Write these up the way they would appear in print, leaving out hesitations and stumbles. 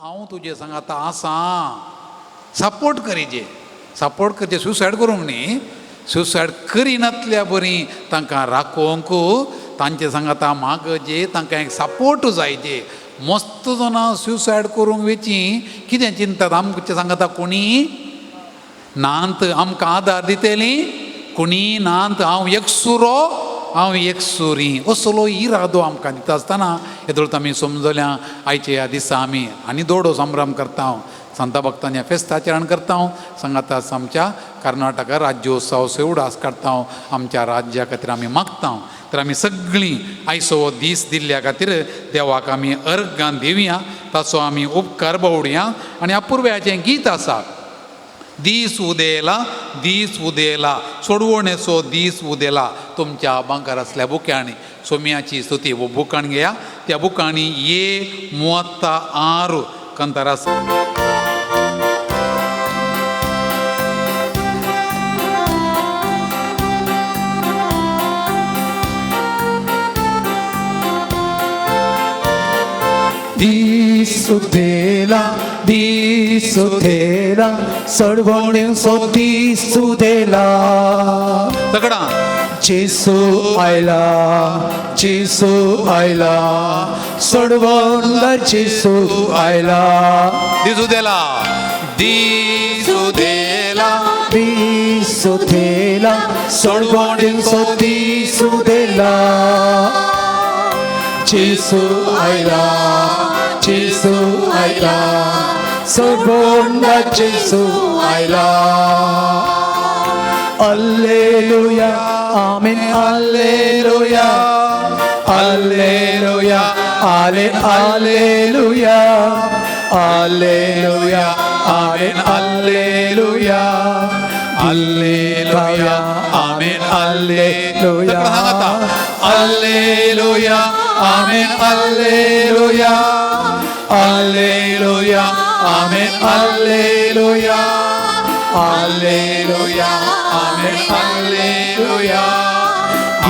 हांव तुजे सांगाता आसा. सपोर्ट करीजे, सपोर्ट करचे, सुसायड करूंक न्ही. सुसायड करिनातल्या बरी तांकां राखोवंक तांचे सांगाता मागजे, तांकां एक सपोर्ट जायजे. मस्त जाणां सुसायड करूंक वेची कितें चिंतात, आमचे सांगाता कोणी नांत, आमकां आदार दितली कोणी नांत, हांव एकसुरो, हांव एकसुरी, असलो इरादो आमकां दिता आसतना येदोळ आमी समजल्या. आयच्या ह्या दिसा आमी आनी दोडो संभ्रम करता, संता भक्तांच्या फेस्त आचरण करता, सांगाता आमच्या कर्नाटका राज्योत्सव उडास काडता, आमच्या राज्या खातीर आमी मागता. तर आमी सगळीं आयचो हो दीस दिल्ल्या खातीर देवाक आमी अर्गान दिवया, ताचो आमी उपकार बावडुया. आनी अपुर्व्याचें गीत आसा, दीस उदेला, दीस उदेला, सोडवणेचो दीस उदेला. तुमच्या बांकार आसल्या बुक्यांनी सोम्याची स्तुती हो बुकान घेया. त्या बुकांनी ये 36 कंतार आसा. दीस उदेला, दीस उदेला, सडवणेचो दीस उदेला. तगडा. जेसू आयला, जेसू आयला, सडवणदार जेसू आयला. दीस उदेला, दीस उदेला, दीस उदेला, सडवणेचो दीस उदेला. जेसू आयला, जेसू आयला, सडवणदार जेसू आयला. Alleluia, amen, alleluia, alleluia, आले, alleluia, alleluia, amen, alleluia, alleluia, amen, alleluia. सांगाता, alleluia, amen, alleluia, alleluia, amen, alleluia, alleluia, amen, alleluia,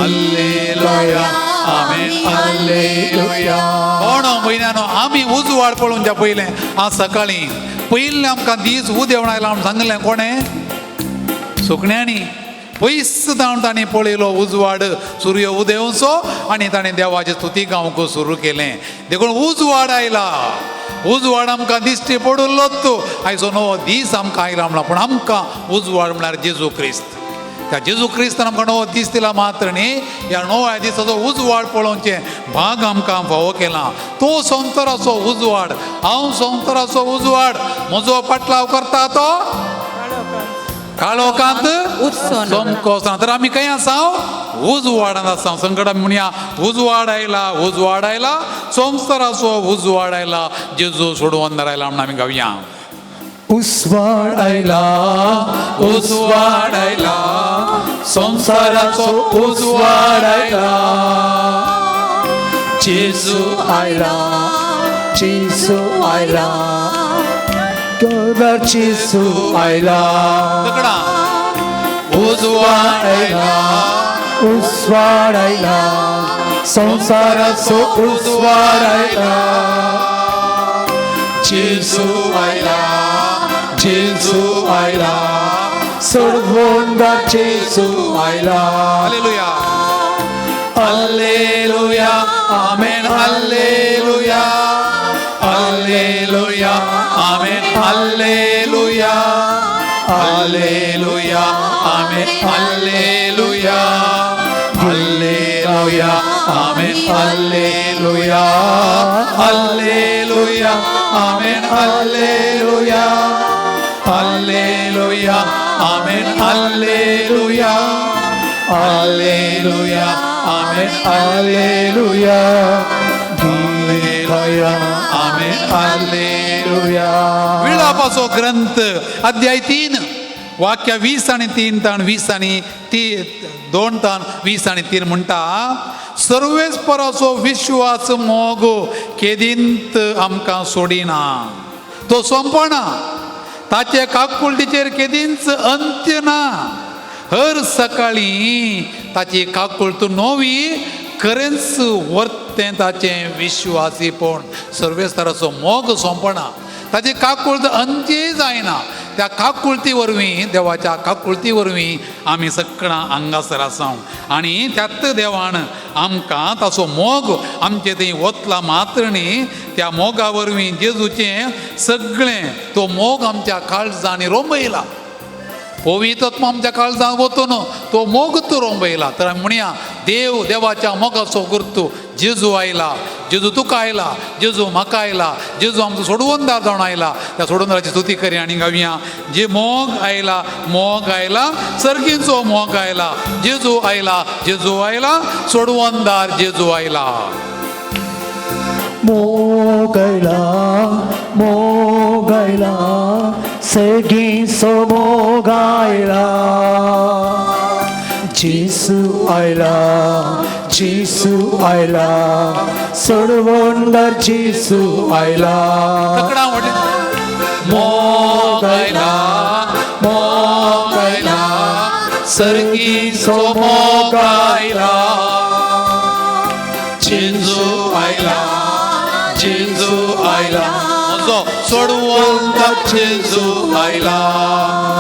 alleluia, amen, alleluia. कोण म्हयन्यानो आमी उजवाड पळोवच्या पयलें आज सकाळीं पयलें आमकां दीस उदेवन आयला म्हूण सांगलें कोणें? सुकण्यांनी. पयस जावन तांणी पळयलो उजवाड, सूर्य उदेवचो, आनी ताणें देवाची स्तुती गावंक सुरू केलें. देखून उजवाड आयला, उजवाड आमकां दिश्टी पडिल्लोच. आयचो नवो दीस आमकां आयला म्हणला, पूण आमकां उजवाड म्हळ्यार जेजू क्रिस्त. त्या जेजू क्रिस्तान आमकां नवो दीस दिला मात्र न्ही, ह्या नव्या दिसाचो उजवाड पळोवचें भाग आमकां फावो केला. तो संवसाराचो उजवाड, हांव संवसाराचो उजवाड, म्हजो पाटलाव करता तो काळोखांत चमको. तर आमी खंय आसा? उजवाडांत आसा. संकट आमी म्हणया, उजवाड आयला, उजवाड आयला, संवसाराचो उजवाड आयला, जेजू सोडवंदर आयला म्हणून आमी गावया. उजवाड आयला, उजवाड आयला, संवसाराचो उजवाड आयला. जेजू आयला, जेजू आयला, गोबर जेजू आयला. तगडा. उजवाड आयला, उजवाड आयला, संवसाराचो उजवाड आयला. जेजू आयला, जेजू आयला, सोडवणदार जेजू आयला. Alleluia, alleluia, amen, alleluia, alleluia, amen, alleluia, alleluia, amen, alleluia, alleluia, amen, alleluia, alleluia, amen, alleluia, alleluia, amen, alleluia, alleluia, amen, alleluia, alleluia, amen, alleluia. विळापाचो ग्रंथ अध्याय 3 वाक्य 20 आणि 3 ताण 20 आणि 2 ताण 20 आणि 3 म्हणटा, सर्वेस्पराचो विश्वास मोग केदींत आमकां सोडिना, तो सोंपना, ताचे काकुळटीचेर केदींच अंत्य ना. हर सकाळी ताची काकुळट नवी, खरेंच वर्तें तें ताचें विश्वासीपण. सर्वेस्ताराचो मोग सोंपना, ताची काकुळत अंतीय जायना. त्या काकुळती वरवीं, देवाच्या काकुळती वरवीं आमी सगळां हांगासर आसा आनी त्याच देवान आमकां ताचो मोग आमचे थंय वतला मात्र न्ही, त्या मोगा वरवीं जेजूचें सगळें तो मोग आमच्या काळजांनी रोंबयला. पवित्रत्व आमच्या काळजान वतून तो मोग तो रोंबयला. तर आमी म्हणया, देव देवाच्या मोगाचो गुर्तू जेजू आयला, जेजू तुका आयला, जेजू म्हाका आयला, जेजू आमचो सोडवणदार जावन आयला. त्या सोडवणदाराची स्तुती करया आनी गावया, जे मोग आयला, मोग आयला, सर्गीचो मोग आयला, जेजू आयला, जेजू आयला, सोडवणदार जेजू आयला. मोग आयला, मोग आयला, सर्गीचो मोग आयला. जेसू आयला, जेसू आयला, सोडवणदार जेसू आयला. तकडां व्हडली. मोग आयला, मोग आयला, सर्गीचो मोग आयला, जेजू आयला, जेजू आयला, म्हजो सोडवणदार जेजू आयला.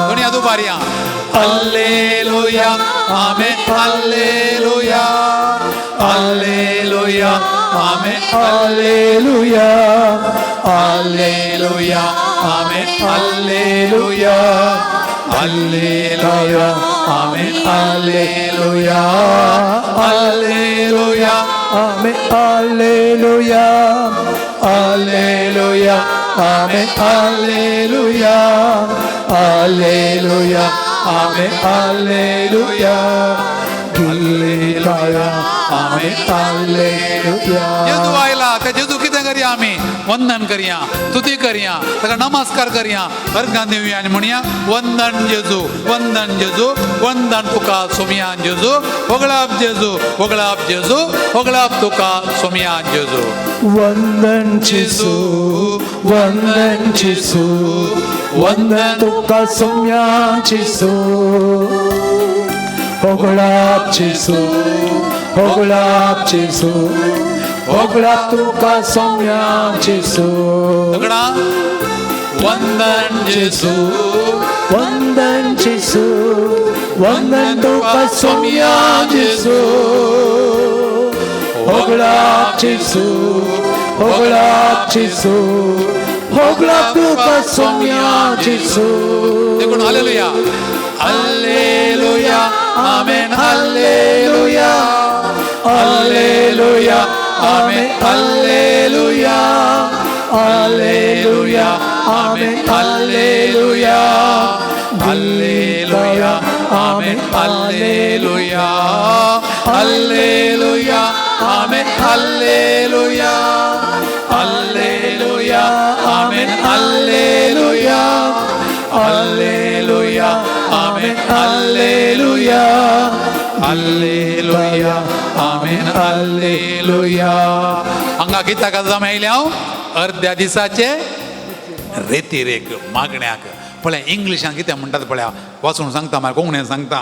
म्हणया दुबारया, alleluia amen, alleluia, alleluia amen, alleluia, alleluia amen, alleluia, alleluia amen, alleluia, alleluia amen, alleluia, alleluia amen, alleluia, alleluia amen, alleluia, alleluia amen, alleluia. जेजू आयला. त्या जेजू कितें करया आमी? वंदन करया, स्तुती करया, ताका नमस्कार करया, अर्घां दिवया आनी म्हणया, वंदन जेजू, वंदन जेजू, वंदन तुका सोमयान जेजू, होगळाप जेजू, होगळाप जेजू, होगळाप तुका सोमयान जेजू. वंदन जेसू, वंदन जेसू, वंदन तुका सोम्या जेसू, होगळाप जेसू, होगळाप जेसू, होगळाप तुका सोम्या जेसू. सगळा वंदन जेजू, वंदन जेसू, वंदन तुका सोम्या जेसू, होगळाप जेसू, होगळाप जेसू, होगळाप तुका सोम्या जेसू. देखून hallelujah, alleluia amen, alleluia, alleluia amen, alleluia, alleluia amen, alleluia, alleluia amen, alleluia, alleluia amen, alleluia, alleluia amen, alleluia, alleluia amen, alleluia, alleluia amen, alleluia. हांगा कित्याक आमी आयल्या हांव अर्द्या दिसाचे रेतिरेक मागण्याक. पळय इंग्लिशान कितें म्हणटात पळया, वाचून सांगता, मागीर कोंकणीन सांगता.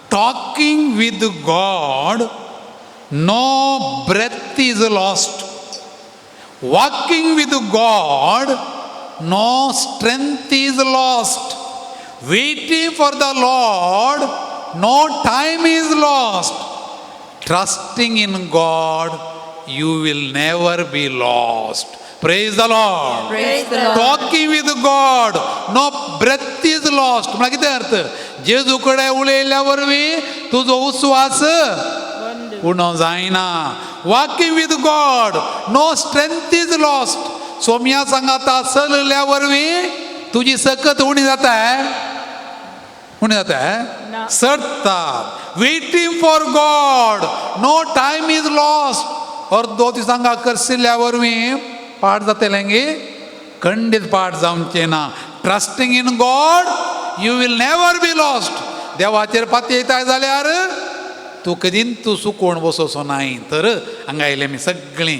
Talking with God, no breath is lost. Walking with God, no strength is lost. Waiting for the Lord, no time is lost. Trusting in God, you will never be lost. Praise the Lord. Praise the Lord. Talking with God, no breath is lost. म्हळ्यार कितें अर्थ? जेजू कडेन उलयल्ल्या वरवीं तुजो उस्वास उणो जायना. Walking with God, no strength is lost. Saumya सांगाता चलल्या वरवीं तुजी सकत उणी जाता, उणी जाता, सरता. Waiting for God, no time is lost. अर्दो दिसांगा करसिल्ल्या वरवीं पाड जातलें गे? खंडीत पाड जावचें ना. Trusting in God, you will never be lost. देवाचेर पातयेताय जाल्यार तूं कदीन तूं सुकोवन बसोसो नाय. तर हांगा आयले आमी सगळीं.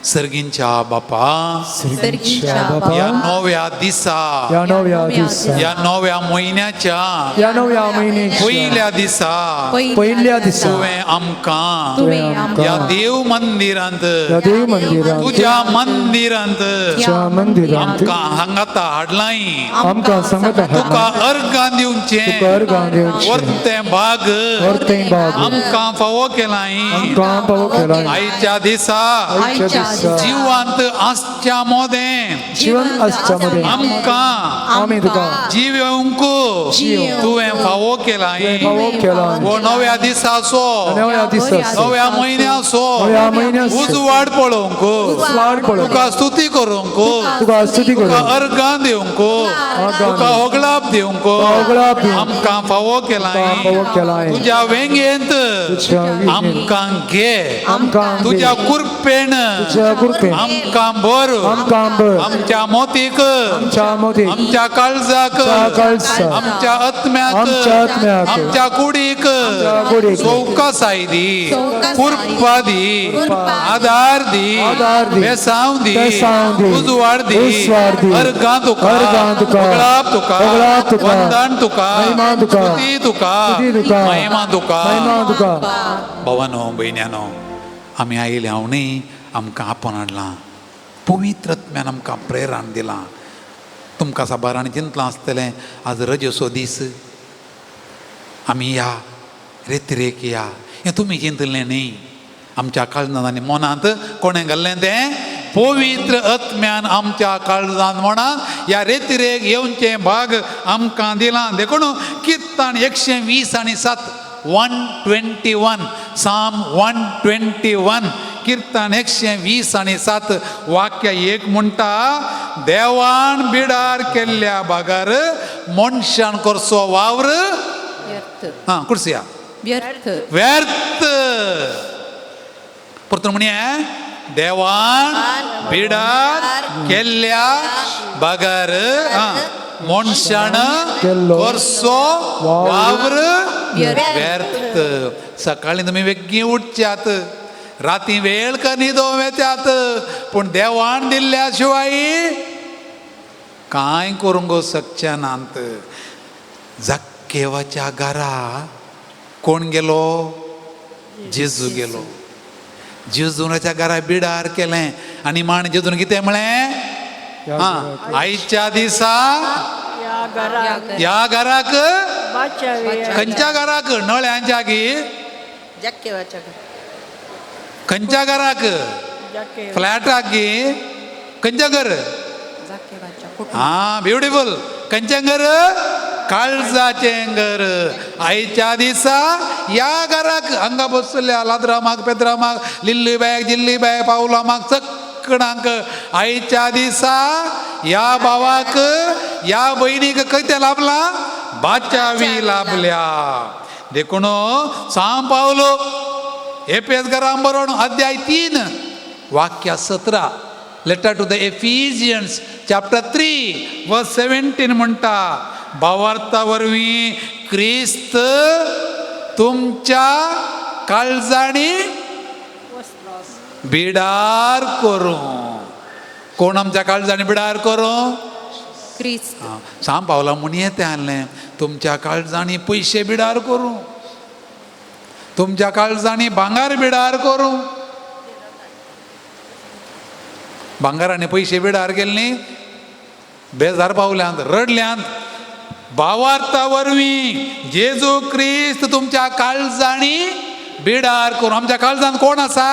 सर्गींच्या बापा, सर्गींच्या बापा, ह्या नव्या दिसा, ह्या नव्या दिसा, ह्या नव्या म्हयन्याच्या ह्या नव्या म्हयन्याच्या पयल्या दिसा पयल्या दिसा तुवें आमकां तुवें आमकां ह्या देव मंदिरांत, ह्या देव मंदिरांत, तुज्या मंदिरांत तुज्या मंदिरांत आमकां हांगाता हाडलाय, आमकां सांगता तुका अर्गां दिवचें, तुका अर्गां दिवचें, वर्तें भाग वर्तें भाग आमकां फावो केलाय। आमकां फावो केलाय। आयच्या दिसा आयच्या दिसा जिवंत आसच्या मोदें जिवन आसच्या मदें आमकां आमी तुका जीव येवंक तुवें फावो केलाय। फावो केलाय। हो नव्या दिसाचो, नव्या दिसाचो, नव्या म्हयन्याचो नव्या म्हयन्याचो उजवाड पळोवंक, उजवाड पळोवंक, तुका स्तुती करूंक, तुका स्तुती तुका करूंक, अर्गां दिवंक, तुका होगळाप दिवंक होगळाप दिवंक, आमकां फावो केलाय। फावो केलाय। तुज्या वेंगेंत तुज्या वेंगेंत आमकां घे, आमकां घे, तुज्या कृपेन तुज्या कृपेन आमकां भर, आमकां भर, आमच्या मोतीक, आमच्या मोतीक, आमच्या काळजाक, आमच्या काळजाक, आमच्या आत्म्याक, आमच्या आत्म्याक, आमच्या कुडीक कुडीक, चौकसाय दी, कृपा दी, आदार दी, आदार दी, बेसांव दी, बेसांव दी, उजवाड दी, उजवाड दी, अर्गां तुका, अर्गां तुका, होगळाप तुका, होगळाप तुका, वंदन तुका, महिमा तुका, स्तुती तुका, स्तुती तुका, महिमा तुका। महिमा तुका। भावानो भयण्यानो, आमी आयिल्ले हांव न्ही, आमकां आपोवन हाडलां पवित्र आत्म्यान, आमकां प्रेरण दिलां। तुमकां साबारांनी चिंतलां आसतलें आज रजेचो दीस, आमी या रेतिरेक या, हें तुमी चिंतलें न्ही। आमच्या काळजांत आनी मनांत कोणें घाल्लें तें पवित्र आत्म्यान आमच्या काळजांत मनांत ह्या रेतिरेक येवचें भाग आमकां दिलां। देखून किर्तन 120 आणि 7, 121, Psalm 121, किर्तन 120 आणि 7 वाक्य 1 म्हणटा, देवान बिडार केल्ल्या बागार मनशान करचो वावर व्यर्थ। हां कुर्सिया व्यर्थ। व्यर्थ। परतून म्हणया, देवान बिडार केल्ल्या बगर मनशान केल्लो करचो वावर व्यर्थ। व्यर्थ। सकाळी तुमी बेगीन उठच्यात, राती वेळ का न्हिदो वेतात, पूण देवान दिल्ल्या शिवाय कांय करूंक शकचे नात। जक्केवाच्या घरा कोण गेलो? जेजू गेलो। जेजूच्या घरा बिडार केलें आनी मान जेजून कितें म्हळें? हां, आयच्या दिसा या घराक ह्या घराक, खंयच्या घराक? नळ्यांच्या गी? खंयच्या घराक? फ्लॅटाक गी? खंयच्या घर? हां, ब्युटिफूल। खंयचें घर? काळजाचें घर। आयच्या दिसा ह्या घराक, हांगा बसल्या लाद्रामाक, पेद्रामाक, लिल्ली बायक, जिल्ली बाय, पावलामाक, सगळ्यांक आयच्या दिसा ह्या भावाक, ह्या भयणीक कितें लाभलां? बाचावी लाभल्या। देखून सांव पावलो एपेस घरां बरोवन अध्याय 3 वाक्य 17, Letter to the Ephesians chapter 3 verse 17 म्हणटा, भावार्था वरवीं क्रिस्त तुमच्या काळजांनी बिडार करूं। कोण आमच्या काळजांनी बिडार करूं? क्रिस्त। सांव पावला म्हूण येतें आहलें, तुमच्या काळजांनी पयशे बिडार करूं, तुमच्या काळजांनी भांगर बिडार करूं। भांगर आनी पयशे बिडार केले न्ही, बेजार पावल्यांत, रडल्यांत। भावार्था वरवीं जेजू क्रिस्त तुमच्या काळजांनी बिडार करूं। आमच्या काळजांत कोण आसा?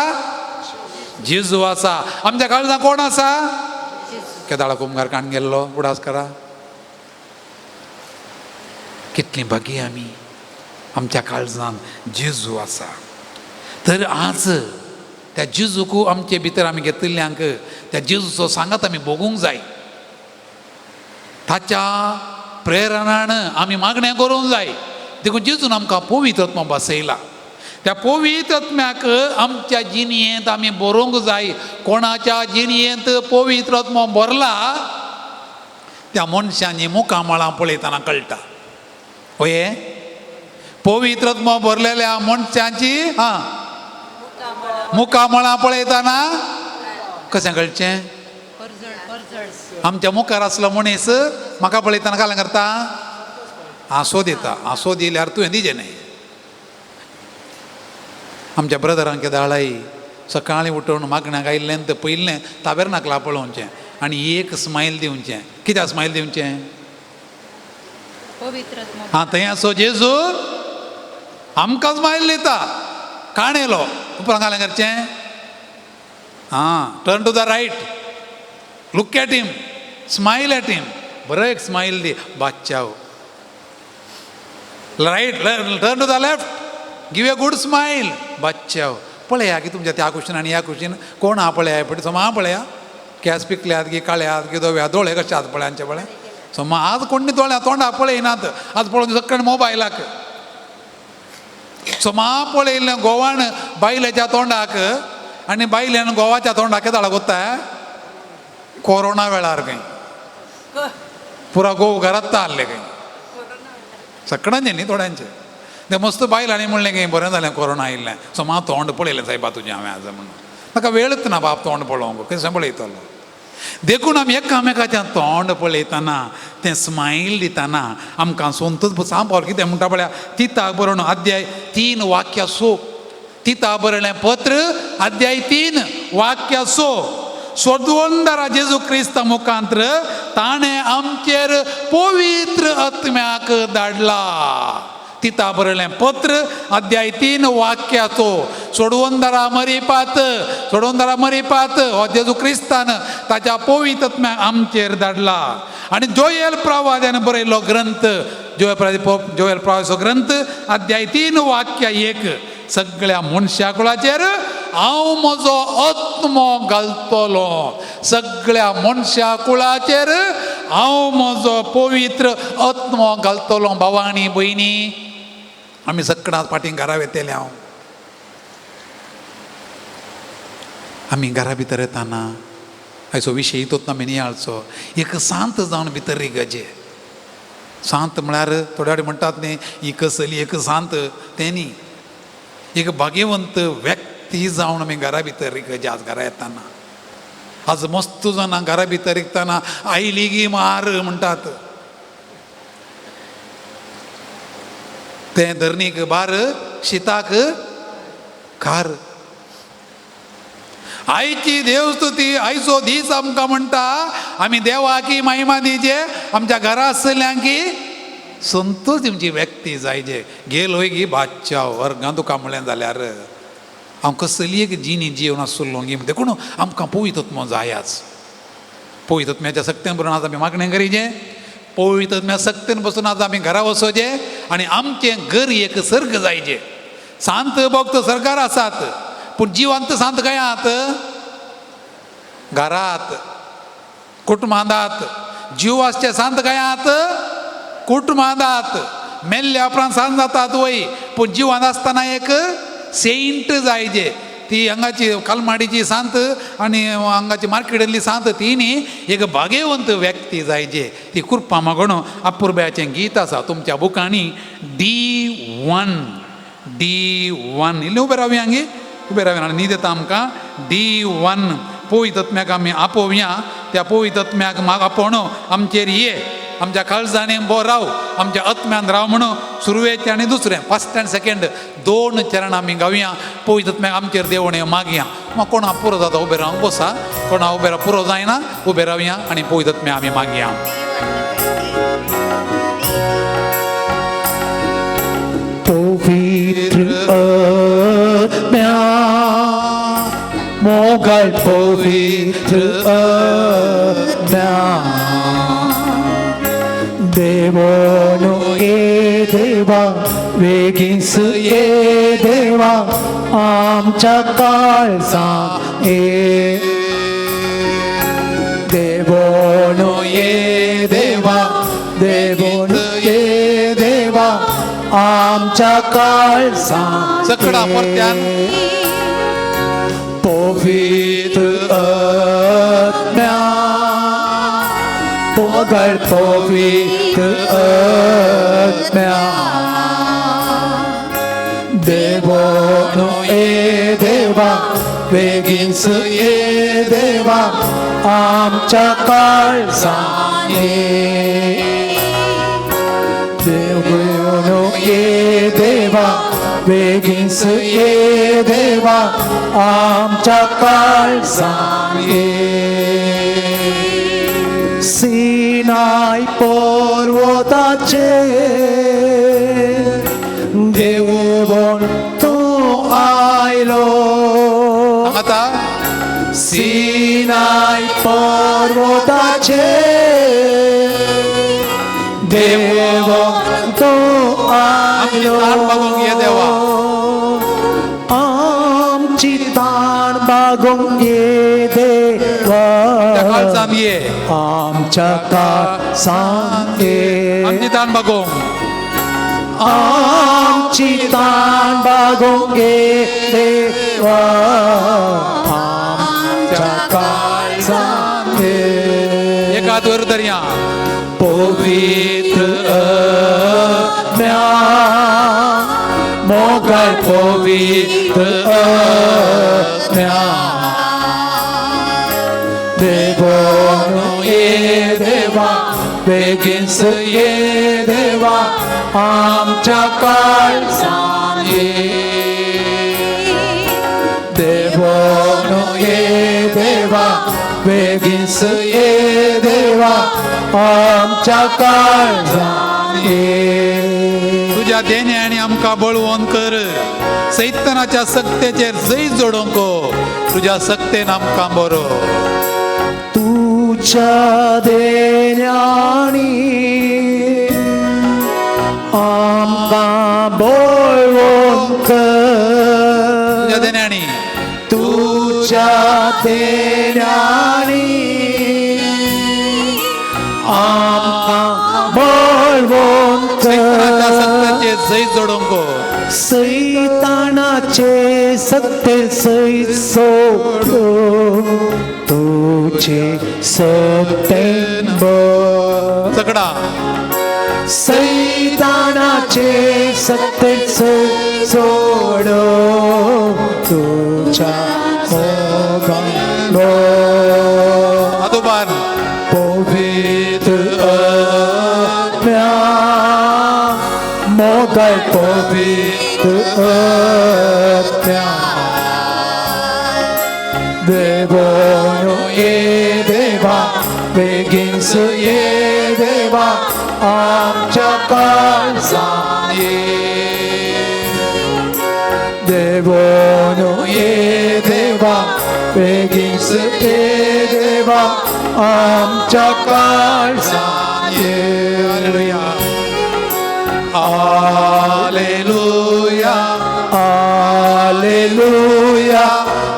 जेजू आसा। आमच्या काळजांत कोण आसा? केदाळा कुमगार काण गेल्लो उडास करा। कितली भागी आमी, आमच्या काळजांत जेजू आसा। तर आज त्या जेजूक आमचे भितर आमी घेतिल्ल्यांक त्या जेजूचो सांगात आमी भोगूंक जाय। ताच्या प्रेरणान आमी मागणें करूंक जाय। देखून जेजून आमकां पवित्र आत्मा बसयला। त्या पवित्र आत्म्याक आमच्या जिणयेंत आमी बरोवंक जाय। कोणाच्या जिणयेंत पवित्र आत्मो भरला त्या मनशांनी मुखामळां पळयतना कळटा। ओये पवित्र आत्मो भरलेल्या मनशांची हां मुखामळां पळयतना कशें कळचें? आमच्या मुखार आसलो मनीस म्हाका पळयतना कालें करता, हांसो दिता. हांसो दिल्यार तुवें दिजें न्हय. आमच्या ब्रदरांक दाळाय सकाळीं उठून मागण्याक आयिल्लें तें पयलें ताबेरनाकला पळोवचें आनी एक स्मायल दिवचें. कित्याक स्मायल दिवचें? आं थंय आसो जेजू आमकां स्मायल दिता. काणेलो उपरांत कालें करचें? आं, turn to the right, look at him, smile at him, बरो एक स्मायल दी, बादशाह. Right, turn to the left, give a good smile, बादशाह. पळया की तुमच्या त्या कुशीन आनी ह्या कुशीन कोण आहा पळया, पळय सोमा पळया, केंस पिकल्यात की काळ्यात की धव्या, दोळे कशे आहात पळय आमचे पळय. सोमा आज कोण दोळ्या तोंडा पळयनात, आज पळोवन सगळे मोबायलाक. सोमा पळयल्लें गोवान बायलेच्या तोंडाक आनी बायल्यान गोवाच्या तोंडाक केदाळा गोत्ता कोरोना वेळार खंय पुरा गोव घरात आहले खंय सगळ्यांचे न्ही थोड्यांचे. तें मस्त बायलांनी म्हणलें की बरें जालें कोरोना आयिल्लें, सोमा तोंड पळयलें सायबा तुजें हांवें आज म्हणून. म्हाका वेळच ना बाप तोंड पळोवंक, कशें पळयतलो. देखून आमी एकामेकाचें तोंड पळयतना तें स्मायल दितना आमकां सोंतूच सांपावर कितें म्हणटा पळया. तिता बरोवन अध्याय 3 वाक्य 6, तिता बरयलें पत्र अध्याय 3 वाक्य 6, सोदवंदरा जेजू क्रिस्ता मुखांत्र ताणें आमचेर पवित्र आत्म्याक धाडला. तिता बरयलें पत्र अध्याय 3 वाक्याचो, सोडवंदरा मरिपात, सोडवंदरा मरिपात हो जेजू क्रिस्तान ताच्या पवित्र आत्म्याक आमचेर धाडला. आनी जोयल प्रवाद्यान बरयल्लो ग्रंथ, जोयल प्रवादाचो ग्रंथ अध्याय 3 वाक्य 1, सगळ्या मनशा कुळाचेर हांव म्हजो आत्मो घालतलो, सगळ्या मनशा कुळाचेर हांव म्हजो पवित्र आत्मो घालतलो. भावा आनी भयणी, आमी सगळ्यां फाटीं घरा वेतले. हांव आमी घरा भितर येताना आयचो विशय तोच आमी नियाळचो. एक सांत जावन भितर रिगजे. सांत म्हळ्यार थोड्या फावटी म्हणटात न्ही, ही कसली एक सांत, तें न्ही, एक भाग्यवंत व्यक्ती जावन आमी घरा भितर रिगजे. आज घरा येताना आज मस्त जाणां घरा भितर रिगतना आयली गी मार म्हणटात, तें धरणीक बार शिताक खार. आयची देवस्तुती, आयचो दीस आमकां म्हणटा आमी देवाकी महिमा दिजे, आमच्या घरा आसल्यांकी संतोष दिवची व्यक्ती जायजे. गेलोय गी बादशा वर्गां तुका म्हणलें जाल्यार हांव कसली एक जिणी जिवन आसलो गी. देखून आमकां पवित्र आत्मो जायाच. पवित्र आत्म्याच्या सक्तेन बरोवन आज आमी मागणें करीजे. पवित्र आत्म्या सक्तेन बसून आज आमी घरा वचोजे आनी आमचें घर एक सर्ग जायजे. सांत भक्त सरकार आसात, पूण जिवंत सांत खंय आहात? घरात, कुटुंबांत. जीव आसचे सांत खंय आहात? कुटुंबांत. मेल्ल्या उपरांत सांत जातात वय, पूण जिवान आसतना एक सेंट जायजे. ती हांगाची कलमाडीची सांत आनी हांगाची मार्केटांतली सांत ती न्ही, एक भाग्यवंत व्यक्ती जायजे. ती कृपा मागून अपुरबायाचें गीत आसा तुमच्या बुकांनी, D1 D1. इल्लें उबें रावया गे, उबें रावया आनी न्हीद येता आमकां. D1 पवित्र आत्म्याक आमी आपोवया, त्या पवित्र आत्म्याक आपोवन आमचेर ये, आमच्या काळजांनी बरो राव, आमच्या आत्म्यान राव म्हणून सुरवेचें आनी दुसरें फर्स्ट आनी सेकेंड 2 चरण आमी गावया. पवित्र आत्म्याक आमचेर देवणे मागया. मागीर कोणा पुरो जाता उबें रावंक बसा, कोणा उबें राव पुरो जायना उबें रावया आनी पवित्र आत्म्या आमी मागया. पवित्र आत्म्या मोगाळ पवित्र आत्म्या देवोनु ये देवा वेगींस ये देवा आमच्या काळजां ये. देवोनु ये देवा, देवोनु ये देवा आमच्या काळजां सगळा परत्यान. पवित्र आत्म्या मोगाळ पवित्र आत्म्या देवोनु ये देवा बेगीनच ये देवा आमच्या काळजान ये. देवोनु ये देवा बेगीनच ये देवा आमच्या काळजान ये. सिनाय पर्वताचेर देवण तूं आयलो. आतां सिनाय पर्वताचेर देवण तूं आयलो. आमची ताण बागोवंक ये देवा. आमची ताण बागोवंक ये देवा. आमच्या काळजान ये. आमच्या काळजान ये. आमची ताण बागोवंक. आमची ताण बागोवंक ये देवा. आमच्या काळजान ये. एक हात वर धरया. पवित्र आत्म्या मोगाळ पवित्र आत्म्या देवोनु ये देवा बेगीनच ये देवा आमच्या काळजान ये. देवोनु ये देवा बेगीनच ये देवा आमच्या काळजान ये. तुज्या देण्यानी आमकां बळवंत कर. सैतनाच्या सक्तेचेर जैत जोडोवंक तुज्या सक्तेन आमकां बरो. तुझ्या देण्यानी आमकां बळवंत कर. तुज्या देण्यानी. तुझ्या देण्यानी आमकां बळवंत सैतनाच्या कर. सक्तेचेर जैत जोडोवंक. सैतानाचे सत्य सैत सोडून तुझे सत्य बळ. सगळा सैतानाचे सत्य सैत सोडून तुझ्या मोगान बळ. आदोबार. पवित्र आत्म्या मोगाळ पवित्र आत्म्या देवोनु ये देवा बेगीनच ये देवा आमच्या काळजान ये. देवोनु ये देवा बेगीनच ये देवा आमच्या काळजान ये. Hallelujah hallelujah hallelujah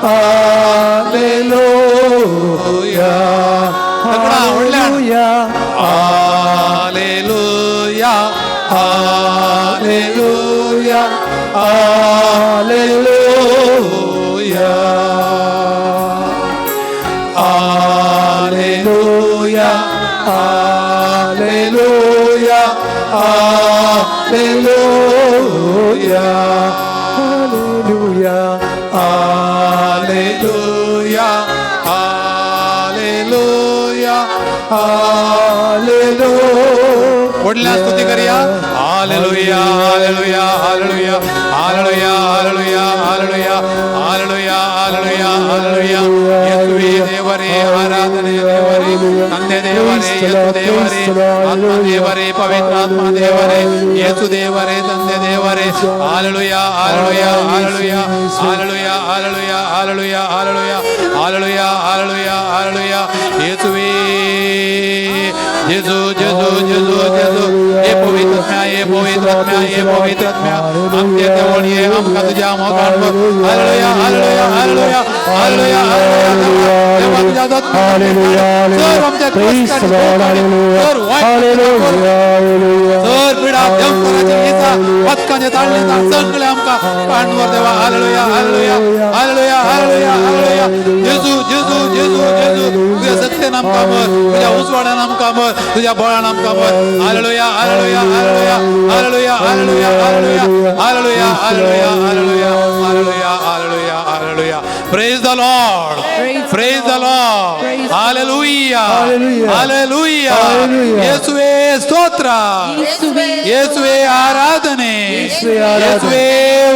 hallelujah. तगडा, व्हडल्यान. Hallelujah hallelujah hallelujah hallelujah hallelujah hallelujah hallelujah hallelujah hallelujah hallelujah hallelujah. व्हडल्या स्तुती करया. Hallelujah hallelujah hallelujah hallelujah hallelujah hallelujah hallelujah hallelujah hallelujah. ಯೇಸುವೇ ದೇವರೇ ಆರಾಧನೆ ದೇವರೇ ತಂದೆ ದೇವರೇ ಯೇಸು ದೇವರೇ ಆತ್ಮ ದೇವರೇ ಪವಿತ್ರಾತ್ಮ ದೇವರೇ ಯೇಸು ದೇವರೇ ತಂದೆ ದೇವರೇ. Hallelujah hallelujah hallelujah hallelujah hallelujah hallelujah hallelujah hallelujah hallelujah hallelujah. ಯೇಸುವೇ जेजू जेजू जेजू जेजू. हे पवित्र आत्म्या हे पवित्र आत्म्या हे पवित्र आत्म्या आमचे देवळ ये आमकां तुज्या मोगान भर. Hallelujah hallelujah hallelujah hallelujah hallelujah. देवा तुज्या सर आमच्या सर वायट सर पिडा देवकाराचे निसा पथकांचे ताळणे सगळे आमकां आमकां पांडवर देवा. Hallelujah, hallelujah, hallelujah, hallelujah, hallelujah. जेजू, जेजू, जेजू, जेजू, तुझ्या सत्तेन आमकां भर, तुझ्या उजवाडान आमकां भर, तुझ्या बळान आमकां भर. Hallelujah, hallelujah, hallelujah, hallelujah, hallelujah, hallelujah, hallelujah, hallelujah, hallelujah, hallelujah, hallelujah, hallelujah. Praise the Lord, praise the Lord. Hallelujah, hallelujah. ಯೇಸುವೇ ಸ್ತೋತ್ರ, ಯೇಸುವೇ ಆರಾಧನೆ, ಯೇಸುವೇ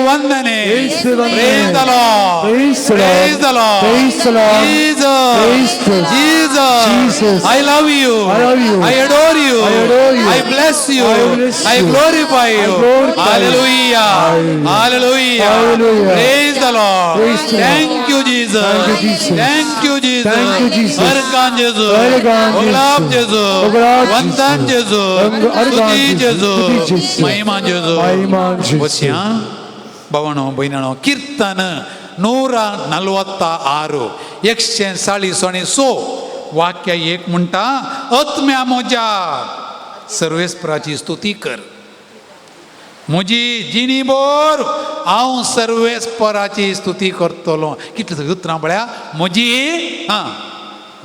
ವಂದನೆ. Praise the Lord, praise the Lord. Jesus, Jesus, I love you, I adore you, I bless you, I glorify you. Hallelujah, hallelujah. Praise the Lord. Thank you Jesus, thank you Jesus. Organ जेजू, गुलाब जेजू, वंदन जेजू, स्तुती जेजू, महिमा जेजू. बसया भवनो भयणो. कीर्तन 146, 146 वाक्य एक म्हणटा, आत्म्या म्हज्या सर्वेस्पराची स्तुती कर, म्हजी जिणी बोर हांव सर्वेस्पराची स्तुती करतलो. कितली उतरां पळया. म्हजी आं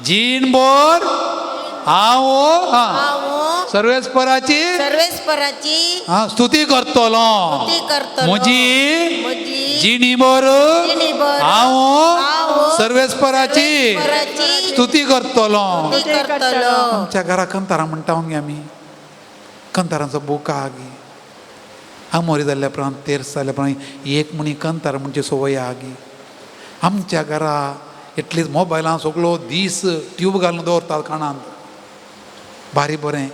जीण बोर हांव आं सर्वेस्पराची सर्वेस्पराची आं स्तुती करतलो. स्तुती करतलो. म्हजी म्हजी जिणी बोर जिणीभर हांव हांव सर्वेस्पराची सर्वेस्पराची स्तुती करतलो. स्तुती करतलो. आमच्या घरा कंतारां म्हणटा गे आमी. कंतारांचो बूक आहा गी. आमोरी जाल्ल्या उपरांत, तेर्स जाल्या उपरांत एक म्हणी कंतार म्हणची संवय आहा गी आमच्या घरा. एटलीस्ट मोबायलान सगळो दीस ट्यूब घालून दवरतात कानांत, बारी बरें.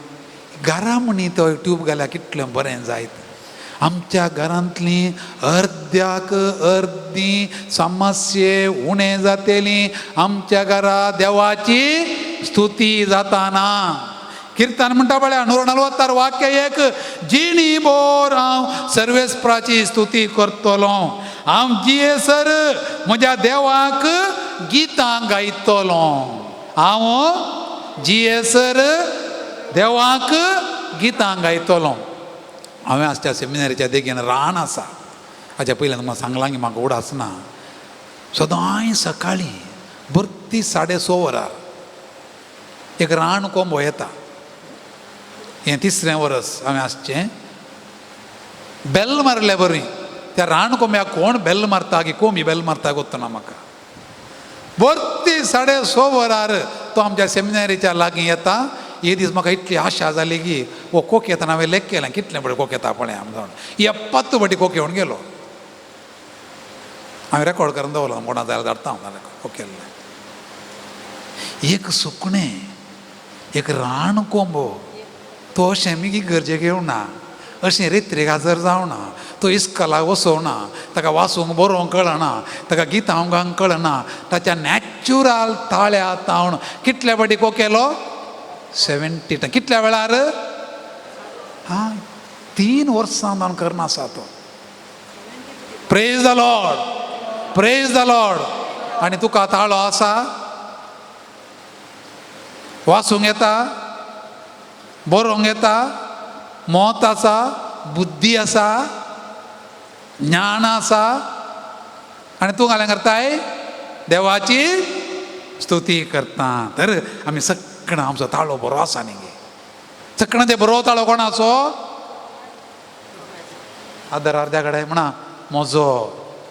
घरा म्हणी तो ट्यूब घाल्यार कितलें बरें जायत. आमच्या घरांतली अर्द्याक अर्दी समस्ये उणें जातली आमच्या घरा देवाची स्तुती जाताना. कीर्तन म्हणटा पळया 146 वाक्य एक, जिणी बोर हांव सर्वेस्पराची स्तुती करतलो, हांव जियेसर म्हज्या देवाक गितां गायतलो. हांव जियेसर देवाक गितां गायतलो. हांवें आसच्या सेमिनारीच्या देगेन रान आसा. हाच्या पयल्यान म्हाका सांगलां की म्हाका उडास ना. सदांय सकाळीं भरती 6:30 वरार एक रान कोंबो येता. हें तिसरें वरस हांवें आसचें. बेल मारल्या बरी त्या रान कोंब्याक कोण बेल मारता की कोंबी बेल मारता गोत्तना म्हाका. भरती 6:30 वरार तो आमच्या सेमिनारीच्या लागीं येता. एक दीस म्हाका इतली आशा जाली की हो कोक येतना हांवें लेख केलें कितलें पळय कोक येता पळय आमचो. 70 फावटी कोक येवन गेलो. हांवें रेकॉर्ड करून दवरलो, कोणा जाल्यार धाडटा हांव कोक केल्लें. एक सुकणें, एक रान कोंबो, तो अशें मी गरजेक येवना, अशें रेत्रेक हाजर जावना, तो इस्कलाक वसोवना, ताका वाचूंक बरोवंक कळना, ताका गितां गावंक कळना. ताच्या नॅचुरल ताळ्या तावन कितल्या फावटी कोक केलो? 70. कितल्या वेळार? हा 3 वर्सां जावन करना आसा तो. Praise the Lord, praise the Lord. आनी तुका ताळो आसा, वाचूंक येता, बरोवंक येता, मत आसा, बुद्धी आसा, ज्ञान आसा, आनी तूं घालें करताय देवाची स्तुती करता. तर आमी सगळ्यां आमचो ताळो बरो आसा न्ही गे. सगळ्यां ते बरो ताळो कोणाचो? आदर अर्द्या कडेन म्हणा म्हजो,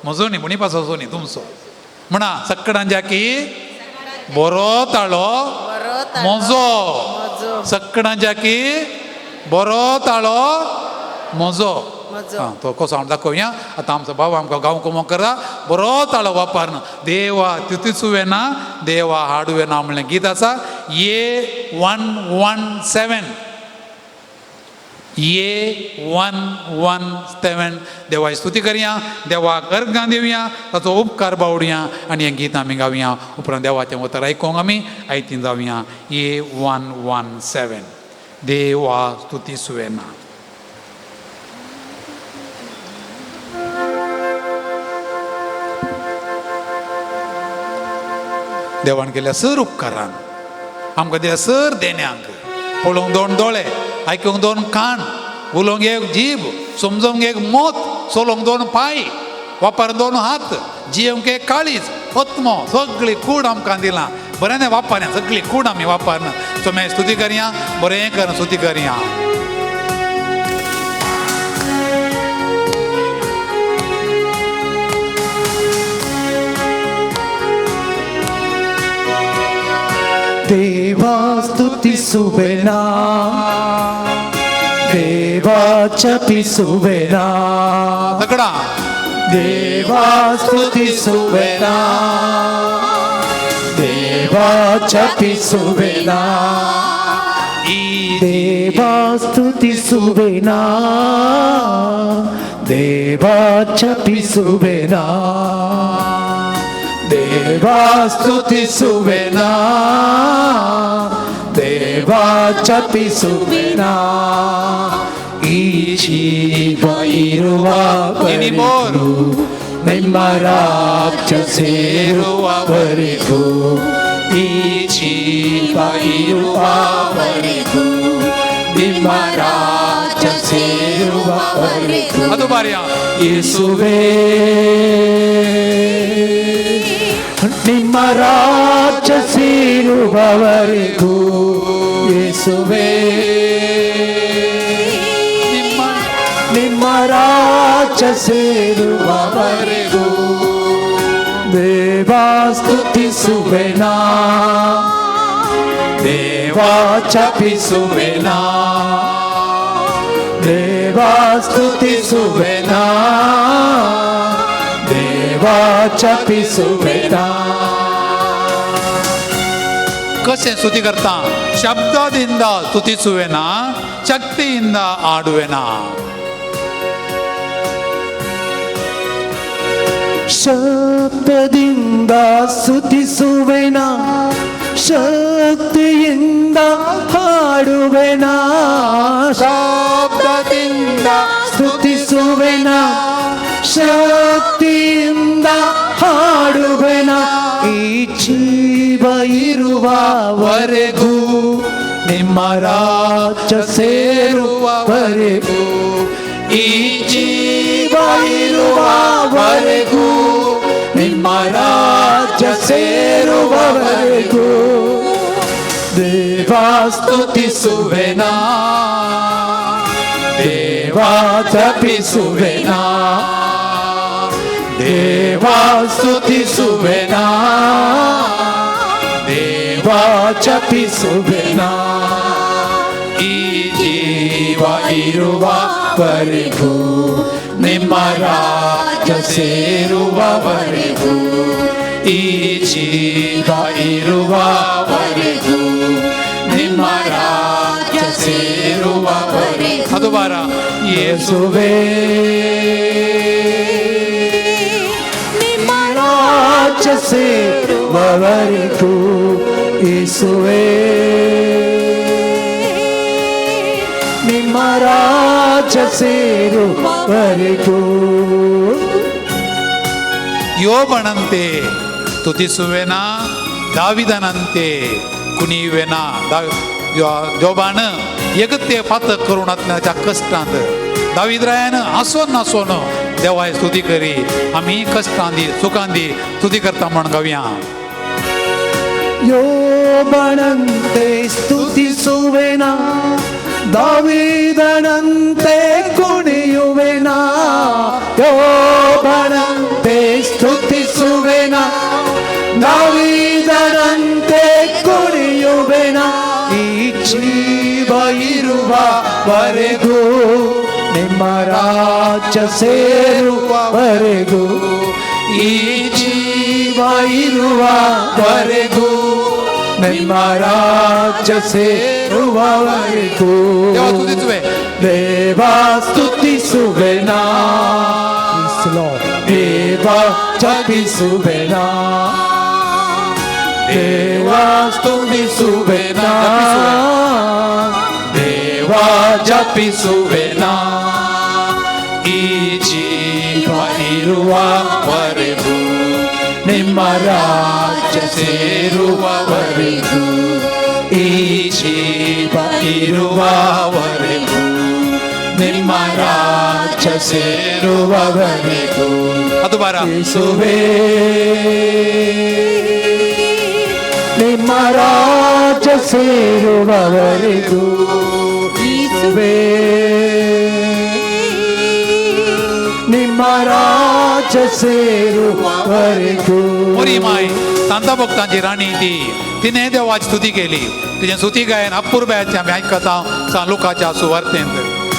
म्हजो न्ही म्हणीपासो न्ही तुमचो. म्हणा सगळ्यांच्या की बरो ताळो म्हजो, सगळ्यांच्या की बरो ताळो म्हजो. तो कसो हांव दाखोवया. आतां आमचो बाबा आमकां गांव कोमो करा बरो ताळो वापरना. देवा तितुचुवें ना, देवा हाडुवें ना म्हणलें गीत आसा. A117, A117. देवाची स्तुती करया, देवाक अर्गां दिवया, ताचो उपकार बावडया आनी हें गीत आमी गावया. उपरांत देवाचें उतर आयकोंक आमी आयतीन जावया. A117, देवा स्तुती सुवें ना. देवान केल्या सर उपकारान आमकां दिल्या सर देण्यांक, पळोवंक 2 दोळे, आयकूंक 2 कान, उलोवंक एक जीब, समजोवंक एक मत, चलोवंक दोन पांय, वापर दोन हात, जियेवंक एक काळीज, आत्मो, सगळी कूड आमकां दिलां. बरें वापरया, सगळी कूड आमी वापरना. सो मागीर स्तुती करया, बरें कर स्तुती करया. ದೇವಾ ಸ್ತುತಿಸುವೆನಾ, ದೇವಾ ಜಪಿಸುವೆನಾ, ತಗಡ ದೇವಾ ಸ್ತುತಿಸುವೆನಾ, ದೇವಾ ಜಪಿಸುವೆನಾ, ಈ ದೇವಾ ಸ್ತುತಿಸುವೆನಾ, ದೇವಾ ಜಪಿಸುವೆನಾ, ದೇವಾ ಸ್ತುತಿಸುವೆನಾ, ದೇವಾ ಜಪಿಸುವೆನಾ. ಈ ಜೀವ ಇರುವವರೆಗೂ, ನಿಮ್ಮ ರಾಜ್ಯ ಸೇರುವವರೆಗೂ, ಈ ಜೀವ ಇರುವವರೆಗೂ, ನಿಮ್ಮ ರಾಜ್ಯ ಸೇರುವವರೆಗೂ. ಅದು ಬಾರಿಯ ಯೇಸುವೇ ನಿಮ್ಮ ರಾಜ್ಯ ಸೇರುವವರೆಗೂ, ಯೇಸುವೇ ನಿಮ್ಮ ನಿಮ್ಮ ರಾಜ್ಯ ಸೇರುವವರೆಗೂ. ದೇವಾ ಸ್ತುತಿಸುವೆನಾ, ದೇವಾ ಜಪಿಸುವೆನಾ, ದೇವಾ ಸ್ತುತಿಸುವೆನಾ, ದೇವಾ ಜಪಿಸುವೆನಾ. ಕಸೆ ಸ್ತುತಿ ಕರ್ತಾ, ಶಬ್ದದಿಂದ ಸ್ತುತಿಸುವೆನಾ, ಶಕ್ತಿಯಿಂದ ಆಡುವೆನಾ. ಶಬ್ದದಿಂದ ಸ್ತುತಿಸುವೆನಾ, ಶಕ್ತಿಯಿಂದ ಹಾಡುವೆನಾ, ಶಬ್ದದಿಂದ ಸ್ತುತಿಸುವೆನಾ, ಶಕ್ತಿಯಿಂದ ಹಾಡುವೆನಾ. ಈ ಜೀವ ಇರುವವರೆಗೂ, ನಿಮ್ಮ ರಾಜ್ಯ ಸೇರುವವರೆಗೂ, ಈ ಜೀವ ಇರುವವರೆಗೂ, ನಿಮ್ಮ ರಾಜ್ಯ ಸೇರುವವರೆಗೂ. ದೇವಾ ಸ್ತುತಿಸುವೆನಾ, ದೇವಾ ಜಪಿಸುವೆನಾ, ದೇವಾ ಸ್ತುತಿಸುವೆನಾ, ದೇವಾ ಜಪಿಸುವೆನಾ. ಈ ಜೀವ ಇರುವವರೆಗೂ, ನಿಮ್ಮ ರಾಜ್ಯ ಸೇರುವವರೆಗೂ, ಈ ಜೀವ ಇರುವವರೆಗೂ, ನಿಮ್ಮ ರಾಜ್ಯ ಸೇರುವವರೆಗೂ. ಅದು ಬಾರ ಯೇಸುವೇ ನಿಮ್ಮ ರಾಜ್ಯ ಸೇರುವವರೆಗೂ, ಯೇಸುವೇ ನಿಮ್ಮ ರಾಜ್ಯ ಸೇರುವವರೆಗೂ. ಯೋಬನಂತೆ ಸ್ತುತಿಸುವೆನಾ, ದಾವಿದನಂತೆ ಕುಣಿಯುವೆನಾ. जोबान एकते पातक करून त्या कश्टांत दावीद रायान आसोन नासोन देवाय स्तुती करी. आमी कश्टां दी सुखां दी स्तुती करता म्हण गावया. ಯೋಬನಂತೆ ಸ್ತುತಿಸುವೆನಾ, ದಾವೀದನಂತೆ ಕುಣಿಯುವೆನಾ, ಯೋಬನಂತೆ ಸ್ತುತಿಸುವೆನಾ, ದಾವೀದನಂತೆ ಕುಣಿಯುವೆನಾ. ಈ ಜೀವ ಇರುವವರೆಗೂ, ನಿಮ್ಮ ರಾಜ್ಯ ಸೇರುವವರೆಗೂ, ಈ ಜೀವ ಇರುವವರೆಗೂ, ನಿಮ್ಮ ರಾಜ್ಯ ಸೇರುವವರೆಗೂ. ದೇವ ಸ್ತುತಿಸುವೆ. ದೇವಾ ಸ್ತುತಿಸುವೆನಾ, ದೇವಾ ಜಪಿಸುವೆನಾ, ದೇವಾ ಸ್ತುತಿಸುವೆನಾ, ದೇವಾ ಜಪಿಸುವೆನಾ. ಈ ಜೀವ ಇರುವವರೆಗೂ, ನಿಮ್ಮ ರಾಜ್ಯ ಸೇರುವವರೆಗೂ, ಈ ಜೀವ ಇರುವವರೆಗೂ, ನಿಮ್ಮ ರಾಜ್ಯ ಸೇರುವವರೆಗೂ ಅದು ಬಾರ. ಯೇಸುವೇ ನಿಮ್ಮ ರಾಜ್ಯ ಸೇರುವವರೆಗೂ, ಯೇಸುವೇ ನಿಮ್ಮ ರಾಜ್ಯ ಸೇರುವವರೆಗೂ. मोरी माय, सांता भक्तांची राणी ती. तिने देवाची स्तुती केली. तिचें स्तुती गायन अपुरबायेचें आमी आयकता सांत लुकाच्या सुवार्तेंत.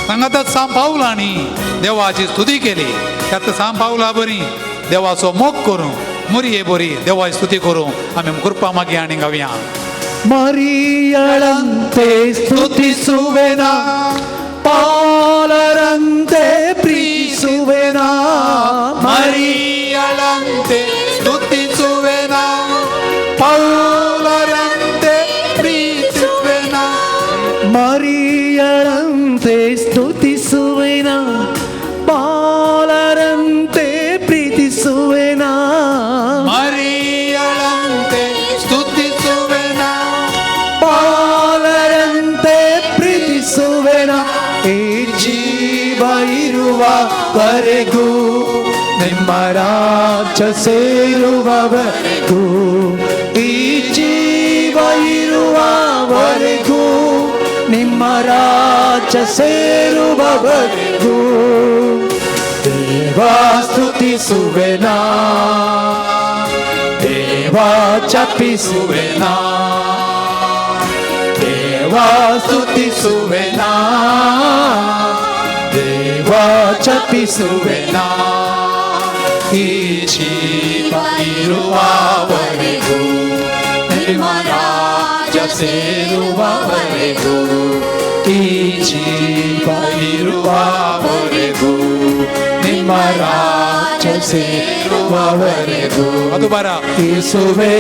सांगाताच सांत पावलांनी देवाची स्तुती केली. त्यात सांत पावला बरी देवाचो मोग करूं, मुरये बरी देवाची स्तुती करूं आमी कृपा मागी आनी गावया. ಮರಿಯಳಂತೆ ಸ್ತುತಿಸುವೆನಾ, ಪಾಲರಂತೆ ಪ್ರೀತಿಸುವೆನಾ. ಮರಿಯಳಂತೆ ಸ್ತುತಿಸುವೆನಾ, ಪೌಲರಂತೆ ಪ್ರೀತಿಸುವೆನಾ. ಮರಿಯಳಂತೆ ಸ್ತುತಿಸುವೆನಾ, ಪಾಲರಂತೆ ಪ್ರೀತಿಸುವೆನಾ. ಮರಿಯಳಂತೆ ಸ್ತುತಿಸುವೆನಾ, ಪಾಲರಂತೆ ಪ್ರೀತಿಸುವೆನಾ. ಈ ಜೀವ ಇರುವವರೆಗೂ, ನಿಮ್ಮ ರಾಜ್ಯ ಸೇರುವವರೆಗೂ, ಈ ಜೀವ ಇರುವವರೆಗೂ, ನಿಮ್ಮ ರಾಜ್ಯ ಸೇರುವವರೆಗೂ. ದೇವಾ ಸ್ತುತಿಸುವೆನಾ, ದೇವಾ ಜಪಿಸುವೆನಾ, ದೇವಾ ಸ್ತುತಿಸುವೆನಾ, ದೇವಾ ಜಪಿಸುವೆನಾ. ಈ ಜೀವ ಇರುವವರೆಗೂ, ನಿಮ್ಮ ರಾಜ್ಯ ಸೇರುವವರೆಗೂ, ಈ ಜೀವ ಇರುವವರೆಗೂ, ನಿಮ್ಮ ರಾಜ್ಯ ಸೇರುವವರೆಗೂ. ಅದು ಬರ. ಯೇಸುವೇ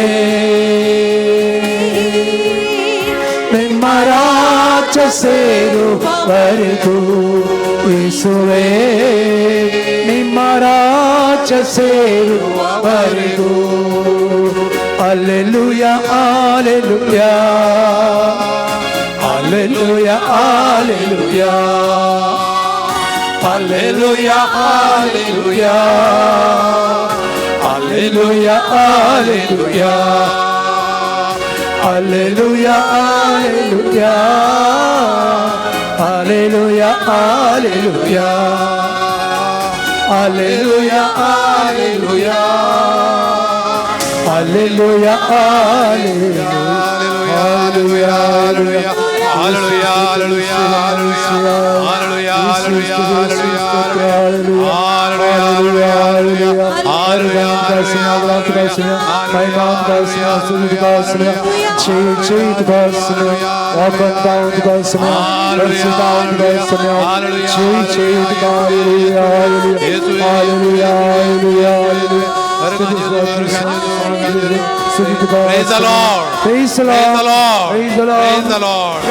ನಿಮ್ಮ ರಾಜ್ಯ ಸೇರುವವರೆಗೂ, ಯೇಸುವೇ ನಿಮ್ಮ ರಾಜ್ಯ ಸೇರುವವರೆಗೂ. Alleluia, alleluia, alleluia, alleluia, alleluia, alleluia, alleluia, alleluia, alleluia, alleluia, alleluia, alleluia, alleluia, alleluia, alleluia, alleluia, hallelujah, hallelujah, hallelujah, hallelujah, hallelujah, Praise the Lord. Praise the Lord. Praise the Lord. Praise the Lord. Praise the Lord.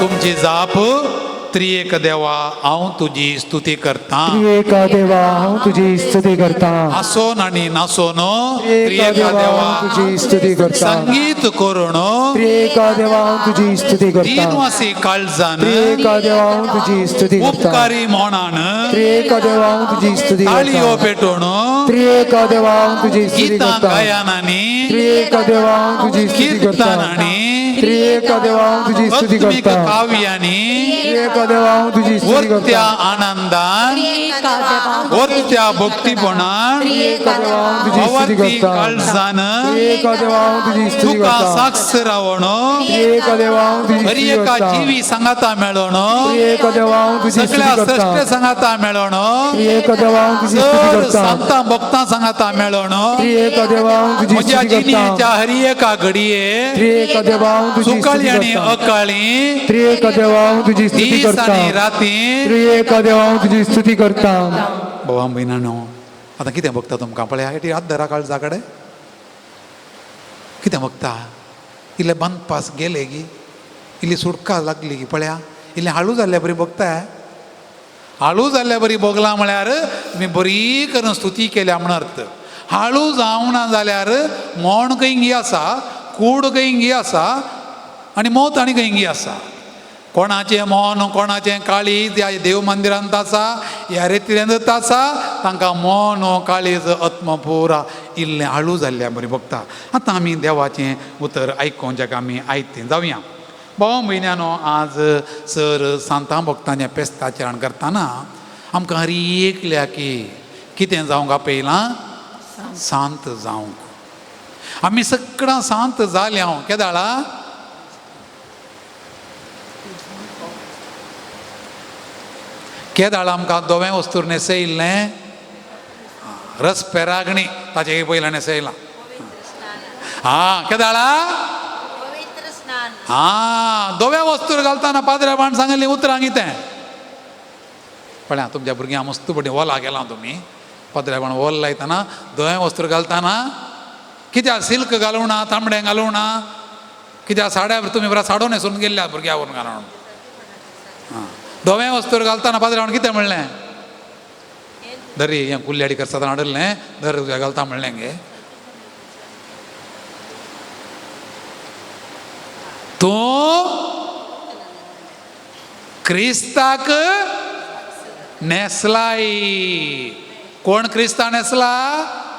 तुमची जाप, त्रिएक देवा हांव तुजी स्तुती करता. त्रिएक देवा हांव तुजी स्तुती करता. आसोन आनी नासोन त्रिएक त्रिएक देवा देवा हांव तुजी स्तुती करता. संगीत करून, त्रिएक देवा हांव तुजी स्तुती करता. दिनवासी काळजान, त्रिएक देवा हांव तुजी स्तुती करता. उपकारी मोणान, त्रिएक देवा हांव तुजी स्तुती ताळयो करता. पेटोवन, त्रिएक देवा हांव तुजी स्तुती गितां करता. गायनांनी, त्रिएक देवा हांव तुजी स्तुती करता. किर्तनांनी, त्रिएक देवा हांव तुजी स्तुती आत्मीक करता. काव्यांनी, त्रिएक देवा हांव तुजी स्तुती वर्त्या करता. आनंदान, वर्त्या भक्तीपणान, त्रिएक देवा हांव तुजी स्तुती भवार्थी करता. काळजान, त्रिएक देवा हांव तुजी स्तुती तुका करता. साक्ष रावण, त्रिएक देवा हांव तुजी हर स्तुती एका करता. जिवी सांगाता मेळोण, त्रिएक देवा हांव तुजी स्तुती सगळ्या करता. सृश्ट सांगाता मेळोण, त्रिएक देवा हांव तुजी स्तुती सर करता. संतां भक्तां सांगाता मेळोण, त्रिएक देवा हांव तुजी म्हज्या स्तुती करता. जिणेच्या हर एका घडये, त्रिएक देवा हांव तुजी सुकाळी स्तुती आनी करता. अकाळी, त्रिएक देवा हांव तुजी स्तुती दीस करता. आनी राती. त्रिएक देवा हांव तुजी स्तुती करता. भावा भयणांनो, आतां कितें बघता तुमकां पळया, हेटी हात धरा काळजा कडेन. कितें बघता? इल्ले बांदपास गेले गी, इल्ली सुटका लागली गी, पळया इल्लें हाळू जाल्ल्या बरी बघता. हाळू जाल्ल्या बरी भोगलां म्हळ्यार तुमी बरी करून स्तुती केल्या म्हण अर्थ. हाळू जावना जाल्यार मोण खंयगी आसा, कूड खंयगी आसा आनी मोत आनी खंयगी आसा. कोणाचें मन कोणाचें काळीज ह्या देव मंदिरांत आसा, ह्या रेतिरेंत आसा, तांकां मन काळीज आत्म पुरा इल्लें आळू जाल्ल्या बरी भोगता. आतां आमी देवाचें उतर आयकोन जाका आमी आयतें जावया. भाव भयण्यानो, आज सर सांतां भक्तांचें पेस्ताचरण करतना आमकां हर एकल्याकी कितें जावंक आपयलां? शांत जावंक. आमी सगळां शांत जाल्या हांव केदाळा? केदाळ आमकां दोवें वस्तूर न्हेसयिल्लें? रस पेरागणी ताचे पयलें न्हेसयलां. आं, केदाळा? आं, दोव्या वस्तूर घालतना पाद्र्याबान सांगिल्लीं उतरां कितें? पळया तुमच्या भुरग्यांक मस्त पटी वोला गेलां तुमी. पाद्र्याबाण वोल लायतना दोव्या वस्तूर घालतना कित्याक सिल्क घालूं ना, तांबडें घालूं ना? कित्याक साड्या तुमी बरा साडो न्हेसून गेल्ल्या भुरग्या व्हरून घालून. आं, दोव्या वस्तूर घालतना पाद्र्याबाण कितें म्हणलें? दरी हें कुल्ल्याडी करता हाडिल्लें दर घालता म्हणलें गे. तूं क्रिस्ताक न्हेसलाय. कोण क्रिस्ता न्हेसला?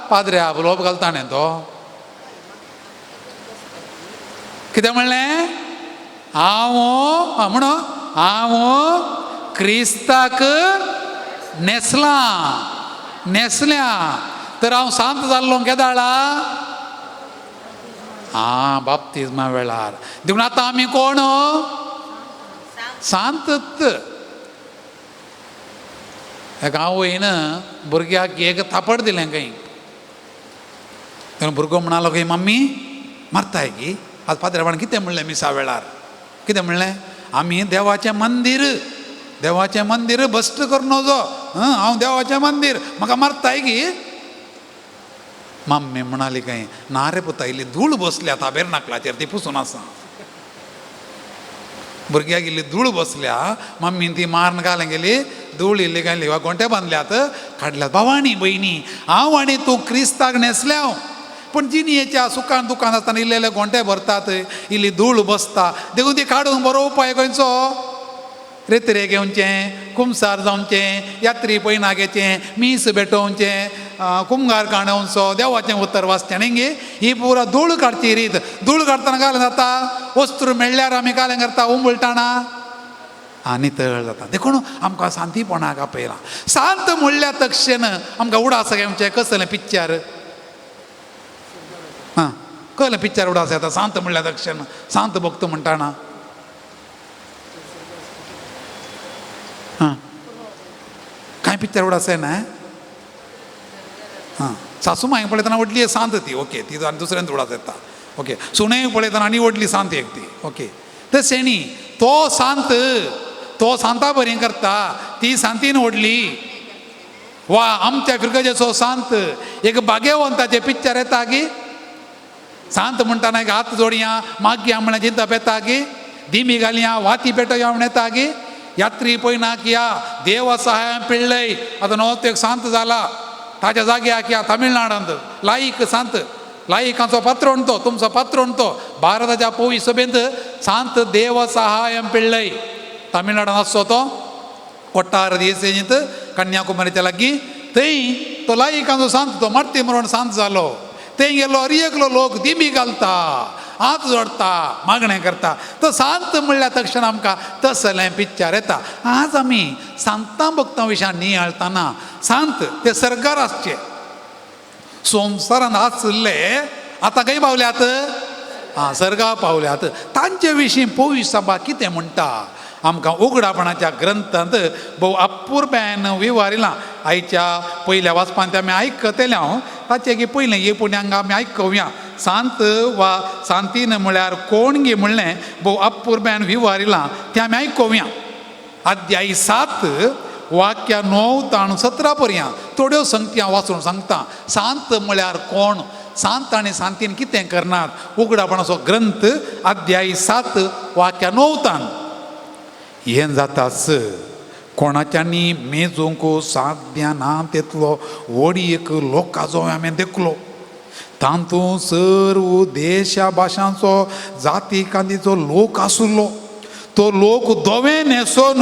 पाद्र्या लोप घालता न्ही तो. कितें म्हणलें? हांव म्हणून हांव क्रिस्ताक न्हेसलां, न्हेसल्या तर हांव शांत जाल्लो केदाळा? आं, बाप्तिज्मा वेळार. देखून आतां आमी कोण? शांतत. एका आवयन भुरग्याक एक थापड दिलें खंय. तेन्ना भुरगो म्हणालो खंय, मम्मी मारताय की आज पाद्र्याबान कितें म्हणलें मिसा वेळार? कितें म्हणलें? आमी देवाचें मंदीर, देवाचें मंदीर भश्ट करून नजो. हांव देवाचें मंदीर, म्हाका मारताय की? मम्मी म्हणाली खंय, ना रे पुता, इल्ली धूळ बसल्या ताबेरनाकलाचेर, ती पुसून आसा. भुरग्याक इल्ली धूळ बसल्या, मम्मीन ती मारून घालें गेली, धूळ इल्ली घाली वा गोंटे बांदल्यात काडल्यात. भावानी भयणी, हांव आनी तूं क्रिस्ताक न्हेसल्या, पूण जिणयेच्या सुखान दुखान आसतना इल्ले इल्ले गोंटे भरतात, इल्ली धूळ बसता, देखून ती काडूंक बरो उपाय खंयचो? रेतरे घेवचें, कुमसार जावचें, यात्री पयना घेवचें, मीस भेटोवचें, कुमगार काणोवचो, देवाचें उतर वाचचें न्ही गे. ही पुरा धूळ काडची रीत. धूळ काडटना कालें जाता? वस्त्र मेळ्ळ्यार आमी कालें करता, उंबळटाना आनी तळ जाता. देखून आमकां शांतीपणाक आपयलां. शांत म्हणल्या तक्षण आमकां उडास घेवचें. कसलें पिक्चर? आं, कसलें पिक्चर उडास येता शांत म्हणल्या तक्षण? शांत भक्त म्हणटाना आं, कांय पिक्चर उडास येना? आं, सासू मांय पळयतना व्हडली शांत ती, ओके, ती आनी दुसऱ्यान उडास येता, ओके. सुणें पळयतना आनी व्हडली शांत एक ती, ओके. तशें न्ही, तो शांत, तो शांता बरी करता, ती शांतीन व्हडली. वा आमच्या फिरगजेचो शांत एक भाग्यवंताचें पिक्चर येता की शांत म्हणटाना एक हात जोडया मागया म्हळ्यार चिंतप येता की दिमी घालया वाती पेटोवया म्हण येता की यात्री पळयना की या देव सहाय पिळ्ळय आतां नवो एक शांत जाला ताच्या जाग्याक या तमिळनाडांत लायक शांत लायकांचो पात्रोण तो तुमचो पात्रोण तो भारताच्या पोवी सभेंत शांत देव सहायम पिळ्ळय तमिळनाडांत आसचो तो कोट्टार देसेंत कन्याकुमारीच्या लागीं थंय तो लायकांचो शांत तो मारती मरण शांत जालो थंय गेलो हर एकलो लोक दिमी घालता हात जोडटा मागणें करता तो शांत म्हणल्यार तक्षण आमकां तसलें पिक्चर येता. आज आमी सांतां भक्तां विशयान नियाळतना शांत ते सरकार आसचे संवसारान आशिल्ले आतां खंय पावल्यात आं सर्गा पावल्यात तांचे विशीं पवित्र सभा कितें म्हणटा आमकां उगडापणाच्या ग्रंथांत भोव अपुरबायेन विवारिलां. आयच्या पयल्या वाचपांत आमी आयकतले हांव ताचें की पयलें हे पुण्यांग आमी आयकुया. शांत वा शांतीन म्हळ्यार कोण गी म्हणलें भोव अपुरबायेन विवारिलां तें आमी आयकुया. अध्याय 7 वाक्या 9 ताणू 17 पर्यंत थोड्यो संगती हांव वाचून सांगता. शांत म्हळ्यार कोण, शांत आनी शांतीन कितें करनात. उगडापणाचो ग्रंथ अध्याय 7 वाक्या 9 तान हें जाताच कोणाच्यांनी मेजूंक साध्य ना तेतलो व्हड एक लोकाचो हांवें देखलो तातूंत सर्व देशा भाशांचो जाती कांदीचो लोक आसलो. तो लोक दोवे न्हेसोन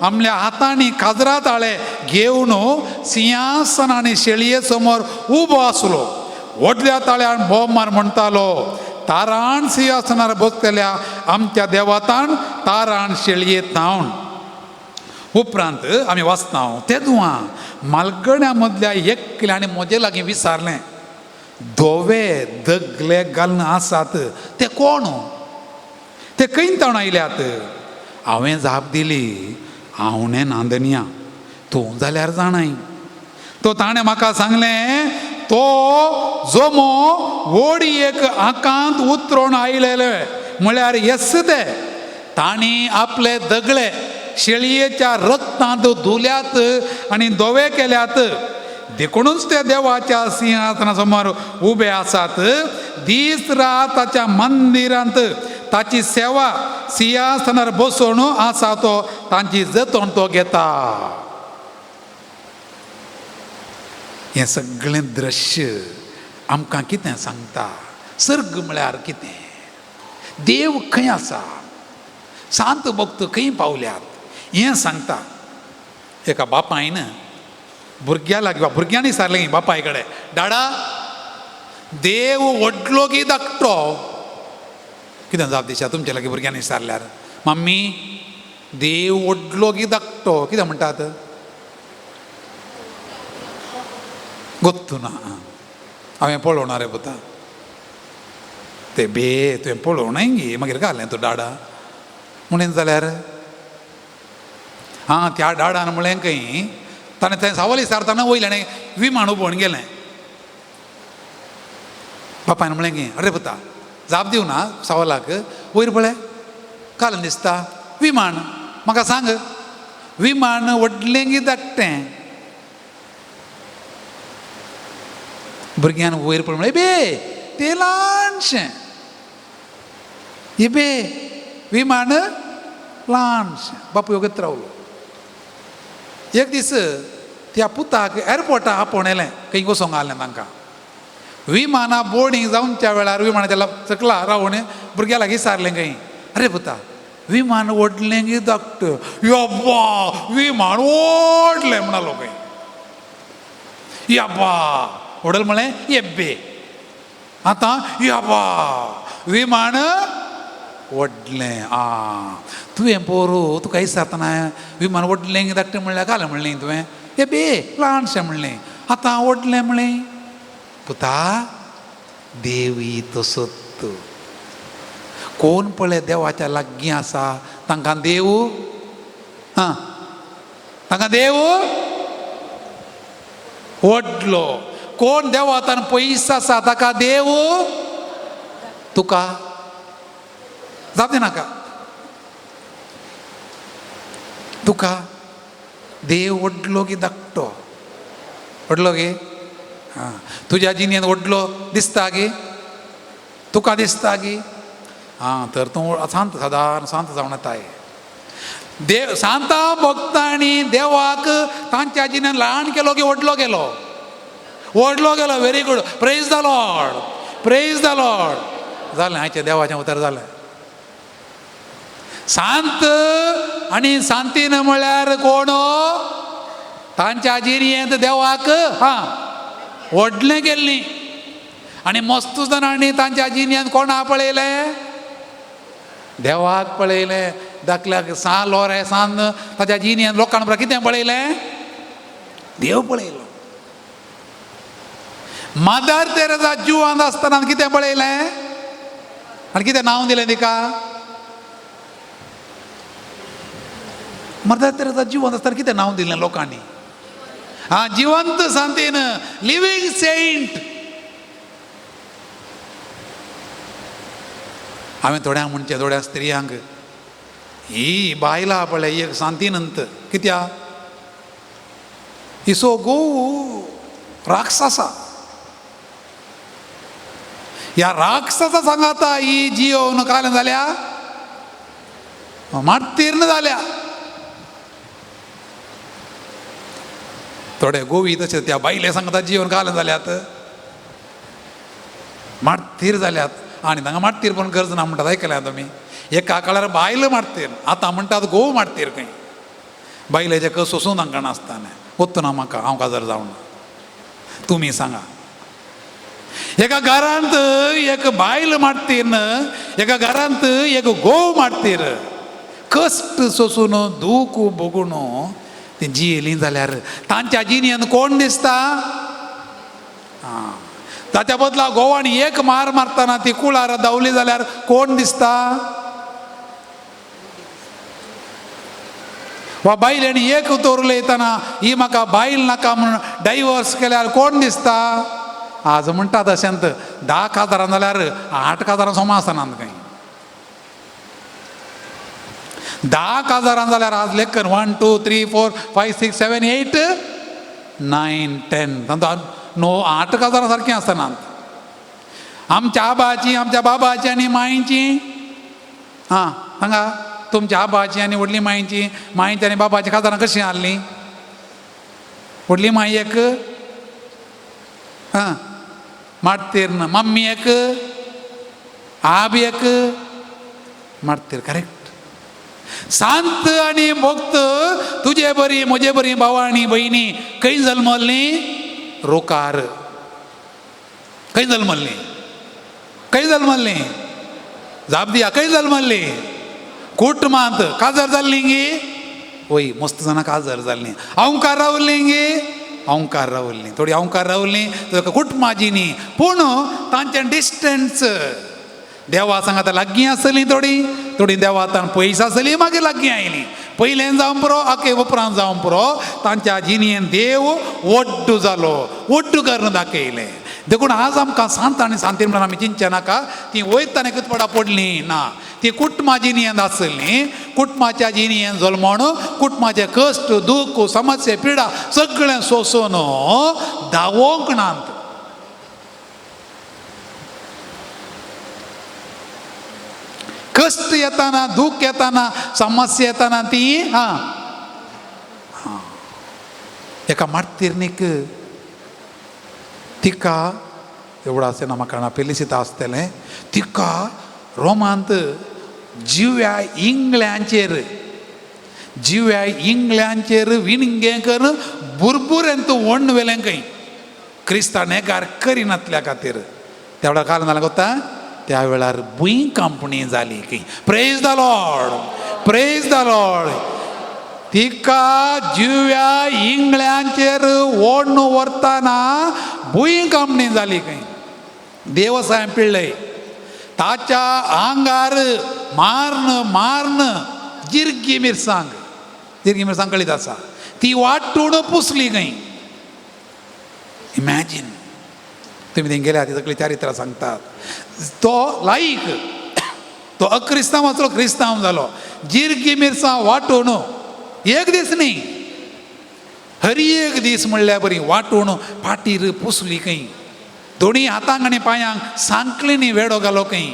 आमल्या हातांनी काजरा ताळे घेवन सिंहासन आनी शेळये समोर उबो आसलो. व्हडल्या ताळ्यान बोब मार म्हणटालो, ताराण सिंहासनार बसतल्या आमच्या देवातान ताराण शेळये तावन. उपरांत आमी वाचता, तेदुआ मालगड्या मदल्या एकल्यान म्हजे लागीं विचारलें, धवे दगले घालून आसात ते कोण, ते खंय तावन आयल्यात? हांवें जाप दिली, हांवणें नांदनिया, तूं जाल्यार जाणाय. तो ताणें म्हाका सांगलें, तो जोमो व्हड एक आकांत उतरोन आयलेले म्हळ्यार येस ते तांणी आपले दगळे शेळयेच्या रक्तांत धुल्यात आनी धवे केल्यात, देखूनच ते देवाच्या सिंहासना समोर उबे आसात. दीस रात ताच्या मंदिरांत ताची सेवा सिंहासनार बसोवन आसा तो तांची जतण तो घेता. हें सगळें दृश्य आमकां कितें सांगता? सर्ग म्हळ्यार कितें, देव खंय आसा, सांत भक्त खंय पावल्यात हें सांगता. एका बापायन भुरग्या लागीं, भुरग्यांनी सारलें बापाय कडेन, डाडा देव व्हडलो की धाकटो? कितें जाप दिशा तुमचे लागीं भुरग्यांनी सारल्यार? मम्मी देव व्हडलो की धाकटो? कितें म्हणटात? गोत्तू ना, हांवें पळोवना रे पुता ते बे, तुवें पळोवनाय गे, मागीर घालें तूं डाडा म्हणून जाल्यार. आं, त्या डाडान म्हणलें खंय ताणें तें सावली सारतना वयलें आनी विमान उबोवन गेलें. बापायन म्हणलें की अरे पुता जाप दिवना सवालाक, वयर पळय काल दिसता विमान, म्हाका सांग विमान व्हडलें की धाकटें? भुरग्यान वयर पळय म्हणलें, बे तें ल्हानशें, हे बे विमान ल्हानशें. बापूय वगत रावलो. एक दीस त्या पुताक एअरपोर्टाक आपोवन येलें, खंय वचोंक आसलें तांकां. विमाना बोर्डींग जावच्या वेळार विमानाच्या सकला रावन भुरग्या लागीं सारलें खंय, अरे पुता विमान व्हडलें की धाकटें? यब्बा विमान व्हडलें म्हणालो खंय. यब्बा व्हडल म्हणलें येब्बे, आतां यब्बा विमान व्हडलें. आं तुवें पोरू तुका विचारतना विमान व्हडलें की धाकटें म्हणल्यार घालें म्हणलें तुवें, हे बे ल्हानशें म्हणलें, आतां व्हडलें म्हणलें. पुता देवी तसोत, कोण पळय देवाच्या लागीं आसा तांकां देव, आं तांकां देव व्हडलो. कोण देवातान पयस आसा ताका देव तुका जाप नाका, तुका देव व्हडलो की धाकटो? व्हडलो गे? आं, तुज्या जिणेंत व्हडलो दिसता गे तुका? दिसता गे? आं, तर तूं शांत सादारण शांत जावन येताय. देव सांता भक्तांनी देवाक तांच्या जिणेंत ल्हान केलो की व्हडलो केलो? व्हडलो केलो. Very good, praise the Lord, praise the Lord. जालें आयचें देवाचें उतर जालें. शांत आनी शांतीन म्हळ्यार कोण? तांच्या जिणेंत देवाक हां व्हडलें केल्ली. आनी मस्त जाणांनी तांच्या जिणेंत कोणा पळयलें? देवाक पळयलें. धाकल्याक सा लोरे सान ताच्या जिणेंत लोकांक कितें पळयलें? देव पळयलो. मदर तेरेजा जिवांत आसतना कितें पळयलें आनी कितें नांव दिलें तिका? मदर तेरेजा जिवंत आसतना कितें नांव दिलें लोकांनी? आं, जिवंत सांतीन, लिवींग सेंट. हांवें थोड्यांक म्हणचें, थोड्या स्त्रियांक, ही बायलां पळय एक सांतीनंत, कित्याक हिचो घोव राक्षस आसा, ह्या राक्षसा सांगाता ही जियोवन कालें जाल्या मार्तीर्ण जाल्या. थोडे गोवी तशें त्या बायले सांगता जियोवन कालें जाल्यात मार्तीर जाल्यात, आनी तांकां मार्तीर पण गरज ना म्हणटात. आयकल्या तुमी? एका काळार बायल मारतीर, आतां म्हणटात घोव मारतीर खंय. बायलेचे कस सोसून तांकां नासतालें. वत्तू ना म्हाका, हांव काजार जावना. तुमी सांगा, एका घरांत एक बायल मारतीर, एका घरांत एक घोव मारतीर, कश्ट सोसून दूख भोगून ती जियेली जाल्यार तांच्या जिणेन कोण दिसता? आं, ताच्या बदला घोवान एक मार मारतना ती कुळार धांवली जाल्यार कोण दिसता? वा बायलेन एक उतर उलयतना ही म्हाका बायल नाका म्हणून डायवर्स केल्यार कोण दिसता? आज म्हणटा तशेंत 10 काजारां जाल्यार 8 काजारां सोमा आसनात खंय. 10 काजारां जाल्यार आज लेखन 1 2 3 4 5 6 7 8 9 10 तांतूत 9 8 काजारां सारकीं आसनात. आमच्या आबाची, आमच्या बाबाची आनी मांयची, आं सांगा तुमच्या आबाची आनी व्हडली मांयची, मांयची आनी बाबाची काजारां कशीं आहलीं? व्हडली मांय एक, आं मारतीर, मम्मी एक, आब एक मारतीर. करेक्ट. सांत आनी भक्त तुजे बरी म्हजे बरी भावा आनी भयणी खंय जल्मल्लीं? रोकार. खंय जल्मल्लीं? खंय जल्मल्लीं? जाप दिया, खंय जल्मल्लीं? कुटुंबांत. काजार जाल्लीं गी? वय, मस्त जाणां काजार जाल्लीं. अंवकार रावल्लीं गी? अंवकार रावल्लीं. थोडीं अंवकार रावल्लीं कुटुंबाची न्ही, पूण तांचें डिस्टन्स देवा सांगाता लागीं आसलीं, थोडीं थोडीं देवा आतां पयस आसलीं, मागीर लागीं आयलीं. पयलें जावं पुरो, आके उपरांत जावं पुरो, तांच्या जिणेन देव वड्डू जालो, वड्डू करून दाखयलें. देखून आज आमकां सांत आनी सांतीन म्हणून आमी चिंतचें नाका. ती वयतना कितपडा पडलीं ना, ती कुटुंबा जिणेन आसलीं. कुटुंबाच्या जिणेन जल्मोण कुटुंबाचे कश्ट, दूख, समस्या, पिडा सगळें सोंसून धांवोंक नात. कश्ट येताना, दूख येताना, समस्या येताना ती हां एका मार्तिर्नीक तिका एवढो आसना म्हाका ना पेलिसिता आसतलें, तिका रोमांत जिव्या इंगळ्यांचेर, जिव्या इंगळ्यांचेर विणगें करून बुरबुरेंत वण्ण वेलें खंय क्रिस्तांव नेगार करिनातल्या खातीर. त्या वेळार कारण जालें कोत्ता, त्या वेळार भूंय कंपनी जाली खंय. Praise the Lord, praise the Lord. तिका जिव्या इंगळ्यांचेर ओडून व्हरतना भूंय कंपनी जाली खंय. देवसायम पिळ्ळय ताच्या आंगार माਰਨ माਰਨ जिरगी मिरसांग, जिरगी मिरसांग कळीत आसा, ती वांटून पुसली खंय. इमॅजीन तुमी थंय गेल्या, ती सगळी चारित्रां सांगतात. तो लायक, तो अक्रिस्तांव आसलो, क्रिस्तांव जालो. जिरगी मिरसांग वांटून एक दीस न्ही, हर एक दीस म्हणल्यार बरी वांटून फाटीर पुसली खंय. दोनी हातांक आनी पांयांक सांकळींनी वेडो घालो खंय.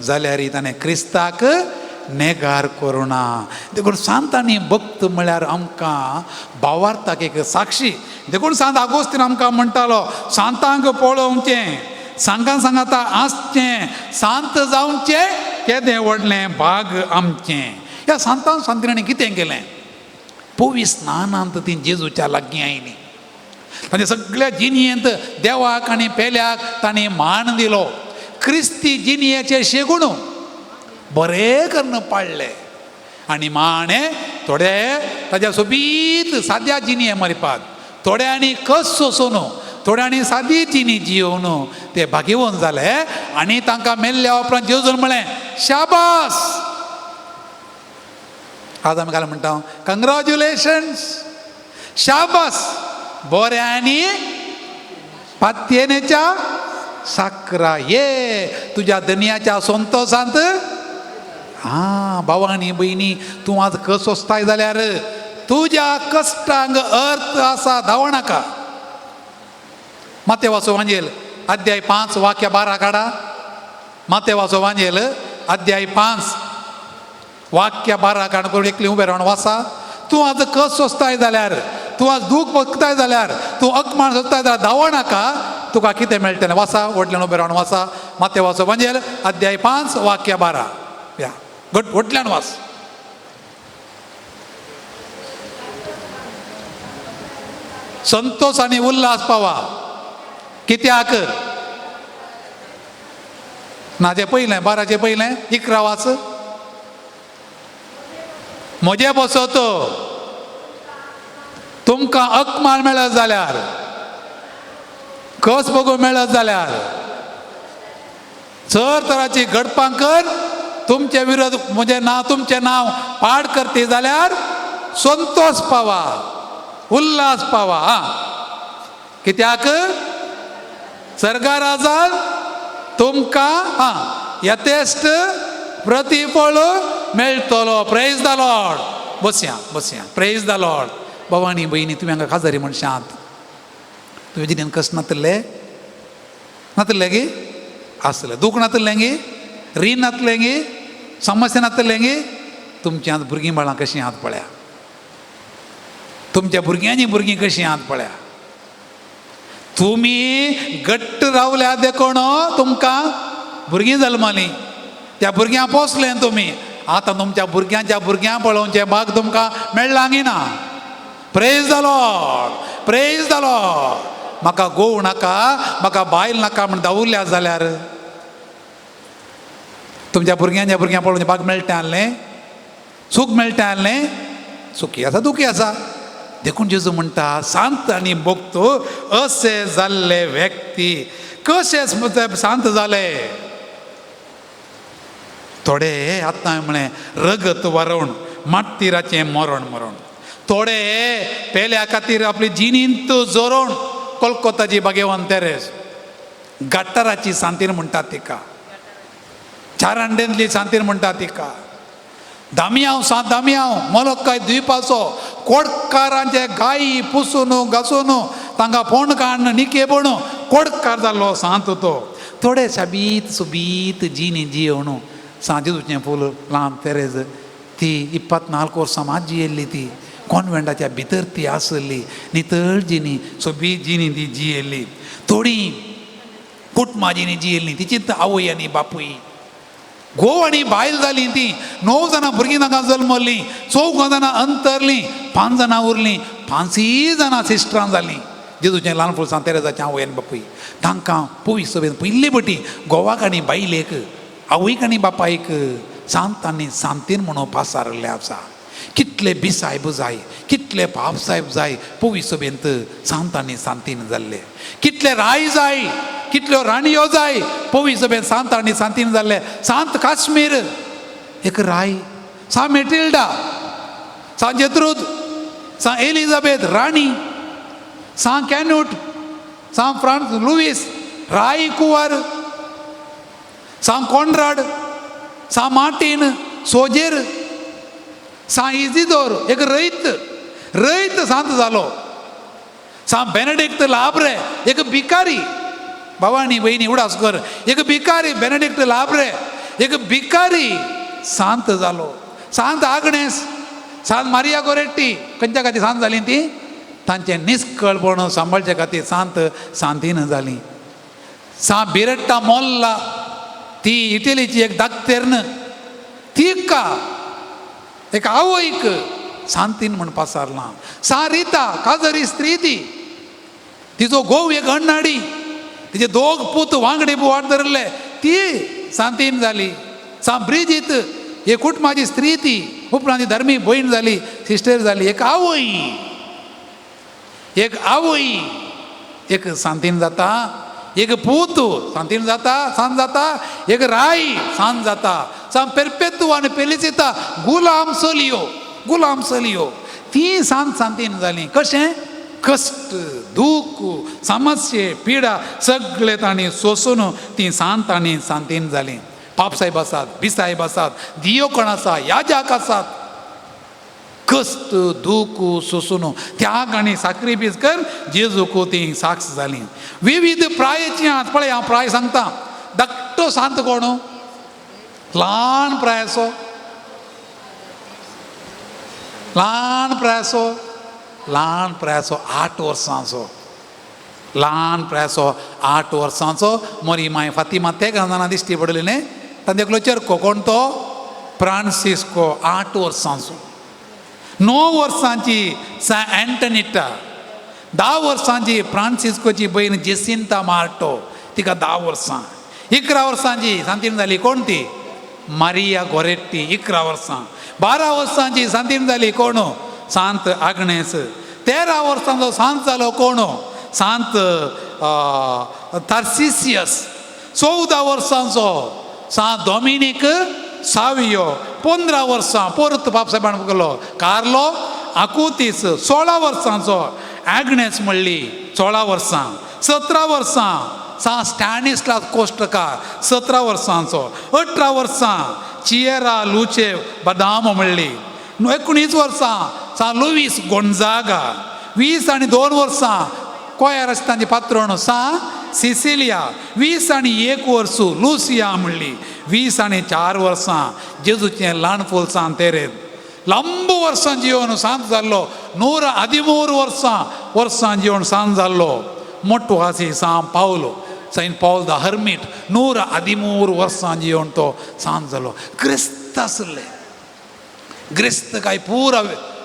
जाल्यार ताणें क्रिस्ताक नेगार करुणा. देखून सांत आनी भक्त म्हळ्यार आमकां भावार्थाक एक साक्षी. देखून सांत आगोस्तीन आमकां म्हणटालो, सांतांक पळोवचें, सांगां सांगाता आसचें, सांत जावचें केदें व्हडलें भाग आमचें. ह्या सांतान सांतिरांनी कितें केलें? पवी स्नानांत ती जेजूच्या लागीं आयलीं. तांच्या सगळ्या जिणयेंत देवाक आनी पेल्याक तांणी मान दिलो. क्रिस्ती जिणयेचे शेगूण बरें करून पाळ्ळे आनी माणे थोडे ताज्या सोबीत साद्या जिणये मरपाक, थोड्यांनी कस सोसून, थोड्यांनी सादी जिणी जियोवन ते भागेवन जाले. आनी तांकां मेल्ल्या उपरांत जेजून म्हळें शाबास. आज आमी काल म्हणटा कंग्रेच्युलेशन्स, शाबास, बऱ्यांनी पातयेनेच्या साकरा ये तुज्या दनयाच्या संतोसांत. आं भावानी भयणी, तूं आज कस सोंसताय जाल्यार तुज्या कश्टांक अर्थ आसा, धांवो नाका. मातेवाचो वांजेल अध्याय 5 वाक्य 12 काडा. मातेवाचो वांजेल अध्याय 5 वाक्य 12 काड करून एकली उबें रावन वासा. तूं आज कस सोंसताय जाल्यार, तूं आज दूख भोगताय जाल्यार, तूं अकमाण सोंसताय जाल्यार धांवो नाका, तुका कितें मेळटलें. वासा, व्हडल्यान उबें रावन वासा. मातेवाचो वांजेल अध्याय 5 वाक्य 12. या घट व्हडल्यान वाच. संतोष आनी उल्हास पावा. कित्याक ना? जें पयलें 12चें पयलें 11 वाच. म्हजे बसत तुमकां अकमान मेळत जाल्यार, कस बगून मेळत जाल्यार, चड तराची घडपां कर तुमचे विरोध म्हजें नांव तुमचें नांव पाड करती जाल्यार संतोष पावा, उल्हास पावा. आं, कित्याक सर्गा राजान तुमकां आं यथेश्ट प्रतिफळ मेळटलो. Praise the Lord. बसया बसया. Praise the Lord. बाबा आनी भयणी, तुमी हांगा खाजारी मनशांत, तुवें जिणेन कश्ट नातले नातले गी आसले, दूख नातलें गी, रीण नातलें गी, समस्या नातलें गी. तुमच्या भुरगीं बाळां कशीं हात पळया, तुमच्या भुरग्यांची भुरगीं कशीं हात पळया. तुमी घट्ट रावल्या देखून तुमकां भुरगीं जल्मलीं, त्या भुरग्यां पोसलें तुमी. आतां तुमच्या भुरग्यांच्या भुरग्यां पळोवचें भाग तुमकां मेळ्ळां ना? Praise the Lord. Praise the Lord. म्हाका घोव नाका, म्हाका बायल नाका म्हण दावुरल्या जाल्यार तुमच्या भुरग्यांच्या भुरग्यां पळोवचें भाग मेळटा आहलें, सूख मेळटा आहलें. सुखी आसा, दुखी आसा. देखून जेजू म्हणटा, शांत आनी भक्त असे जाल्ले व्यक्ती. कशे शांत जाले? थोडे आतां म्हळें रगत वरोवन मार्तिराचें मरण मरण, थोडे पेल्या खातीर आपली जिणींत जोरोवन. कोलकोताची भाग्यवान तेरेस, गट्टराची सांतीर म्हणटात तिका, चारांडेंतली सांतीर म्हणटात तिका, दामियांव, सांत दामियांव मोलोकाय द्वीपाचो, कोडकारांचे गायी पुसून घासून तांकां फोंड काडून निके पणू कोडकार जाल्लो सांत तो. थोडे साबीत सुबीत जिणी जियोवन सांजेचें फूल ल्हान तेरेज, ती 24 वर्सां मात जियेल्ली. ती कॉन्वेंटाच्या भितर ती आसली, नितळ जिणी, सोबीत जिणी ती जियेल्ली. थोडी कुटुंबां जिणी जियेल्ली, तिचीच आवय आनी बापूय, घोव आनी बायल जालीं ती. 9 जाणां भुरगीं तांकां जल्मल्लीं, 4 जाणां अंतरलीं, 5 जाणां उरलीं, 5 जाणां सिस्टरां जालीं. जेजूचें ल्हान फूल सांत तेरेजाचें आवय आनी बापूय तांकां पयस सभेन पयले पटी घोवाक आनी बायलेक, आवयक आनी बापायक सांत आनी सांतीन म्हणून पासारिल्लें आसा. कितले बिसायब जाय, कितले पाप सायब जाय पवी सभेंत सांत आनी सांतीन जाल्ले. कितले राय जाय, कितल्यो राणयो जाय पवी सभेंत सांत आनी सांतीन जाल्ले. सांत काश्मीर एक राय, सांत मेटिल्डा, सांत जेत्रूद, सांत एलिजाबेथ राणी, सांत कॅन्यूट, सांत फ्रांस लुईस राय कुंवर, सांत कॉनराड, सांत मार्टीन सोजेर, सांत इजिदोर एक रैत, रैत सांत जालो, सांत बेनेडिक्ट लाब्रे एक भिकारी. भावानी भयणी, उडास कर, एक भिकारी बेनेडिक्ट लाब्रे एक भिकारी सांत जालो. सांत आग्नेस, सांत मारिया गोरेट्टी खंयच्या खातीर सांत जाली ती? तांचें निस्कळपण सांबाळचे खातीर सांत सांतीन जाली. सांत बिरट्टा मोल्ला, ती इटलीची एक दाक्तेर्न, तिका एक आवयक सांतीन म्हण पासारलां. सा रिता काजरी स्त्री ती, तिचो घोव एक अण्णाडी, तिचे दोग पूत वांगडी वाट धरले, ती सांतीन जाली. सा ब्रिजीत एक कुटुंबाची स्त्री ती, उपरांत ती धर्मी भयण जाली, सिस्टर जाली. एक आवय, एक आवय एक सांतीन जाता, एक पूत सांतीन जाता, सांत जाता, एक राय सांत जाता. सांत पेरपेतू आनी पेलिसिता गुलाम चलयो, गुलाम चलयो ती सांत सांतीन जाली. कशें? कश्ट, दूख, समस्ये, पिडा सगळे तांणी सोसून ती सांत आनी सांतीन जाली. पाप साहेब आसात, बिसाहेब आसात, दियोकण आसा, याजाक आसात. कश्ट दूख सोसून त्याग आनी साक्रिफीस कर जेजूक ती साक्ष जाली. विविध प्रायची आहात. पळय हांव प्राय सांगता. धाकटो सांत कोण? ल्हान प्रायचो, ल्हान प्रायचो, ल्हान प्रायचो 8 वर्सांचो, ल्हान प्रायचो 8 वर्सांचो. मोरी माय फातिमा तेगां जाणां दिश्टी पडली न्ही. तांचे एकलो चेरको कोण तो? फ्रांसिस्को 8 वर्सांचो, 9 वर्सांची सा अँटनिटा, 10 वर्सांची फ्रांसिस्कोची भयण जेसिंता मार्टो, तिका 10 वर्सां, 11 वर्सांची सांतीन जाली कोण ती मारिया गोरेट्टी, 11 वर्सां, 12 वर्सांची सांतीन जाली कोण सांत आग्नेस, 13 वर्सांचो सांत जालो कोण सांत थार्सिसियस, 14 वर्सांचो सांत डॉमिनीक सावियो, 15 वर्सां परत बापसाहेबान गेलो कार्लो आकुतीस, 16 वर्सांचो आग्नेस म्हणली 16 वर्सां, 17 वर्सां सांत स्टॅनिस्लास कोश्टकार 17 वर्सांचो, 18 वर्सां चियरा लुचे बदाम म्हणली, 19 वर्सां सांत लुवीस गोंजागा, 22 वर्सां कोयार आसता पात्रोण सा सिसिलिया, 21 वर्स लुसिया म्हणली, 24 वर्सां जेजूचें ल्हान फूल सांत तेरेज, लांब वर्सां जिवन सांत जाल्लो, 113 वर्सां जिवन सांत जाल्लो मोटो आसी San Paulo, Saint Paul the hermit, 113 वर्सां जिवन तो सांत जालो. क्रिस्त आसले, ग्रेस्त काय पुरा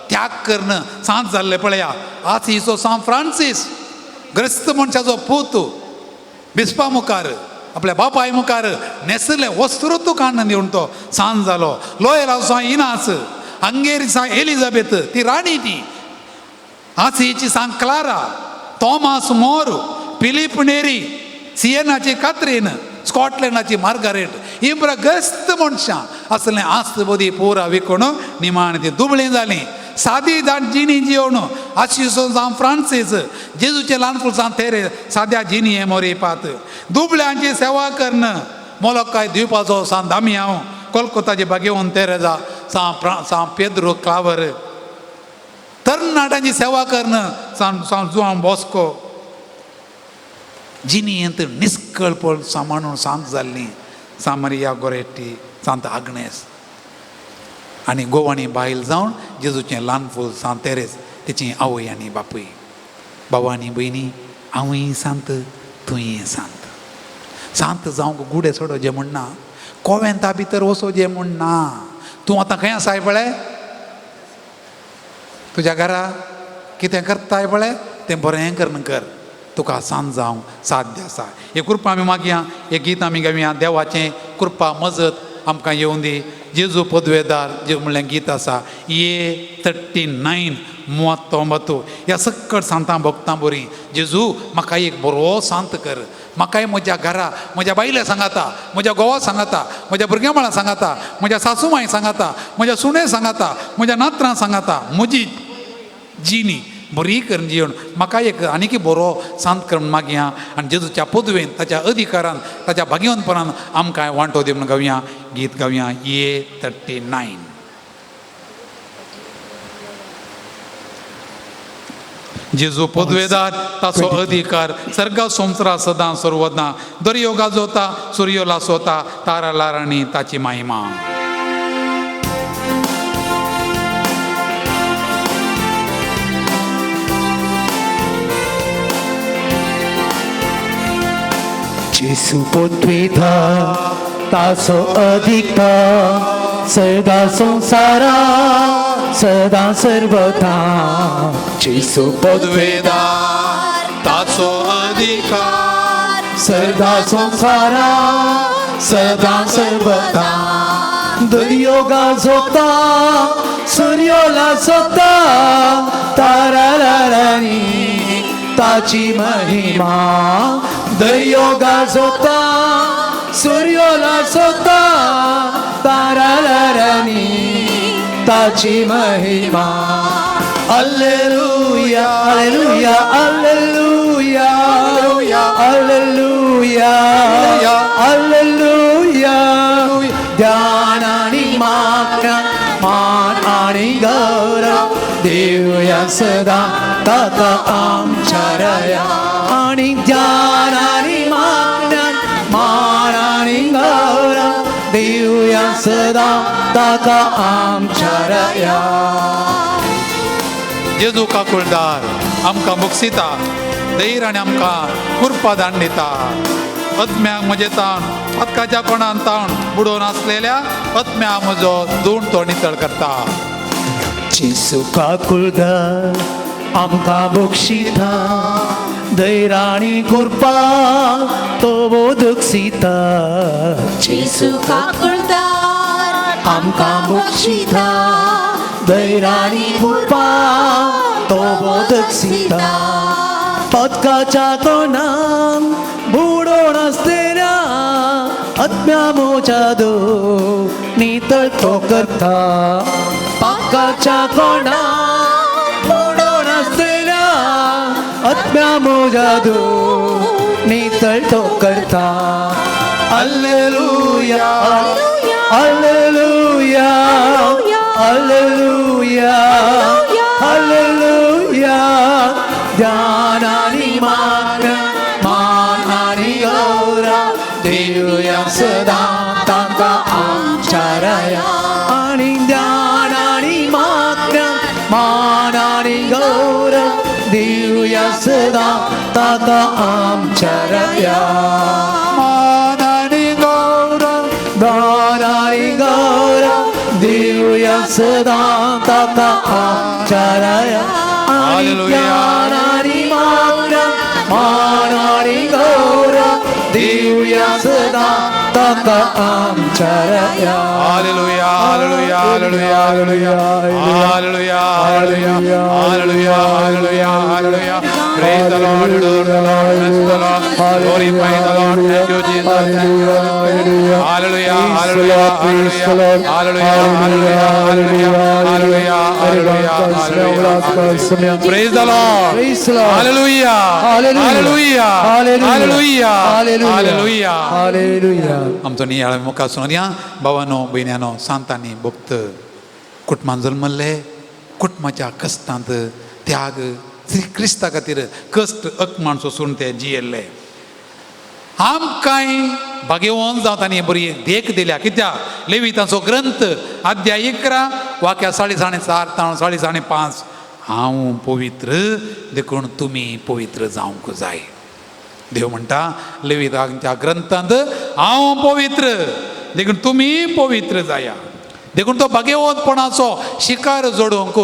त्याग करून सांत जाल्ले पळया. आसिसो सांत फ्रांसीस ग्रेस्त मनशाचो पूत बिस्पा मुखार आपल्या बापाय मुखार न्हेसले वस्त्रोतू काडून दिवन तो सांत जालो. लोयला सांत इनास, हंगेरी सांत एलिझाबेथ ती राणी ती, आसिची सांत क्लारा, थॉमास मोर, फिलीप नेरी, सियेनाची कात्रीन, स्कॉटलंडाची मार्गारेट, ही बरा ग्रस्त मनशां असलें आस्त बोदी पुरा विकून निमाण ती दुबळीं जालीं. सादी जिणी जिवन आशिसो सांत फ्रांसीस, जेजूचें ल्हान फूल सांत तेरेज, साद्या जिणये मोरी पात, दुबळ्यांची सेवा करून मोलोकाय द्वीपाचो सांत दामियांव, कोलकोताची बागेवन तेरेजा, सांत पेद्रो क्लावर, तरणाट्यांची सेवा करून सांत जुआंव बॉस्को, जिणयेंत निस्कळपण सामाणून सांत जाल्लीं सांत मारिया गोरेट्टी, सांत आग्नेस आनी गोवानी बायल जावन जेजूचें ल्हान फूल सांत तेरेज, तेची आवय आनी बापूय. बाबा आनी भयणी, हांवूय सांत, तूंय सांत. सांत जावंक गुडे सोडो जे म्हण ना, कोवेंता भितर वचो जे म्हण ना. तूं आतां खंय आसाय पळय, तुज्या घरा कितें करताय पळय तें बरें करून कर, तुका सांत जावंक साध्य आसा. हे कृपा आमी मागया, हे गीत आमी गावया, देवाचें कृपा मजत आमकां येवंदी दी. जेजू पदवेदार जे म्हणलें गीत आसा ए 39 39, ह्या सक्कड सांतां भक्तां बरी जेजू म्हाका एक बरो सांत कर, म्हाकाय म्हज्या घरा म्हज्या बायले सांगाता, म्हज्या घोवा सांगाता, म्हज्या भुरग्यां बाळां सांगाता, म्हज्या सासू माय सांगाता, म्हज्या सुणे सांगाता, म्हज्या नात्रां सांगाता, म्हजी जिणी बरी करून जिवन म्हाका एक आनीक बरो सांत करून मागया आनी जेजूच्या पदवेन ताच्या अधिकारान ताच्या भाग्यवंतपणान आमकां वांटो दी म्हणून गावया गीत गावया ए 39. जेजू पदवेदार ताचो अधिकार सर्गा संवसारा सदां सर्वदां, दर्यो गाजोता सुर्यो लासोता, तारा लारांनी ताची महिमा. जेसू पदवेदार ताचो अधिकार सदा संवसारा सदा सर्वदा. जेसू पदवेदार ताचो अधिकार सदा संवसारा सदा सर्वदा. दर्यो गाजोता सुर्यो लासोता, तारा लारांनी ताची महिमा. दर्यो गाजोता सुर्यो लासोता, तारा लारांनी ताची महिमा. Alleluia, alleluia, alleluia, alleluia, alleluia. ध्यान आणि मागण्या मान आणि गौरव देऊया सदा ताका आमच्या रया. आणि ध्यान आणि मागण्या मान आणि गौरव देऊया सदा ताका आमच्या रया. जेजू काकुळदार आमकां मुक्सिता, धैर्य आनी आमकां कृपा दान दिता. आत्म्याक म्हजे ताण पदकाच्या कोणान ताण बुडोवन आसलेल्या आत्म्या म्हजो धुवन तो नितळ करता. जेसू काकुळदार आमकां बक्षिता, दैराणी कृपा तो बोदक्षिता. जेसू काकुळदार आमकां बक्षिता, दैराणी कृपा तो बोदक्षिता. पदकाच्या कोणान बुडोवन आसलेल्या आत्म्या मोजा दो नितळ तो करता. पाकाच्या कोणान बुडोवन आसलेल्या आत्म्या मोजा दो नितळ तो करता. Alleluia, alleluia, alleluia, alleluia. ध्यान आणि मान, मान आणि गौरव देऊया सदा ताका आमच्या राया. आणि ध्यान आणि मान, मान आणि गौरव देऊया सदा ताका आमच्या राया. मान आणि गौरव, मान आणि गौरव देऊया सदा ताका आमच्या राया. आणि हालेलुया. ज्ञान आणि मान, मान आणि गौरव देऊया सदा ताका आमच्या राया. Hallelujah, hallelujah, hallelujah, hallelujah, hallelujah, hallelujah, hallelujah, hallelujah. Praise the Lord, adore the Lord, bless the Lord, glorify the Lord. Thank you, Jesus. Hallelujah, hallelujah, hallelujah, hallelujah, hallelujah, hallelujah, hallelujah, hallelujah. Praise the Lord. Praise the Lord. Hallelujah. Hallelujah. Hallelujah. Hallelujah. Hallelujah. Hallelujah. Hallelujah. आमचो नियाळ मुखार सुनया भावानो भयण्यानो सांतांनी भक्त कुटुंबान जल्मल्ले कुटुंबाच्या कश्टांत त्याग श्री क्रिस्ता खातीर कश्ट अकमान सोसून ते जियेल्ले. आमकांय भाग्यवंत जावं तांणी बरी देख दिल्या. कित्याक लेवितांचो ग्रंथ अध्याय 11 वाक्या 4.5 ताण 4.5, हांव पवित्र देखून तुमी पवित्र जावंक जाय. देव म्हणटा लेवितांच्या ग्रंथांत हांव पवित्र देखून तुमी पवित्र जाया. देखून तो भाग्यवंतपणाचो शिकार जोडूंक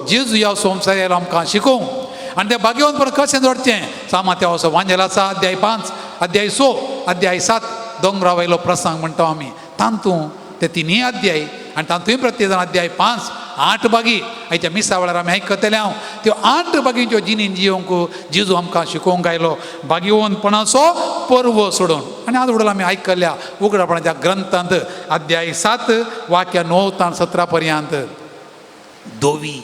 जेजू ह्या संवसारार आमकां शिकोवंक. आनी तें भाग्यवंतपण कशें जोडचें सामात्यावसो वांजेलाचा अध्याय 5 अध्याय 6 अध्याय 7 दोंगरा वयलो प्रसंग म्हणटा आमी तातूंत ते तिनूय अध्याय आनी तातूंय प्रत्येक जाण अध्याय 5 8 बागी आयच्या मिसा वेळार आमी आयकतले हांव त्यो 8 बागींच्यो जिणेन जियोंक जेजू आमकां शिकोवंक आयलो भाग्यवंतपणाचो पर्व सोडून. आनी आज उडला आमी आयकल्या उगडापणाच्या ग्रंथांत अध्याय 7 वाक्या 9 ताण 17 पर्यंत दोवी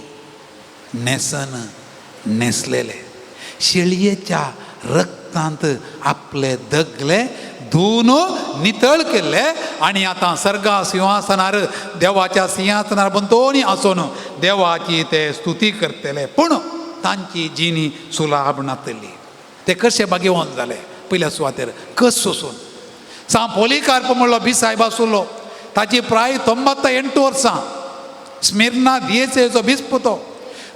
न्हेसन न्हेसलेले शेळयेच्या रक्तांत आपले दगले धुवन नितळ केल्ले आनी आतां सर्गा सिंहासनार देवाच्या सिंहासनार बंदोनी आसून देवाची ते स्तुती करतले. पूण तांची जिणी सुलाभ नातली. ते कशे भाग्यवंत जाले पयल्या सुवातेर कस सोसून. सांव पोलिकार्प म्हणलो बिसायब आसलो ताची प्राय 98 वर्सां स्मिर्ना दियेचो बिस्प तो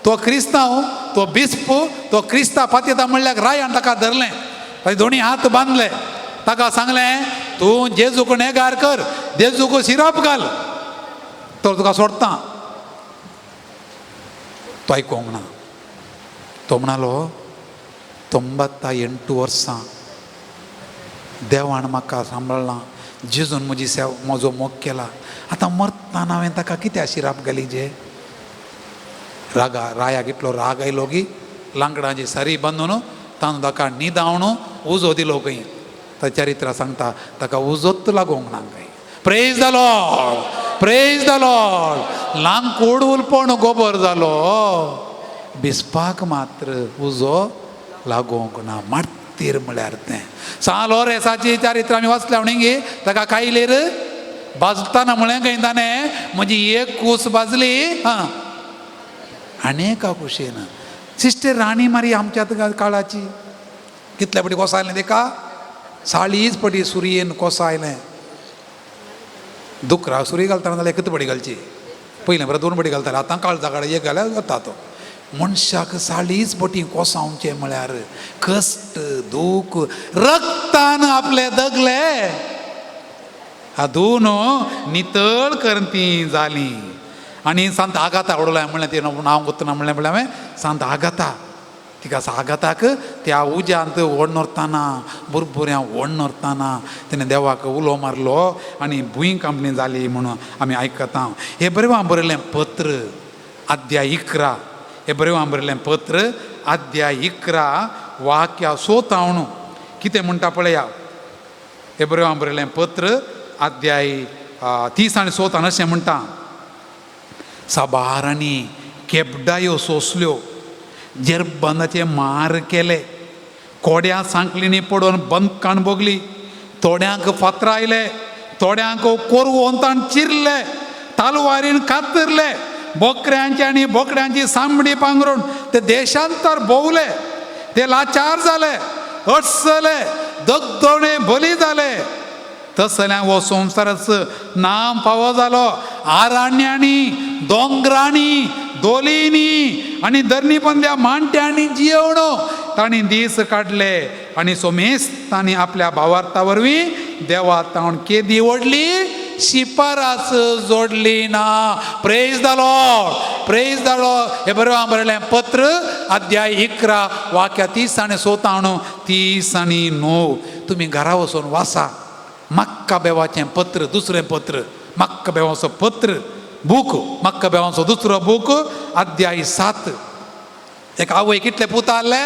तो क्रिस्तांव तो बिस्प तो क्रिस्ता पातयेता म्हणल्यार रायान ताका धरलें, ताचे दोनी हात बांदले, ताका सांगलें तूं जेजूक नेगार कर, जेजूक सिरप घाल तर तुका सोडटा. तो आयकोंक ना. तो म्हणालो 98 वर्सां देवान म्हाका सांबाळ्ळां, जेजून म्हजी सेवा म्हजो मोग केला, आतां मरतना हांवें ताका कित्याक शिराप घाली जे. रागा रायाक इतलो राग आयलो की लांकडाची सरी बांदून तांदून ताका न्हिदावन उजो दिलो खंय. ताचें चरित्र सांगता ताका उजोत लागोंक ना खंय. Praise the Lord, praise the Lord. लांकूड उलपण गोबर जालो, बिस्पाक मात्र उजो लागोंक ना. मार्तीर म्हळ्यार तें सां लोरेसाची चरित्र आमी वाचल्या म्हणगी ताका कायलेर भाजतना म्हळें खंय ताणें म्हजी एक कूस भाजली हां आनी एका कुशेन. सिस्टर राणी मारी आमच्या काळाची कितल्या पटी कोसायलें तेका 40 पटी सुरयेन कोसायलें. दुकरा सुरी घालतना जाल्यार एकच पटी घालची, पयलें बरें 2 पटी घालताले, आतां काळजा काळ एक घाल्यार जाता तो. मनशाक 40 पटी कोसावचें म्हळ्यार कश्ट दूख रक्त रक्तान आपले दगले हातून नितळ करून ती जाली. आनी सांत आगाता आवडलाय म्हणलें, तें नांव गुत्तना म्हणलें म्हणल्यार हांवें सांत आगाता, तिका आगाताक त्या उज्यांत ओडनोरतना बुरबुऱ्यां ओडनोरतना तिणें देवाक उलो मारलो आनी भूंय कंपनी जाली म्हणून आमी आयकता. हे बरें बरयलें पत्र अध्याय 11, हे बरें बरयलें पत्र अध्याय 11 वाक्या सोतावणू कितें म्हणटा पळया. हे बरें बरयलें पत्र अध्याय 30 आनी 100 अशें म्हणटा, साबारांनी केपडायो सोंसल्यो, जेरबंदाचे मार केले, कोड्या सांकलिनी पडून बंदकाण भोगली, थोड्यांक फातरायले, थोड्यांक कोरवोंतान चिरले, तालवारीन कातरले, बोकऱ्यांची आनी बोकड्यांची सांबडी पांगरून ते देशांतर भोंवले, ते लाचार जाले, अडसले, दगदोणे बली जाले. तसल्या हो संवसाराच नाम फावो जालो. आरण्यांनी, दोंगरांनी, दोलींनी आनी धरणी पंद्या मांट्यांनी जियोवण तांणी दीस काडले आनी सोमेस तांणी आपल्या भावार्था वरवीं देवा ताण केदी व्हडली शिपारास जोडली ना. Praise the Lord, praise the Lord. हे बरें बरयलें पत्र अध्याय 11 वाक्या 30 आनी 100 30 आनी 9. तुमी घरा वचून वाचा मक्का बेवाचें पत्र, दुसरें पत्र, मक्का बेवाचो पत्र बूक, मक्का बेवाचो दुसरो बूक अध्याय 7. एक आवय कितले पूत आहले?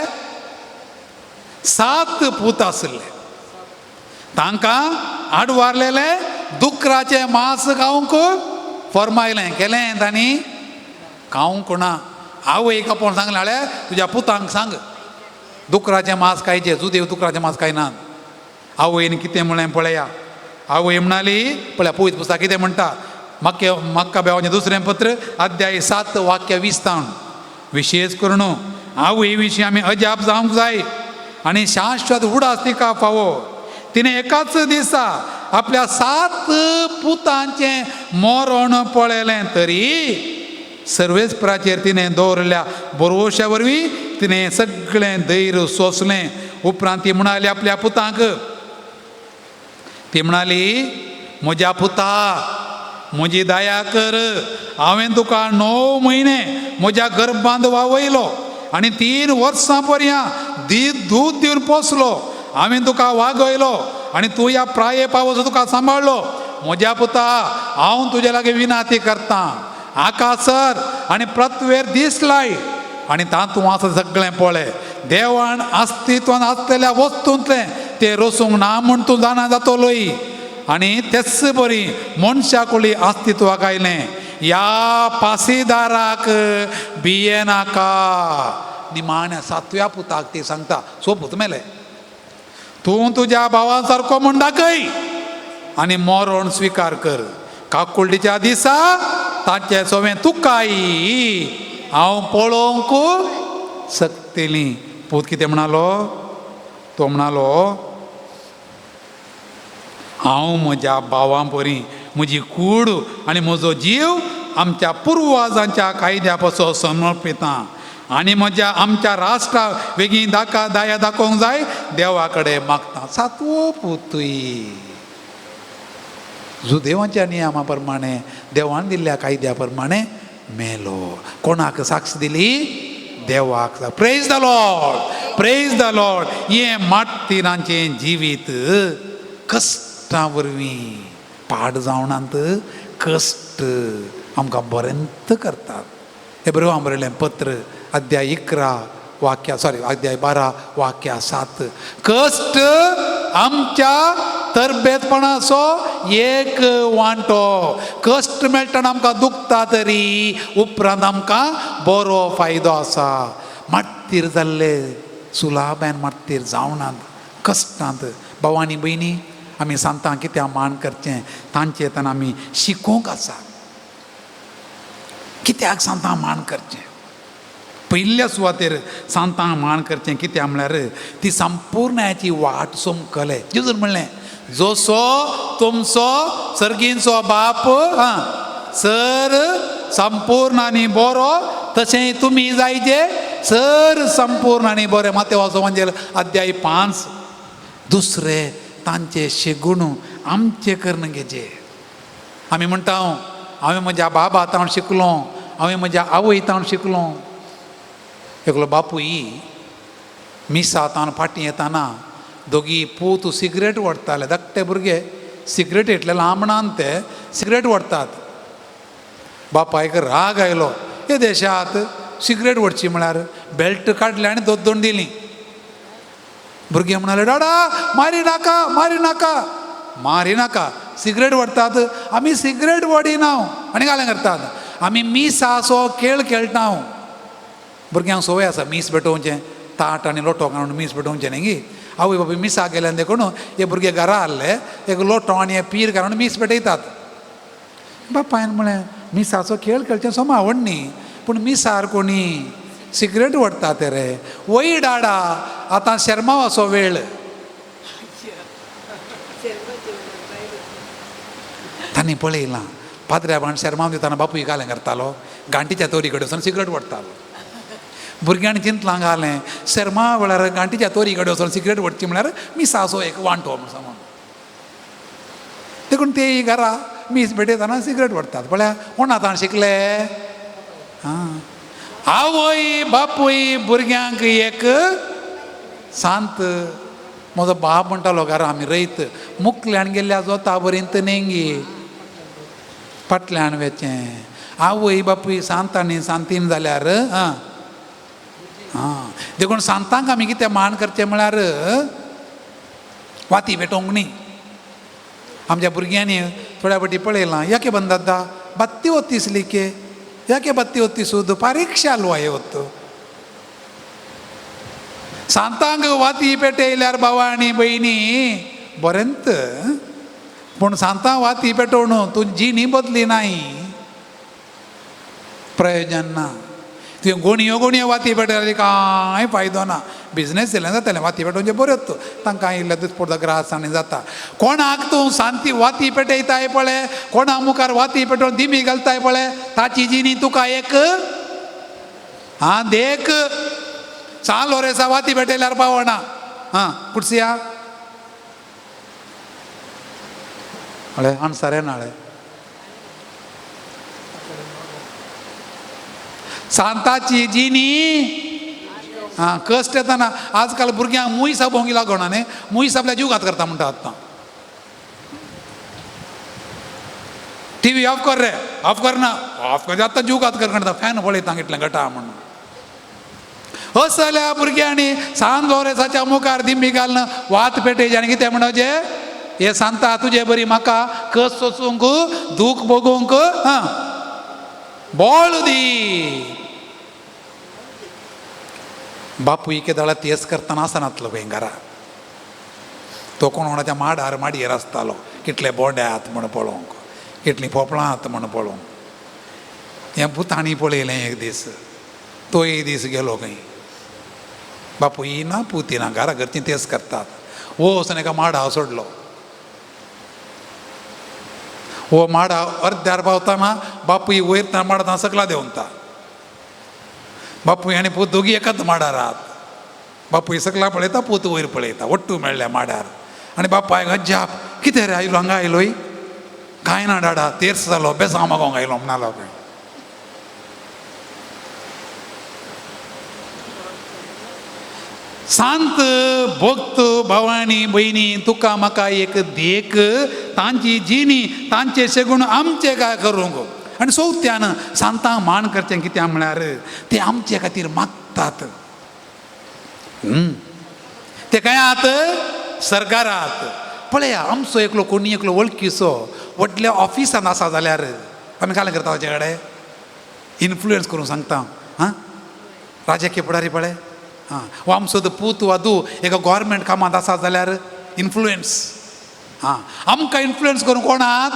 7 पूत आसले. तांकां आडवारलेले दुकराचें मांस खावंक फरमायलें, केलें तांणी खावंक ना. आवयक आपोवन सांगलें, हाळे तुज्या पुतांक सांग दुकराचें मांस खायचें, जुदेव दुकराचें मांस खायनात. आवयन कितें म्हणलें पळया. आवय म्हणाली, पळया पवित्र पुस्तक कितें म्हणटा, मक्के मक्का बेवाचें दुसरें पत्र अध्याय 7 वाक्य 20. विशेश करून आवय विशीं आमी अजाप जावंक जाय आनी शाश्वत उडास तिका फावो. तिणें एकाच दिसा आपल्या 7 पुतांचें मरण पळयलें तरी सर्वेस्पराचेर तिणें दवरल्या भरवंशा वरवीं तिणें सगळें धैर्य सोंसलें. उपरांत ती म्हणाली आपल्या पुतांक, ती म्हणाली, म्हज्या पुता म्हजी दया कर, हांवें तुका 9 म्हयने म्हज्या गर्भांत वावयलो आनी 3 वर्सां पर्यंत दूद दिवन पोसलो, हांवें तुका वागयलो आनी तूं ह्या प्राये पावस तुका सांबाळ्ळो. म्हज्या पुता हांव तुज्या लागीं विनाती करतां, आकासर आनी पृथ्वेर दीस लाय आनी तातूंत आसा सगळें पळय, देवान अस्तित्वान आसलेल्या वस्तूंतलें तें रसूंक ना म्हूण तूं जाणा जातलोय. आनी तेच बरी मनशा कुळी अस्तित्वाक आयलें, ह्या पासीदाराक भियेनाका. निमाण्या 7व्या पुताक ती सांगता, सो पूत मेले, तूं तुज्या भावा सारको म्हूण दाखय आनी मरण स्विकार कर. काकुळटीच्या दिसा ताचें सोवें तुकाय हांव पळोवंक शकतली. पूत कितें म्हणालो? तो म्हणालो, हांव म्हज्या भावां परी म्हजी कूड आनी म्हजो जीव आमच्या पुर्वाजांच्या कायद्या पासून समर्पितां आनी म्हज्या आमच्या राष्ट्रा वेगीं दाका दया दाखोवंक जाय देवा कडेन मागता. 7वो पुतूय जुदेवाच्या नियमा प्रमाणे देवान दिल्ल्या कायद्या प्रमाणे मेलो. कोणाक साक्ष दिली? देवाक. Praise the Lord, praise the Lord. हें मार्टिनांचें जिवीत कश्टां वरवीं पाड जावनात, कश्ट आमकां बरेंत करतात. हे बरें बरयलें पत्र अध्याय 11 वाक्या सॉरी अध्याय 12 वाक्या 7. कश्ट आमच्या तरबेतपणाचो एक वांटो. कश्ट मेळटना आमकां दुखता तरी उपरांत आमकां बरो फायदो आसा. माट्टीर जाल्ले सुलाब्यान माट्टीर जावनात कश्टांत. भाव आनी भयणी आमी सांतां कित्याक मान करचें, तांचे तेन्ना आमी शिकोवंक आसा. कित्याक सांतां मान करचें? पयल्या सुवातेर सांतां मान करचें कित्याक म्हळ्यार ती संपूर्णाची वाट सोमकले. जेजून म्हणलें, जसो तुमचो सर्गींचो बाप आं सर संपूर्ण आनी बरो तशें तुमी जायचे सर संपूर्ण आनी बरें. मातेवाचो म्हणजे अध्याय 5. दुसरे तांचे शेगूण आमचे करून घेचे. आमी म्हणटा हांवें म्हज्या बाबा तावन शिकलो, हांवें म्हज्या आवय तावन शिकलो. एकलो बापूय मिसा तावन फाटीं येताना दोगी पूत सिगरेट ओडटाले. धाकटे भुरगे सिगरेट इतले लांबणान ते सिगरेट ओडटात. बापायक राग आयलो, हे देशांत सिगरेट ओडची म्हळ्यार बेल्ट काडलें आनी दोन दोन दिली. भुरगे म्हणाले, डाडा मारी नाका, मारी नाका, मारी नाका, सिगरेट ओडटात आमी, सिगरेट ओडिना आनी घालें करतात आमी, मिसाचो खेळ खेळटा. भुरग्यांक संवय आसा मीस पेटोवचें, ताट आनी लोटो घालून मीस पेटोवचें न्ही गी. आवय बापूय मिसाक गेल्यान देखून हे भुरगे घरा आहले, एक लोटो आनी पीर घालून मीस पेटयतात. बापायन म्हळें, मिसाचो खेळ खेळचें सम आवड न्ही, पूण मिसार कोणी सिगरेट ओडटा ते रे. वय डाडा आतां शेर्मांवाचो वेळ. तांणी पळयलां पाद्र्या बाण शेर्मांव दिताना बापूय घालें करतालो, गांठीच्या तोरी कडेन वचून सिगरेट ओडटालो. भुरग्यांनी चिंतलां घालें, शेर्मांव वेळार गांठीच्या तोरी कडेन वचून सिगरेट ओडची म्हळ्यार मिसाचो एक वांटो म्हूण समज. देखून ते घरा मीस भेटयतना सिगरेट ओडटात. पळया कोण आतां शिकले. आं, आवय बापूय भुरग्यांक एक सांत. म्हजो बाप म्हणटालो घरा आमी रयत मुकल्यान गेल्ल्या जोता बरींत नेंगी फाटल्यान वेचें. आवय बापूय सांत आनी सांतीन जाल्यार आं आं. देखून सांतांक आमी कितें मान करचें म्हळ्यार वाती पेटोवंक न्ही. आमच्या भुरग्यांनी थोड्या फावटी पळयलां, याके बंदादा बत्ती ओत्तीस लिके, याके बत्ती ओत्तीस परीक्षा लुवाय वत. सांतांक वाती पेटयल्यार भावा आनी भयणी बरेंत, पूण सांतां वाती पेटोवन तूं जिणी बदली नाय, प्रयोजन ना. तुवें गोणयो गोणयो वाती पेटयल्यार कांय फायदो ना. बिजनेस जाल्यार जातलें, वाती पेटोवचें बऱ्यो तांकां इल्लें दुसपोर्दा ग्रास आनी जाता. कोणाक तूं सांती वाती पेटयताय पळय, कोणा मुखार वाती पेटोवन दिमी घालताय पळय, ताची जिणी तुका एक आं देख. सान लोरेसा वाती पेटयल्यार पावना. आं कुडसिया हळे आन्सर येना. सांताची जिणी आं कश्ट येताना आजकाल भुरग्यांक मूय साबोंगी लागोना न्ही, मूय साबल्या जीव घात करता म्हणटा. आतां टिवी ऑफ कर रे, ऑफ करना, ऑफ कर, आतां जीव घात कर म्हणटा, फॅन पळयता कितलें घटा म्हणून. असल्या भुरग्यांनी सान लोरेसाच्या मुखार दिंबी घालून वात पेटयची आनी कितें म्हणचे, हे सांता तुजे बरी म्हाका कस सोसूंक दूख भोगूंक आं बोळ दी. बापूय केदाळा तेच करतना आसनातलो खंय घरा, तो कोण कोणाच्या माडार माडयेर आसतालो, कितले बोंड्यात म्हण पळोवंक, कितलीं पोपळांत म्हण पळोवंक. हें पुतांनी पळयलें एक दीस, तो एक दीस गेलो खंय, बापूय ना पुती ना, घरा घरचीं तेच करतात. वो वचून एका माडा सोडलो, हो माडा अर्द्यार पावतना बापूय वयर त्या माडां सकला देंवता. बापूय आनी पूत दोगी एकाच माडार आहात. बापूय सकला पळयता, पूत वयर पळयता, ಒಟ್ಟು मेळ्ळ्या माडार. आनी बापायक अजाप, कितें रे आयलो हांगा आयलोय? कांय ना डाडा, तेर्स जालो, बेसांव मागोंक आयलो म्हणालो खंय. सांत भक्त भावानी भयणी तुका म्हाका एक देख, तांची जिणी तांचे शेगूण आमचे काय करूंक. आनी चवथ्यान सांतांक मान करचें कित्याक म्हळ्यार ते आमचे खातीर मागतात. ते काय आत सरकारात पळया, आमचो एकलो कोणी एकलो वळखीचो व्हडल्या ऑफिसान आसा जाल्यार आमी कालें करता ताचे कडेन इन्फ्लुयन्स करूंक सांगता. आं राजकीय फुडारी पळय, आं वा आमचो तो पूत वा धूव एका गोवोरमेंट कामांत आसा जाल्यार इन्फ्लुयन्स, आं आमकां इन्फ्लुयन्स करूंक कोणाक?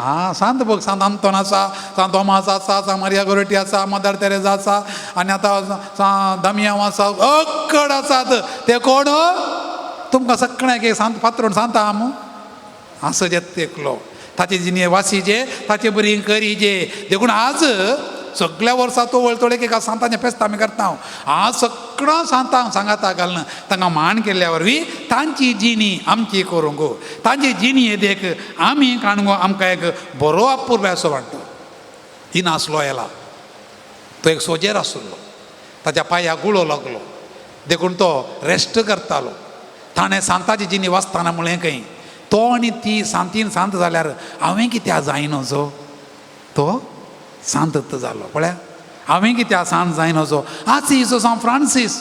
आं सांत बघ, सांत आंतोन आसा, सांत तोमास आसा, सांत मारिया गोरेटी आसा, मदर तेरेजा आसा, आनी आतां दामियांव आसा, अक्कड आसात. ते कोण? तुमकां सगळ्यांक एक सांत पात्रोण सांता आम आसो जेत एकलो, ताचे जिणे वासीचे, ताचे बरी करीचे. देखून आज सगळ्या वर्सा तो वळतोळे एका सांताचें फेस्त आमी करता. आज सगळ्या सांतांक सांगाता घालून तांकां मान केल्ल्या वरवीं तांची जिणी आमची करूंक, तांची जिणी देख आमी काणगो आमकां एक बरो अपूर्व असो वाडटो. इनासलो येला तो एक सोजेर आसलो, ताच्या पांयाक गुळो लागलो देखून तो रेस्ट करतालो. ताणें सांताची जिणी वाचतना म्हळें खंय तो आनी ती सांतीन सांत जाल्यार हांवें कित्याक जायना जो, तो सांत जालो. पळया हांवें कित्याक सांत जायना जो. आसिसो सांत फ्रांसीस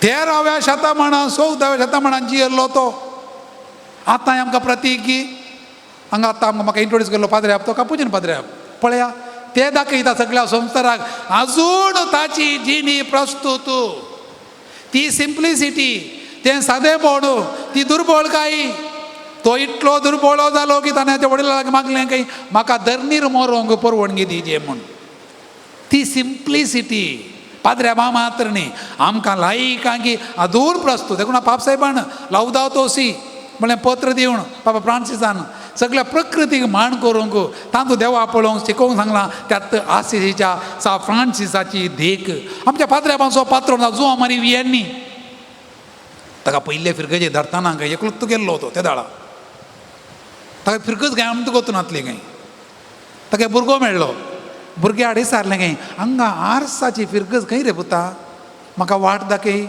13व्या शतमानान 14व्या शतमानान जियेल्लो तो. आतां आमकां प्रतीक हांगा आतां आमकां म्हाका इंट्रोड्यूस केल्लो पाद्रे तो कापुचीन पाद्रे. पळया ते दाखयता सगळ्या संवसाराक आजून ताची जिणी प्रस्तुत, ती सिंप्लिसिटी, तें सादेपण, ती दुर्बळकाय. तो इतलो दुर्बळो जालो की ताणें त्या वडिलां लागीं मागलें की म्हाका धरणीर मरोंक परवणगी दिजे म्हूण. ती सिंप्लिसिटी पाद्र्या बा मात्र न्ही, आमकां लायक की आदूर प्रस्तुत. देखून पाप साहेबान लावदातो सी म्हणलें पत्र दिवन पापा फ्रांसिसान सगळ्या प्रकृतीक मान करूंक तातूंत देवा पळोवंक शिकोवंक सांगलां. त्यात आसिसीच्या सा फ्रांसिसाची देख. आमच्या पाद्र्याबांचो पात्रोन जुआ मारी वियेन्नी ताका पयले फिरगजे धरतना खंय एकलोच गेल्लो तो त्या दाळा ताका फिरकच काय आमकां गोतून नातली खंय. ताका भुरगो मेळ्ळो, भुरगे हाडे सारलें खंय हांगा आरसाची फिरगज खंय रे पुता, म्हाका वाट दाखय,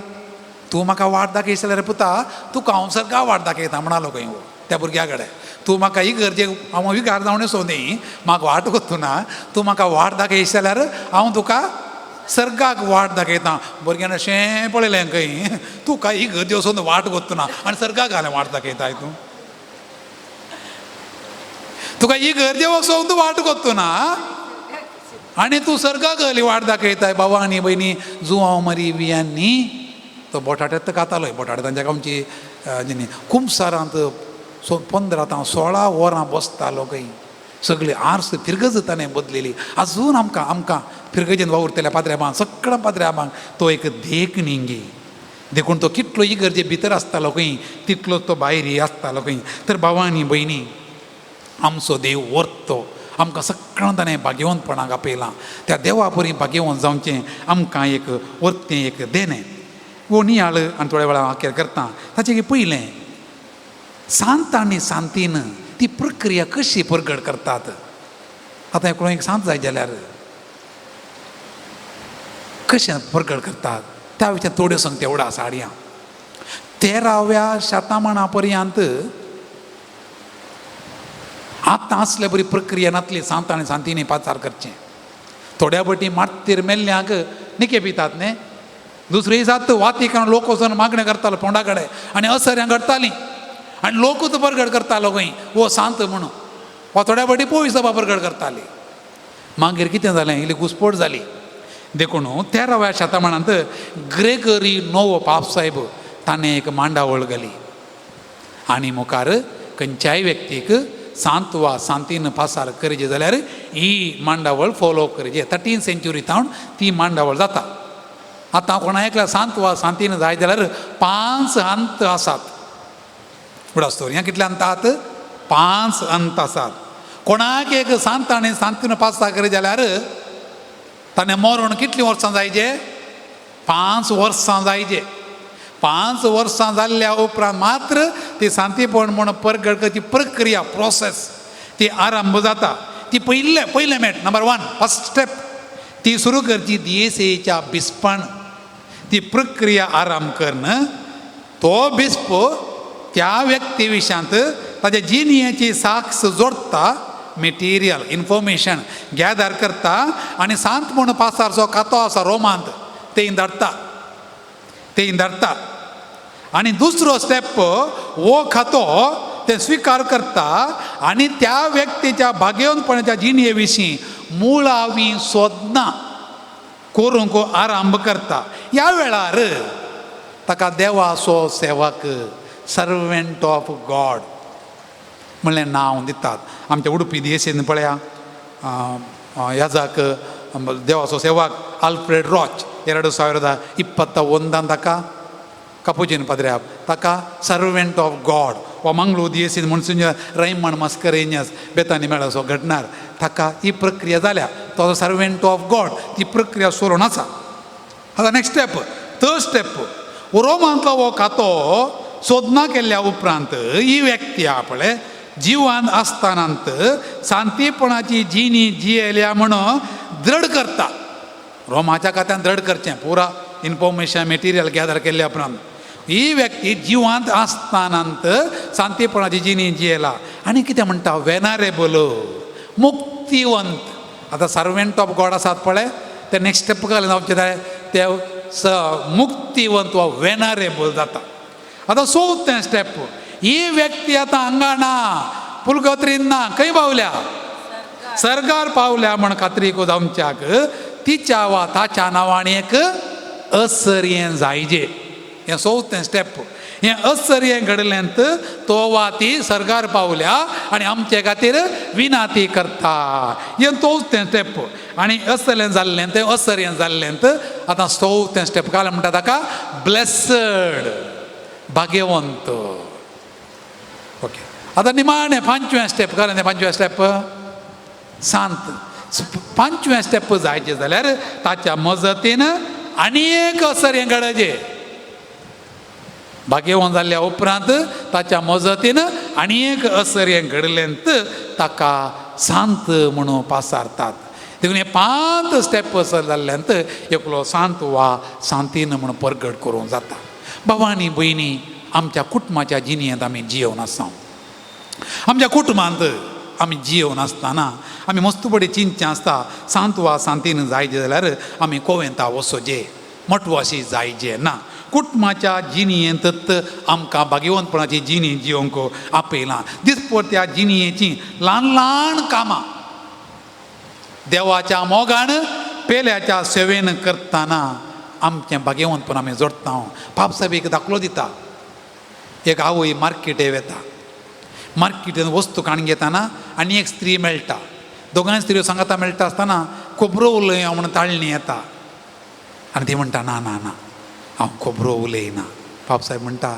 तूं म्हाका वाट दाखय जाल्यार रे पुता तुका हांव सर्गा वाट दाखयता म्हणालो खंय हो त्या भुरग्या कडेन. तूं म्हाका ही गरजेक हांव विगार जावन सो न्ही, म्हाका वाट कोत्तुना, तूं म्हाका वाट दाखय जाल्यार हांव तुका सर्गाक वाट दाखयता. भुरग्यान अशें पळयलें खंय तुका ही गरजे वचून वाट कोत्तुना आनी सर्गाक घालें वाट दाखयताय तूं, तुका ही गरजे वचोन तूं वाट कोत्तुना आनी तूं सर्गाक घाली वाट दाखयताय. बाबा आनी भयणी जुआंव मारी वियांनी तो बोटाट्यात खातालो. बोटाटे तांच्या गांवची जिणी कुमसारांत 15 तां 16 वरां बसतालो खंय. सगळी आर्स फिरगज ताणें बदलेली. आजून आमकां आमकां फिरगजेन वावुरतल्या पाद्र्याबांक सगळ्या पाद्र्याबांक तो एक देख न्ही. देखून तो कितलो इगर्जे भितर आसतालो खंय तितलो तो भायर आसतालो खंय. तर भावा आनी भयणी आमचो देव वर्तो, आमकां सगळ्यां ताणें भाग्यवंतपणाक आपयलां. त्या देवा परी भाग्यवंत जावचें आमकां एक वर्तें एक देणें. वो नियाळ आनी थोड्या वेळार अखेर करता. ताचें पयलें सांत आनी सांतीन ती प्रक्रिया कशी परगट करतात. आतां कोण एक सांत जाय जाल्यार कशें परगट करतात त्या विशयान थोड्यो सांगता एवढो आसा हाडया. 13व्या शतमाना पर्यंत आतां आसले बरी प्रक्रिया नातली सांत आनी सांतीनी पाचार करचें. थोड्या बटी मात्तीर मेल्ल्यांक निके पितात न्ही, दुसरी जात वाती कारण लोक वचून मागणें करतालो फोंडा कडेन आनी असऱ्यां घडटालीं आनी लोकूच परगट करतालो खंय वो सांत म्हणून, वा थोड्या फावटी पोवी सभा परगट करताली. मागीर कितें जालें, इल्ली घुसपोट जाली. देखून 13व्या शतमानांत ग्रेगरी नोवो पापसाहेब ताणें एक मांडावळ घाली आनी मुखार खंयच्याय व्यक्तीक सांत वा सांतीन पासार करचे जाल्यार ही मांडावळ फोलो करचे. 13 सेंच्युरी तावन ती मांडावळ जाता. आतां कोणा एकल्या सांत वा सांतीन जाय जाल्यार 5 अंत आसात. फुडें आसतो ह्या कितले अंत आसात? 5 अंत आसात. कोणाक एक सांत आनी सांतीन पासार करी जाल्यार ताणें मरण कितलीं वर्सां जायचे? 5 वर्सां जायचे. 5 वर्सां जाल्ल्या उपरांत मात्र ती सांतीपण म्हूण परगट करची प्रक्रिया प्रोसेस ती आरंभ जाता. ती पयलें पयलें मेट नंबर 1 फर्स्ट स्टेप ती सुरू करची दियेसेच्या बिस्पान ती प्रक्रिया आरंभ करून तो बिस्प त्या व्यक्ती विशयांत ताच्या जिणेची साक्ष जोडटा, मेटिरियल इन्फॉर्मेशन गॅदर करता आनी सांत म्हूण पासारचो खातो आसा रोमांत तें धाडटा, तें धाडटा. आनी दुसरो स्टेप हो खातो ते स्विकार करता आनी त्या व्यक्तीच्या भाग्यवंतपणाच्या जिणे विशीं मुळावी सोदना करूंक आरंभ करता. ह्या वेळार ताका देवाचो सेवक सर्वंट ऑफ गॉड म्हणलें नांव दितात. आमच्या उडुपी दियेसीन पळया याजाक देवाचो सेवक आल्फ्रेड रॉच 2021 ताका कपुजीन पाद्र्याब ताका सर्वंट ऑफ गॉड वा मंगळूर दियेसीन म्हणसून रैमण मस्करेन्यस बेतानी मेळसो घडणार ताका ही प्रक्रिया जाल्या. तो सर्वेंट ऑफ गॉड ती प्रक्रिया सोडून आसा. आतां नेक्स्ट स्टेप, थर्ड स्टेप, रोमांतलो हो खातो सोदना केल्ल्या उपरांत ही व्यक्ती आपले जिवान आसतानांत शांतीपणाची जिणी जियेल्या म्हणून दृढ करता. रोमाच्या खात्यान दृढ करचें पुरा इन्फॉर्मेशन मटेरियल गॅदर केल्ल्या उपरांत ही व्यक्ती जिवांत आसतानांत शांतीपणाची जिणी जियेला. आनी कितें म्हणटा, वेनारेबल, मुक्तिवंत. आतां सर्वेंट ऑफ गॉड आसात पळय ते नेक्स्ट स्टेप घालून जावचें ते मुक्तिवंत वा वेनारेबल जाता. आतां चवथें स्टेप, ही व्यक्ती आतां हांगा ना, पुलगत्रीन ना, खंय पावल्या, सर्गार पावल्या म्हण खात्री जावच्याक तिच्या वा ताच्या नांवान एक असर्यें जायजे. हें चवथें स्टेप. हें असर्यें घडलें तो वा ती सर्गार पावल्या आनी आमचे खातीर विनाती करता. हें चवथें स्टेप. आनी असलें जाल्लें तें असर्यें जाल्लें. आतां चवथें स्टेप काय म्हणटा ताका ब्लेसड, भाग्यवंत. ओके, आतां निमाणें पांचवें स्टेप काय तें पांचवें स्टेप शांत. पांचवें स्टेप जायचें जाल्यार ताच्या मजतीन आनी एक असर हें घडचें. भाग्यवंत जाल्ल्या उपरांत ताच्या मजतीन आनी एक असर हें घडलें ताका शांत म्हणून पासारतात. देखून हे 5 स्टेप असर जाल्ल्यान एकलो शांत वा शांतीन म्हणून परगट करूंक जाता. बाबा आनी भयणी, आमच्या कुटुंबाच्या जिणेंत आमी जियोवन आसा. आमच्या कुटुंबांत आमी जियोवन आसतना आमी मस्त बडी चिंतचें आसता, शांत वा शांतीन जायचे जाल्यार आमी कोवेंता वचोजे, मटवाशी जायचे ना. कुटुंबाच्या जिणेंत आमकां भाग्यवंतपणाची जिणी जियोवंक आपयलां. दिसपट त्या जिणेची ल्हान ल्हान कामां देवाच्या मोगान पेल्याच्या सेवेन करतना आमचें भाग्यवंतपण आमी जोडटा. पापसाहेब एक दाखलो दिता. एक आवय मार्केटे वता, मार्केटीन वस्तू काडून घेताना आनी एक स्त्री मेळटा. दोगांय स्त्रियो सांगाता मेळटा आसतना खबरो उलय म्हणून ताळणी येता आनी ती म्हणटा, ना ना ना, हांव खबरो उलयना. पापसाहेब म्हणटा,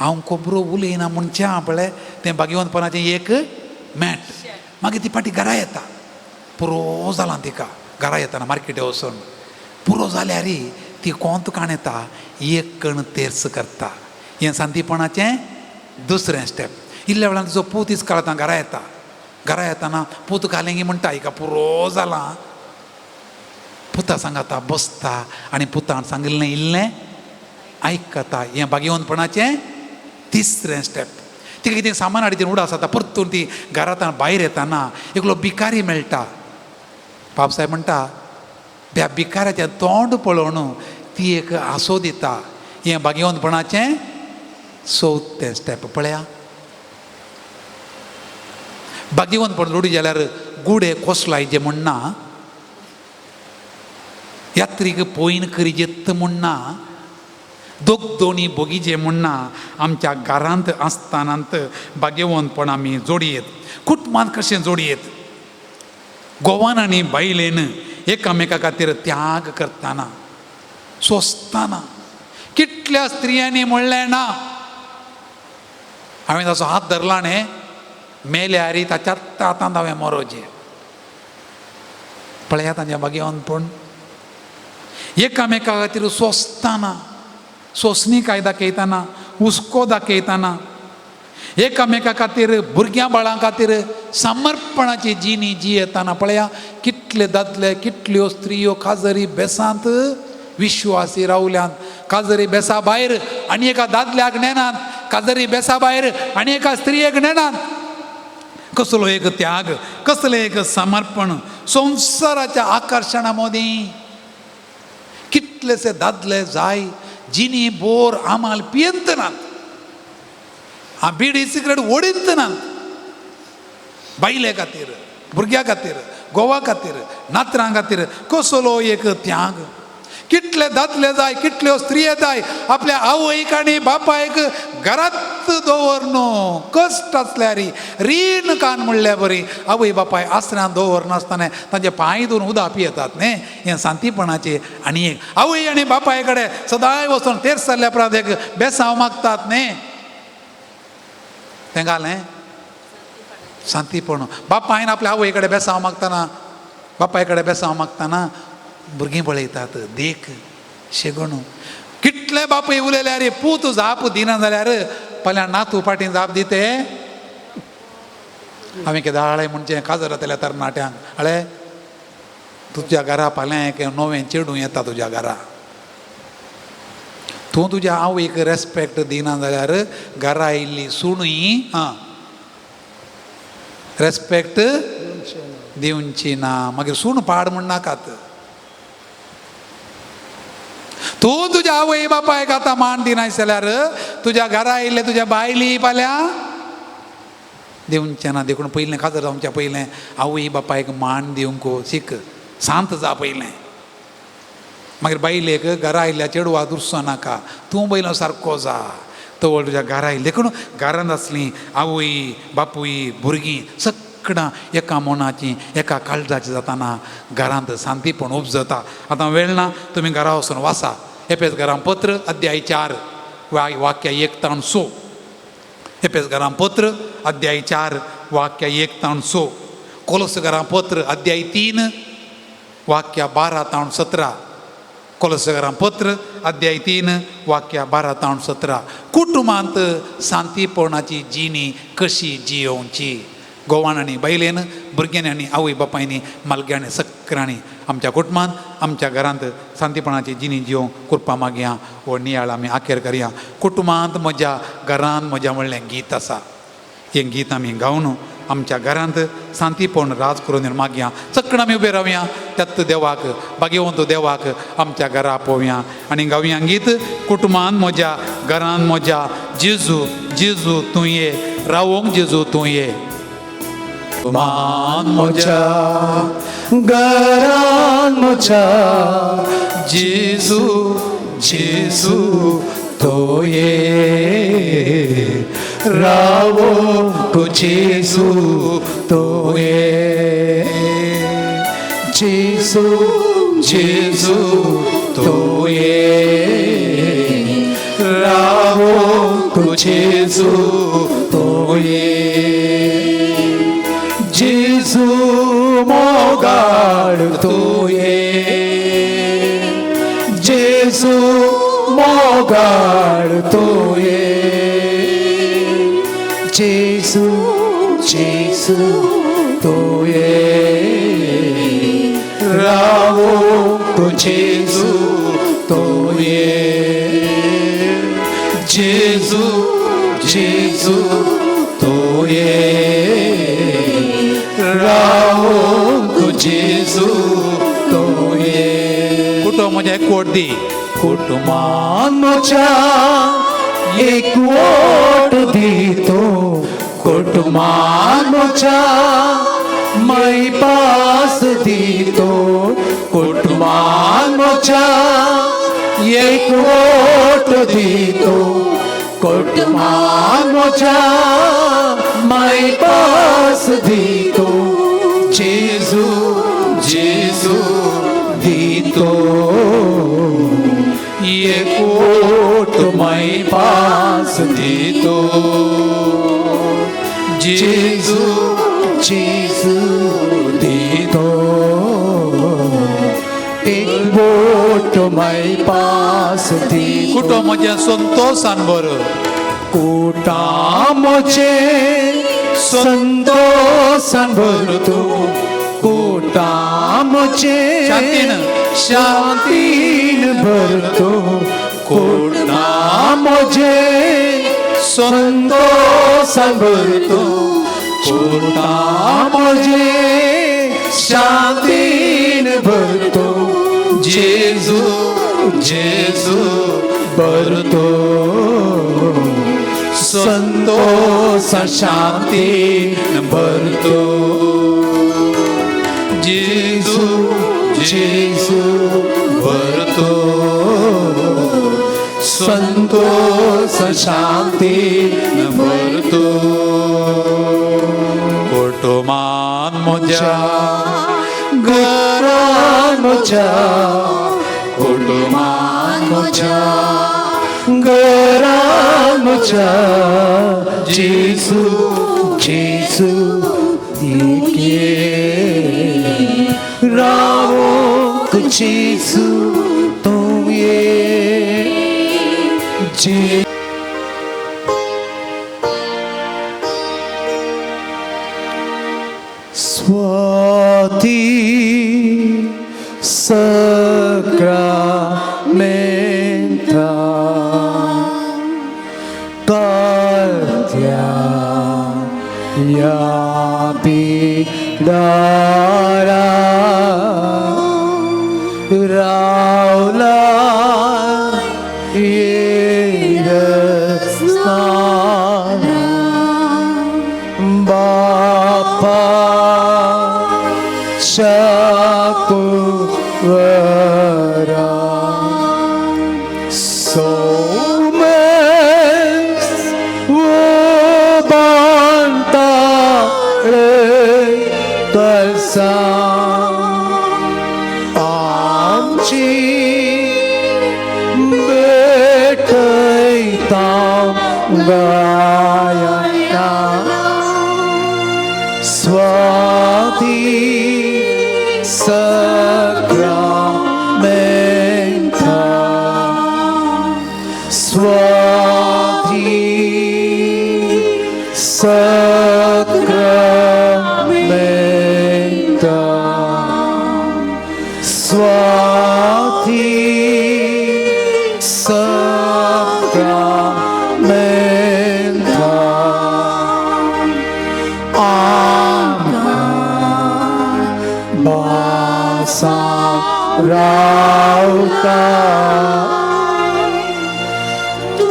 हांव खबरो उलयना म्हणचें हांव पळय तें भाग्यवंतपणाचें एक मॅट. मागीर ती फाटी घरा येता, पुरो जालां तिका. घरा येताना मार्केटे वचून पुरो जाल्यार ती कोंत काण येता, एक कण तेर्स करता. हें शांतीपणाचें दुसरें स्टेप. इल्ल्या वेळान तिचो पूत इस्काळ घरा येता. घरा येताना पूत घालेंगी म्हणटा, हिका पुरो जालां. पुता सांगाता बसता आनी पुतान सांगिल्लें इल्लें आयकता. हें भाग्यवंतपणाचें तिसरें स्टेप. तिका कितें सामान हाडी उडास जाता. परतून ती घरांत भायर येताना एकलो भिकारी मेळटा. बापसाहेब म्हणटा, त्या भिकाऱ्याचें तोंड पळोवन ती एक आसो दिता. हें भाग्यवंतपणाचें चवथें स्टेप. पळया, भाग्यवंतपण जोडी जाल्यार गुडे कोसलायचे म्हण ना, यात्रीक पोयन करीजेत म्हण ना, दोग दोनी बोगीचे म्हण ना. आमच्या घरांत आसतानांत भाग्यवंतपण आमी जोडयेत. कुटुंबांत कशें जोडयेत? गोवान आनी बायलेन एकामेका खातीर त्याग करतना, सोंसतना. कितल्या स्त्रियांनी म्हणलें ना, हांवें ताचो हात धरला न्ही, मेल्यार ताच्याच हातांत हांवें मरोचें. पळयात तांच्या भाग्यवंतपण. एकामेका खातीर सोंसतना, सोंसणीकाय दाखयतना, हुस्को दाखयतना, एकामेका खातीर भुरग्यां बाळां खातीर समर्पणाची जिणी जियेतना पळया कितले दादले कितल्यो स्त्रियो काजरी बेसांत विश्वासी रावल्यात. काजरी बेसा भायर आनी एका दादल्याक नेनात, काजरी बेसा भायर आनी एका स्त्रियेक नेनात. कसलो एक त्याग, कसलें एक समर्पण संवसाराच्या आकर्शणा मदीं. कितलेशे दादले जाय जिनी बोर आमाल पियेंत नात, बिडी सिगरेट ओडीत नात, बायले खातीर, भुरग्या खातीर, गोवा खातीर, नातरां खातीर कसलो एक त्याग. कितले दादले जाय, कितल्यो स्त्रिये जाय आपल्या आवयक आनी बापायक घरात दवर न्हू, कश्ट आसल्यार रीण कान म्हणल्या बरी आवय बापाय आसऱ्यान दवरनासतना तांचे पांय धुवन उदक पियेतात न्ही. हें शांतीपणाचें. आनी एक आवय आनी बापाय कडेन सदांय वचून तेर्स जाल्ल्या उपरांत एक बेसांव मागतात न्ही. तें घालें शांतीपण. बापायन आपल्या आवय कडेन बेसांव मागतना, बापाय कडेन बेसांव मागतना भुरगीं पळयतात, देख शेगणू कितले बापूय उलयल्यार पूत जाप दिना जाल्यार पल्या नातू फाटीं जाप दिते. हांवें केदाळे म्हणजे काजर जातल्या तरणाट्यांक, अळे तुज्या घरा फाल्यां एक नवें चेडूं येता तुज्या घरा, तूं तुज्या आवयक रेस्पेक्ट दिना जाल्यार घरा आयिल्ली सुणूय आं रेस्पेक्ट दिवची ना, मागीर सूण पाड म्हण नाकात. तूं तुज्या आवय बापायक आतां मान दिना जाल्यार तुज्या घरा आयिल्ले तुज्या बायली फाल्यां दिवचें ना. देखून पयलें काजार जावच्या पयलें आवय बापायक मान दिवंक शीक, शांत जा पयलें. मागीर बायलेक घरा आयिल्ल्या चेडवा दुरसो नाका, तूं पयलो सारको जा तवळ तुज्या घरा आयिल्लें. देखून घरांत आसलीं आवय बापूय भुरगीं सगळां एका मनाची एका काळजाची जाताना घरांत शांतीपण उपजता. आतां वेळ ना, तुमी घरा वचून वाचा एपेस घरां पत्र अध्याय 4 वाक्य 1 ताण 6. एपेस घरां पत्र अध्याय 4 वाक्य 1 ताण 6. कोलस घरां पत्र अध्याय 3 वाक्य 12 ताण 17. कोलसगरां पत्र अध्याय 3 वाक्य 12 ताण 17. कुटुंबांत शांतीपणाची जिणी कशी जियोवची, गोवान आनी बायलेन भुरग्यांनी आनी आवय बापायनी मालग्यांनी सगळ्यांनी आमच्या कुटुंबांत आमच्या घरांत शांतीपणाची जिणी जियोवंक कृपा मागया. हो नियाळ आमी आखेर करया. कुटुंबांत म्हज्या घरांत म्हज्या म्हणलें गीत आसा, हें गीत आमी गावन आमच्या घरांत शांतीपण राज करून मागया. सगळीं आमी उबे रावया, त्यात देवाक भाग्यवंत देवाक आमच्या घरा पोवया आनी गावया गीत कुटुंबान म्हज्या घरान म्हज्या जेजू जेजू तूं ये, रावोंक जेजू तूं ये. मान म्हज्या घरान म्हज्या जेजू जेजू तो ये, रावोंक जेजू तो ये, जेजू जेजू तो ये, रावोंक जेजू तो ये, जेजू मोगाळ तो ये, जेजू मोगाळ तो ये, जेजू जेजू तो ये, रावोंक जेजू तो ये, जेजू जेजू तो ये, रावोंक जेजू तो ये. कुटुंब म्हज्या एकवट दी, कुटुंबान म्हज्या एकवट दितो, कुटुंबान म्हज्या मैपास दितो, कुटुंबान म्हज्या एकवट दितो, कुटुंबान म्हज्या मैपास दितो, जेजू जेजू दितो, एकवट मैपास दितो, जेजू जेजू दितो, एकवट मैपास दितो. कुटुंब म्हजें संतोषान भर, कुटां म्हजें संतोषान भरतो, कुटां म्हजें शांतीन शांतीन भरतो, कुटां म्हजें संतोषान भरतो, कुटां म्हजें शांतीन भरतो, जेजू जेजू भरतो, संतोष शांतीन भरतो, जेजू जेजू भरतो, संतोष शांतीन भरतो. कुटुंबान म्हज्या घरान म्हज्या, कुटुंबान म्हज्या घरा म्हज्या जेजू जेजू ये रावोंक जेजू तूं ये जे स्वाती sacramenta कार्त्या या पिडारा रावला येरस्ताना बापा शाकुवरा सोमेस उबांता रे कसा आमची भेटयता गायना Swati sacramenta Swati sacramenta Swati sacramenta आमकां बासा रावता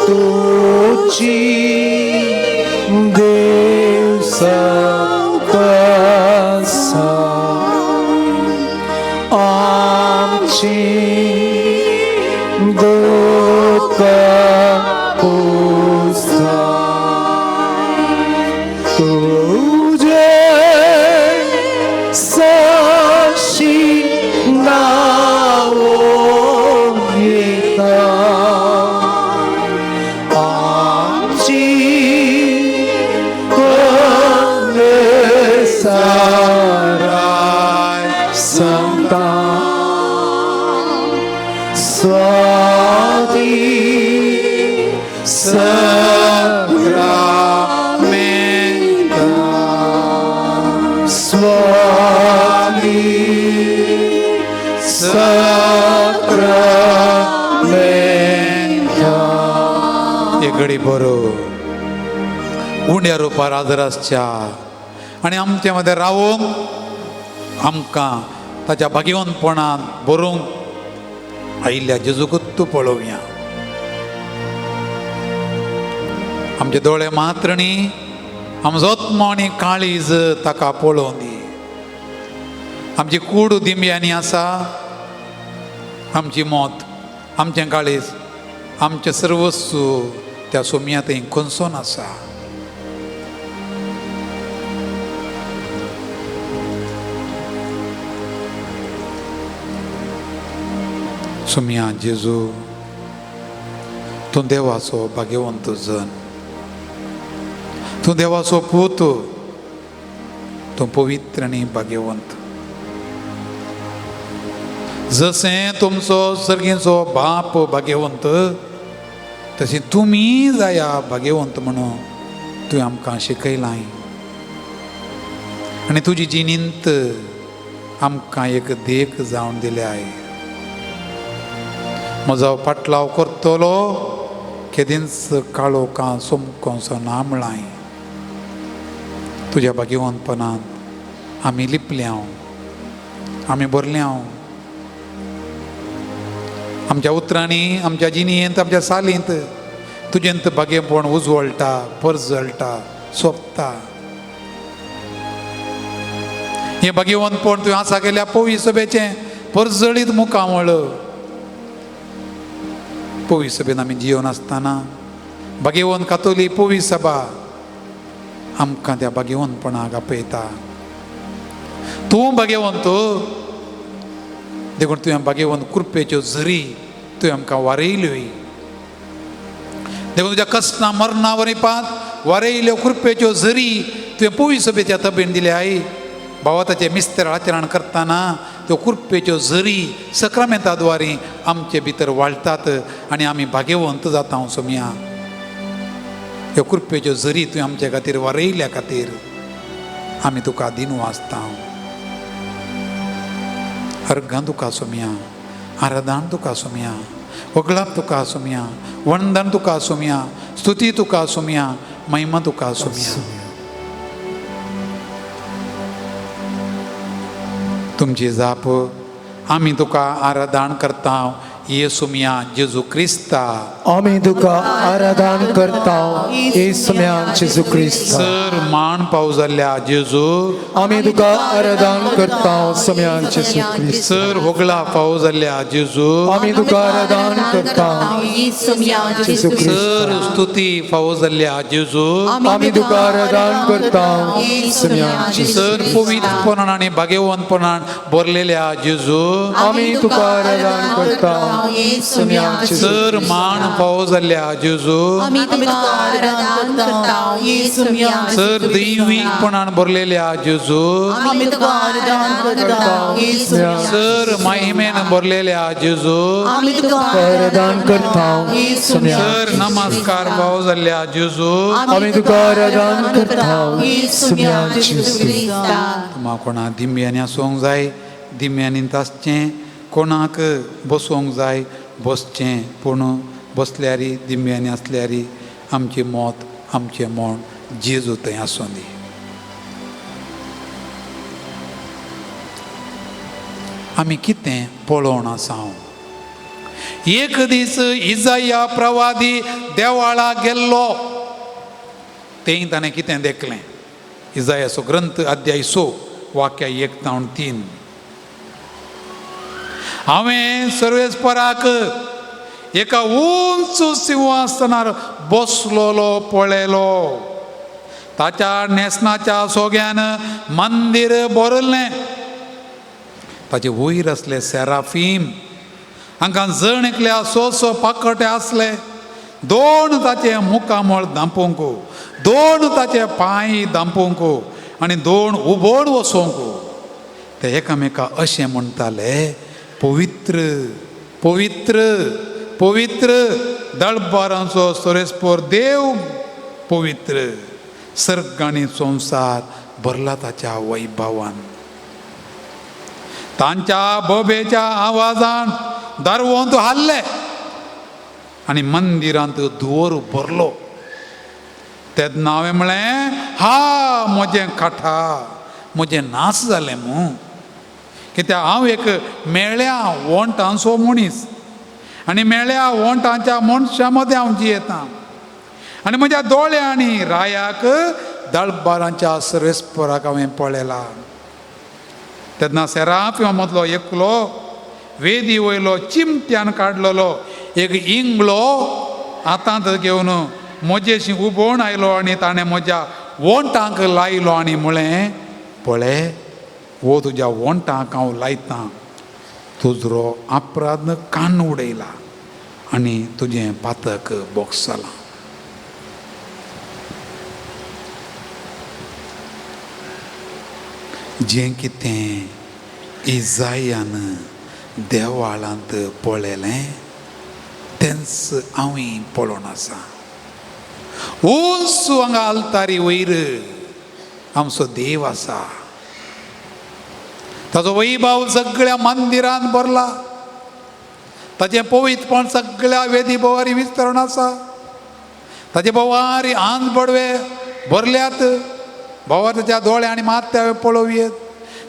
तुजी देव सकसा आमची दुःख पुसता तुझे साक्षी नाव घेता आमची साराय संता स्वाती sacramenta स्वाती sacramenta एक घडी बरो उंड्या रुपार आदर आसच्या आनी आमचे मदें रावूंक आमकां ताच्या भाग्यवंतपणान बरोवंक आयिल्ल्या जेजूकूच तूं पळोवया. आमचे दोळे मात्र न्ही, आमचो आत्मो आनी काळीज ताका पळोवन दी. आमची कूड दिंब्यांनी आसा, आमची मत, आमचें काळीज, आमचें सर्वस्व त्या सोम्या थंय कोनसोन आसा. सोम्या जेजू, तूं देवाचो भाग्यवंत जन, तूं देवाचो पूत, तूं पवित्र आनी भाग्यवंत. जशें तुमचो सर्गीचो बाप भाग्यवंत तशें तुमी जाया भाग्यवंत म्हणून तुवें आमकां शिकयलां आनी तुजी जिणेंत आमकां एक देख जावन दिल्या. म्हजो पाटलाव करतलो केदींच काळोखां सोमकोसो ना म्हळां. तुज्या भाग्यवंतपणांत आमी लिपल्या, आमी भरल्या. आमच्या उतरांनी, आमच्या जिणेंत, आमच्या सालींत तुजेंत भाग्यपण उजवळटा, परजळटा, सोंपता. हें भाग्यवंतपण तुवें आसा केल्या पवी सभेचें परजळीत मुखामळ. पवी सभेन आमी जियोन आसतना भाग्यवंत कातोली पवी सभा आमकां त्या भाग्यवंतपणाक आपयता. तूं भाग्यवंत देखून तुवें भाग्यवंत कृपेच्यो झरी तुवें आमकां वारयल्यो. देखून तुज्या कसना मरणा वरिपात वारयल्यो कृपेच्यो झरी तुवें पोवी सभेच्या तबेन दिल्या आई. भावा ताचें मिस्तर आचरण करतना त्यो कृपेच्यो झरी सक्रामेंता द्वारी आमचे भितर वाळटात आनी आमी भाग्यवंत जाता सोमया. ह्यो कृपेच्यो झरी तुवें आमचे खातीर वारयल्या खातीर आमी तुका दिनू आसता. अर्घां तुका सोमया, आराधन तुका सोमया, वगळाप तुका सोमया, वंदन तुका सोमया, स्तुती तुका सोमया, महिमा तुका सोमया. तुमची जाप आमी तुका आराधन करता येसुमिया जेजू क्रिस्ता. आमी तुका आराधन करता येसुम्या जेजू क्रिस्ता. सर मान पाव जाल्ल्या जेजू आमी तुका आराधन करता सुम्या जेजू क्रिस्ता. सर होगळा पाव जाल्ल्या जेजू आमी तुका आराधन करता जेजू सर स्तुती फावो जाल्ल्या जेजू आमी तुका आराधन करता सुम्या जेजू. सर पवित्रपणान आनी भाग्यवंतपणान भरलेल्या जेजू आमी तुका आराधन करता सुम्या जेजू. सर मान फावो जाल्ल्या जेजू आमी तुका आराधन करता येसुम्या सर दैवीकपणान भरलेल्या जेजू आमी तुका आराधन करता येसुम्या सर महिमेन भरलेल्या जेजू आमी तुका आराधन करता सुम्या. सर नमस्कार फावो जाल्ल्या जेजू आमी तुका आराधन करता सुम्या जेजू. तुमा कोणा दिमयांनी आसूंक जाय दिमयांनी आसचें, कोणाक बसोंक जाय बसचें, पूण बसल्यार दिमयांनी आसल्यार आमचें मत आमचें मोण जेजू थंय आसूं दी. आमी कितें पळोवन आसा. एक दीस इजाया प्रवादी देवाळा गेल्लो, तें ताणें कितें देखलें. इजायाचो ग्रंथ अध्याय 6 वाक्या 1 ते 3. हांवें सर्वेस्पराक एका उंच सिंहासनार बसलोलो पळयलो, ताच्या न्हेसणाच्या सोग्यान मंदीर भरलें. ताचे वयर आसले सेराफीम, हांकां जण एकल्या 6 6 पाकटे आसले. 2 ताचे मुखामळ दांपूंक, 2 ताचे पांय दांपूंक आनी 2 उबोण वसोंक. ते एकामेका अशें म्हणटाले, पवित्र पवित्र पवित्र दळबारांचो सोरेस्पोर देव पवित्र, सर्ग आनी संवसार भरला ताच्या वैभवान. तांच्या बोबेच्या आवाजान दारवंत हाल्ले आनी मंदिरांत धुंवर भरलो. तेन्ना हांवें म्हळें, हा म्हजें काठा, म्हजें नास जालें मू, कित्याक हांव एक मेळ्या वोंटांचो मनीस आनी मेळ्या वोंटांच्या मनशां मदें हांव जियेतां आनी म्हज्या दोळ्यांनी रायाक दळबारांच्या सर्वेस्पराक हांवें पळयला. तेन्ना सेराफिमा मदलो एकलो वेदी वयलो चिमट्यान काडलेलो एक इंगळो हातांत घेवन म्हजेशी उबोवन आयलो आनी ताणें म्हज्या वोंटांक लायलो आनी म्हळें, पळय हो तुज्या वोंटांक हांव लायतां, तुजरो अपराध कान उडयला आनी तुजें पातक बोगसलां. जें कितें इजायान देवाळांत पळयलें तेंच हांवूय पळोवन आसा. उंच हांगा आल्तारी वयर आमचो देव आसा, ताचो वैभव सगळ्या मंदिरान भरला, ताचें पवित्रपण सगळ्या वेदी भोवारी विस्तरण आसा, ताचे भोवारी आंज बडवे भरल्यात, भोवार ताच्या दोळे आनी माथ्या पळोवयेत,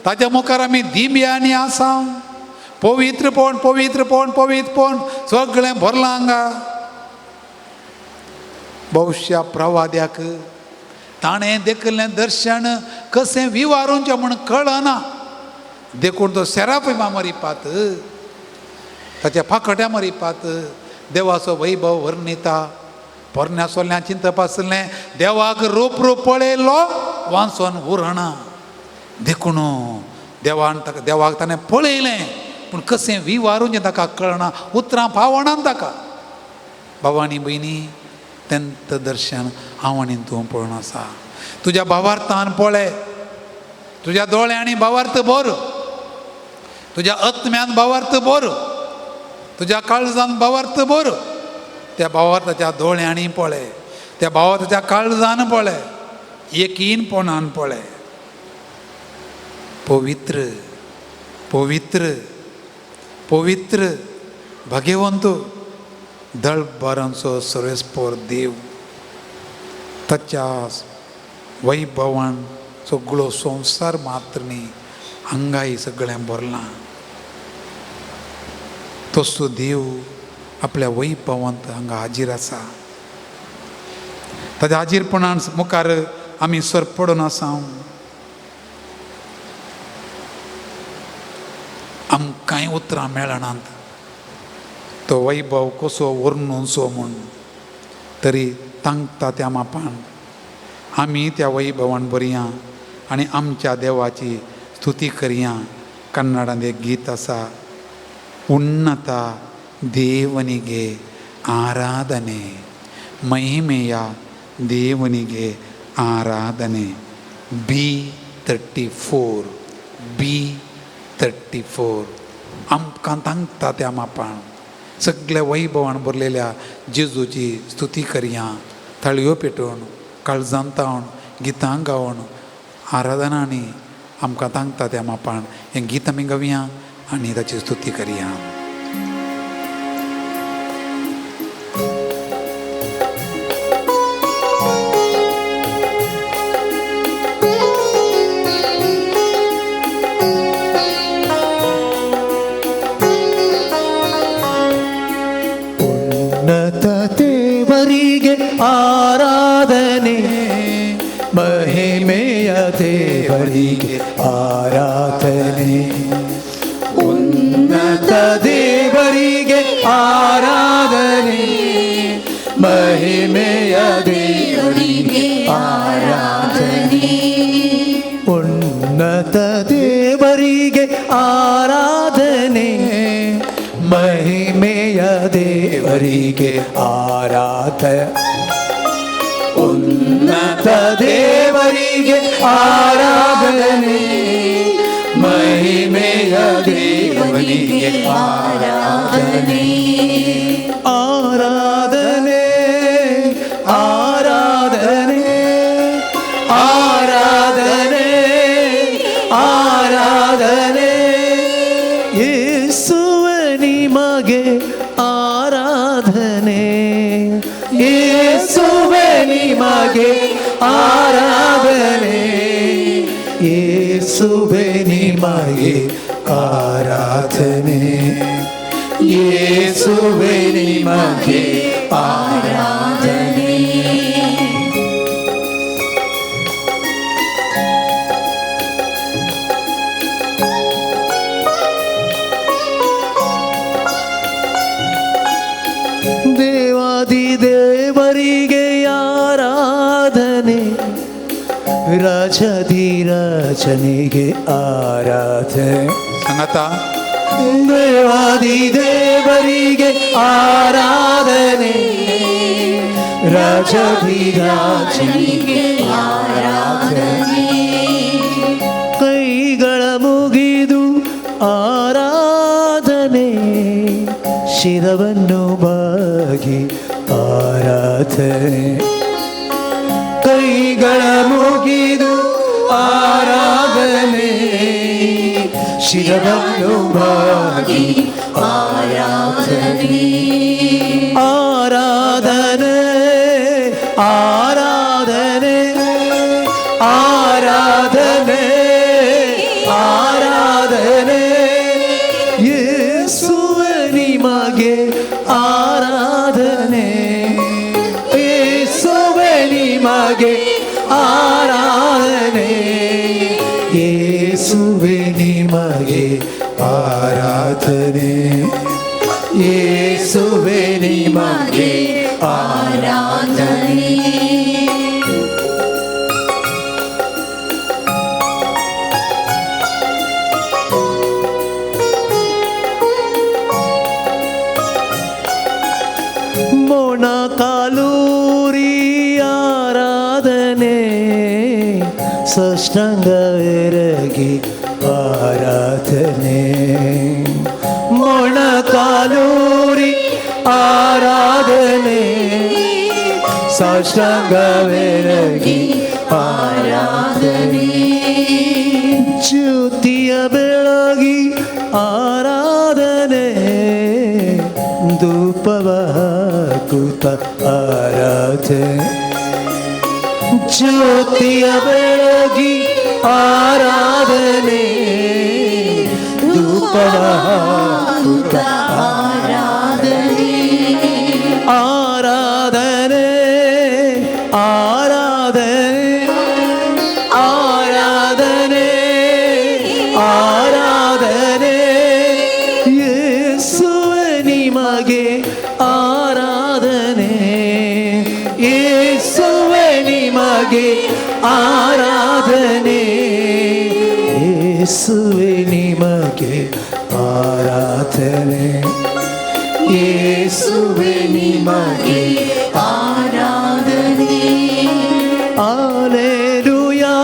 ताच्या मुखार आमी दिंब्यांनी आसा, पवित्रपण पवित्रपण पवित्रपण सगळें भरलां हांगा. भविश्या प्रवाद्याक ताणें देखिल्लें दर्शन कशें विवारूंचें म्हूण कळना, देखून तो सेराफिमा मरिपात ताच्या फाकट्या मरिपात देवाचो वैभव वर्णिता. पोरण्या सोल्या चिंतप आसलें देवाक रूप रूप पळयलो वांचोन उरना, देखून देवान ताका देवाक ताणें पळयलें पूण कशें विवारूंचें ताका कळना, उतरां पावना ताका. भावानी भयणी, तेंत दर्शन हांव आनी तूं पळोवन आसा. तुज्या भावार्थान पळय, तुज्या दोळ्यांनी भावार्थ भर, तुज्या आत्म्यान भावार्थ भर, तुज्या काळजान भावार्थ भर. त्या भावार्थाच्या दोळ्यांनी पळय, त्या भावार्थाच्या काळजान पळय, यकीनपणान पळय. पवित्र पवित्र पवित्र भाग्यवंत दळबारांचो सर्वेस्पोर देव, ताच्या वैभवान सगळो संवसार मात्र न्ही हांगाय सगळें भरलां. तसो देव आपल्या वैभवांत हांगा हाजीर आसा. ताच्या हाजीरपणान मुखार आमी सरपडून आसा. आमकांय उतरां मेळनात तो वैभव कसो वर्णूनसो म्हूण, तरी तांकता त्या मापान आमी त्या वैभवान बरया आनी आमच्या देवाची स्तुती करया. कन्नडांत एक गीत आसा, उन्नत ದೇವನಿಗೆ ಆರಾಧನೆ, ಮಹಿಮೆಯ ದೇವನಿಗೆ ಆರಾಧನೆ. B34, B34. आमकां तांकता त्या मापान सगळ्या वैभवान भरलेल्या जेजूची स्तुती करया. थाळयो पेटोवन, काळजान तावन, गितां गावन, आराधनांनी आमकां तांकता त्या मापान हें गीत आमी गावया आनी ताची स्तुती करया. ಉನ್ನತ ದೇವರಿಗೆ ಆರಾಧನೆ, ಮಹಿಮೆಯ ದೇವರಿಗೆ ಆರಾಧನೆ. ಉನ್ನತ ದೇವರಿಗೆ ಆರಾಧನೆ, ಮಹಿಮೆಯ ದೇವರಿಗೆ ಆರಾಧನೆ. ಉನ್ನತ ದೇವರಿಗೆ ಆರಾಧನೆ, ಮಹಿಮೆಯ ದೇವರಿಗೆ ಆರಾಧನೆ. ಉನ್ನತ ದೇವರಿಗೆ ಆರಾಧನೆ, ಮಹಿಮೆಯ ದೇವರಿಗೆ ಆರಾಧನೆ. ಆರಾಧನೆ ಆರಾಧನೆ ಆರಾಧನೆ ಆರಾಧನೆ, ಯೇಸುವೆ ನಿಮಗೆ ಆರಾಧನೆ, ಯೇಸುವೆ ನಿಮಗೆ ಆರಾಧನೆ, ಯೇಸುವೆ ನಿಮಗೆ ಆರಾಧನೆ, ಯೇಸುವೆ ನಿಮಗೆ ಆರಾಧನೆ. ದೇವಾದಿ ದೇವರಿಗೆ ಆರಾಧನೆ, ರಾಜಧಿರಾಜನಿಗೆ ಆರಾಧನೆ. ಸಂಗತ ದೇವಾದಿ ದೇವರಿಗೆ ಆರಾಧನೆ, ರಾಜಧಿರಾಜನಿಗೆ ಆರಾಧನೆ. ಕೈಗಳ ಮುಗಿದು ಆರಾಧನೆ, ಶಿರವನ್ನು ಬಾಗಿ ಆರಾಧನೆ. ಕೈಗಳ ಮುಗಿದು ಆರಾಧನೆ, ಶಿರವನ್ನು ಬಾಗಿ ಆರಾಧನೆ. ಆರಾಧನೆ ಆರಾಧನೆ ಆರಾಧನೆ ಆರಾಧನೆ, ಯೇಸುವೆ ನಿಮಗೆ ಆರಾಧನೆ, ಯೇಸುವೆ ನಿಮಗೆ ಆರಾಧನೆ, ಯೇಸುವೆ ನಿಮಗೆ ಆರಾಧನೆ, ಯೇಸುವೆ ನಿಮಗೆ ಆರಾಧನೆ. ಮೊಣಕಾಲೂರಿ ಆರಾಧನೆ, ಸಾಷ್ಟಾಂಗವೆರಗಿ ಆರಾಧನೆ, ಮೊಣಕಾಲೂರಿ ಆರಾಧನೆ, ಸಾಷ್ಟಾಂಗವೆರಗಿ ಆರಾಧನೆ, ಜ್ಯೋತಿಯ ಬೆಳಗಿ ಆರಾಧನೆ, ಧೂಪವ ಹಾಕುತ್ತ ಆರಾಧನೆ, ಜ್ಯೋತಿಯ ಬೆಳಗಿ ಆರಾಧನೆ, ಧೂಪವ ಹಾಕುತ್ತ ಆರಾಧನೆ, ಆರಾಧನೆ, ಆರಾಧನೆ, ಆರಾಧನೆ, ಆರಾಧನೆ, ಯೇಸುವೆ ನಿಮಗೆ ಆರಾಧನೆ, ಯೇಸುವೆ ನಿಮಗೆ ಆರಾಧನೆ, ಯೇಸುವೆ ನಿಮಗೆ ಆರಾಧನೆ, ಯೇಸುವೆ ನಿಮಗೆ ಆರಾಧನೆ, Alleluia,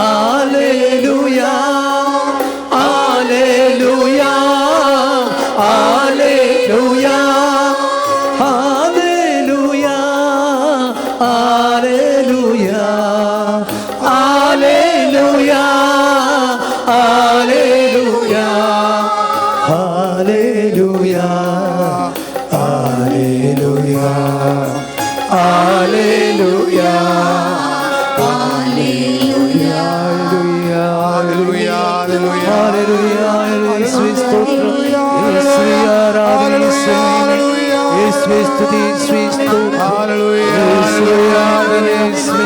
Alleluia, Alleluia, Alleluia, Alleluia, Alleluia, Alleluia, Alleluia, Alleluia, Alleluia, Alleluia, hallelujah, hallelujah. Hallelujah. ಯೇಸುವೆ ಸ್ತೋತ್ರ, ಯೇಸುವೆ ಆರಾಧನೆ, ಯೇಸುವೆ ಸ್ತುತಿ, ಯೇಸುವೆ ಸ್ತೋತ್ರ, ಯೇಸುವೆ ಆರಾಧನೆ, ಯೇಸುವೆ.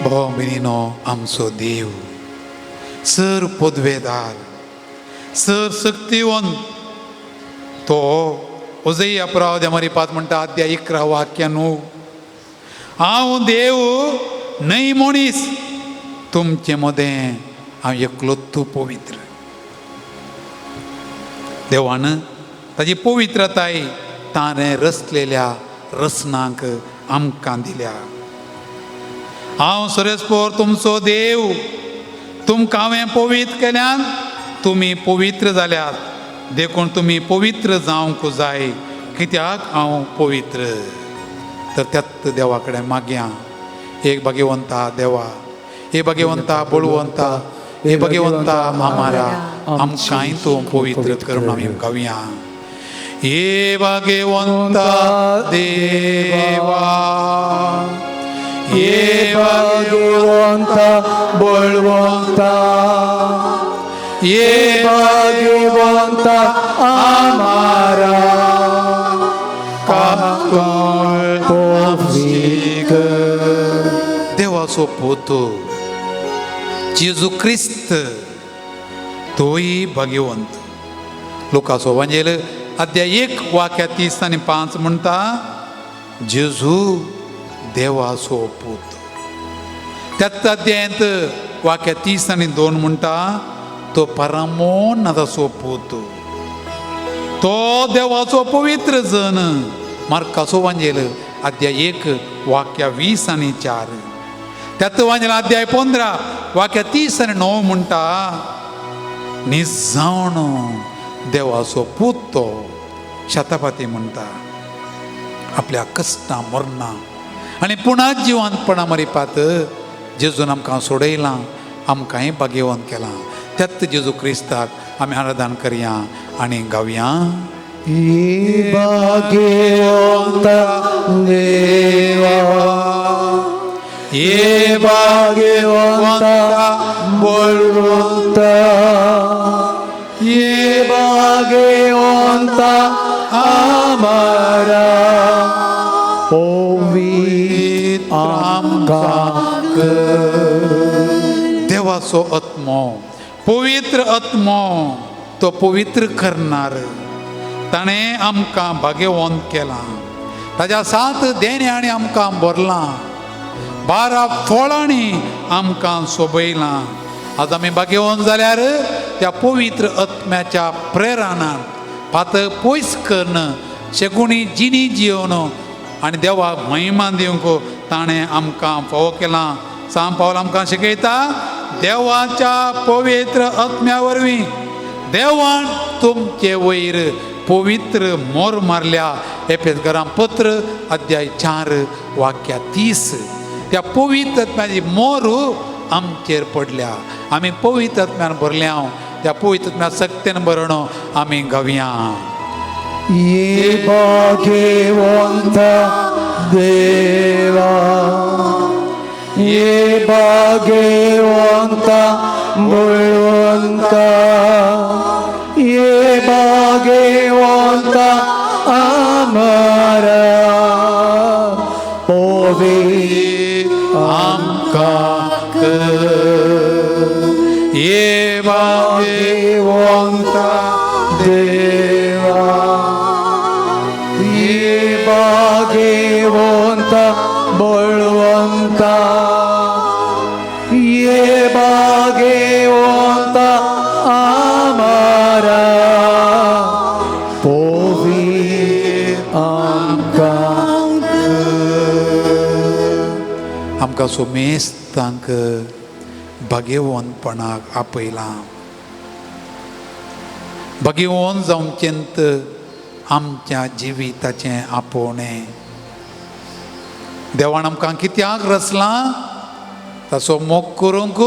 भाव भयणीनो, आमचो देव सर पदवेदार, सर शक्तिवंत, तो उजय अपराध मरिपात म्हणटा अध्याय 11 वाक्य 9, हांव देव न्हय मनीस, तुमचे मदें हांव एकलोच पवित्र. देवान ताजी पवित्रताय ताणें रचलेल्या रचनांक आमकां दिल्या. हांव सरेस्पोर तुमचो देव, तुमकां हांवें पवित्र केल्यान तुमी पवित्र जाल्यात, देखून तुमी पवित्र जावंक जाय, कित्याक हांव पवित्र. तर त्याच देवा कडेन मागया, एक भाग्यवंता देवा, हे भाग्यवंता बळवंता, हे भाग्यवंता आमारा, आमकांय तूं पवित्र कर म्हणून आमी गावया. हे भाग्यवंता देवा, हे भाग्यवंता बळवंता, हे भाग्यवंता आमारा, देवाचो पूत जेजू क्रिस्त तोय भाग्यवंत. लोकाचो वांजेल अध्याय 1 वाक्य 30 आनी 5 म्हणटा, जेजू देवाचो पूत. त्याच अध्यायांत वाक्य 30 आनी 2 म्हणटा, तो परमोन्नताचो पूत, तो देवाचो पवित्र जन. मार्काचो वांजेल अध्याय 1 वाक्य 20 आनी 4. त्याच वांजेल अध्याय 15 वाक्य 30 आनी 9 म्हणटा, निजावन देवाचो पूत तो. शतापाती म्हणटा आपल्या कश्टां मरणां आनी पुणा जिवंतपणा मरिपात जेजून आमकां सोडयलां, आमकांय भाग्यवंत केलां. त्याच जेजू क्रिस्ताक आमी आराधन करया आनी गावया. ये भाग्यवंता देवा, ये भाग्यवंता बळवंता, ये भाग्यवंता आमारा पवित्र आमकां कर. देवाचो आत्मो, पवित्र आत्मो, तो पवित्र करणार. ताणें आमकां भाग्यवंत केलां. ताज्या सात देण्यांनी आमकां भरलां, 12 फळांनी आमकां सोबयलां. आज आमी भाग्यवंत जाल्यार त्या पवित्र आत्म्याच्या प्रेरणान पात पयस करून शेगुणी जिणी जिवन आनी देवाक महिमा दिवंक ताणें आमकां फावो केलां. सांग पावल आमकां शिकयता, देवाच्या पवित्र आत्म्या वरवीं देवान तुमचे वयर पवित्र मोर मारल्या. एफेसकरां पत्र अध्याय 4 वाक्या 30. त्या पवित्र आत्म्याची मोर आमचेर पडल्या. आमी पवित्र आत्म्यान भरल्या. त्या पवित्र आत्म्या सक्तेन भरण आमी गावया. ये भाग्यवंता देवा, ये भाग्यवंता बळवंता, ये भाग्यवंता आमारा पवित्र आमकां कर. ये भाग्यवंता देवा, ये भाग्यवंता बळवंता, ये भाग्यवंता आमारा पवित्र आमकां कर. आमकां सोमेस्तांक भाग्यवंतपणाक आपयलां. भाग्यवंत जावचेंत आमच्या जिविताचें आपोवणें. देवान आमकां कित्याक रचलां? ताचो मोग करूंक,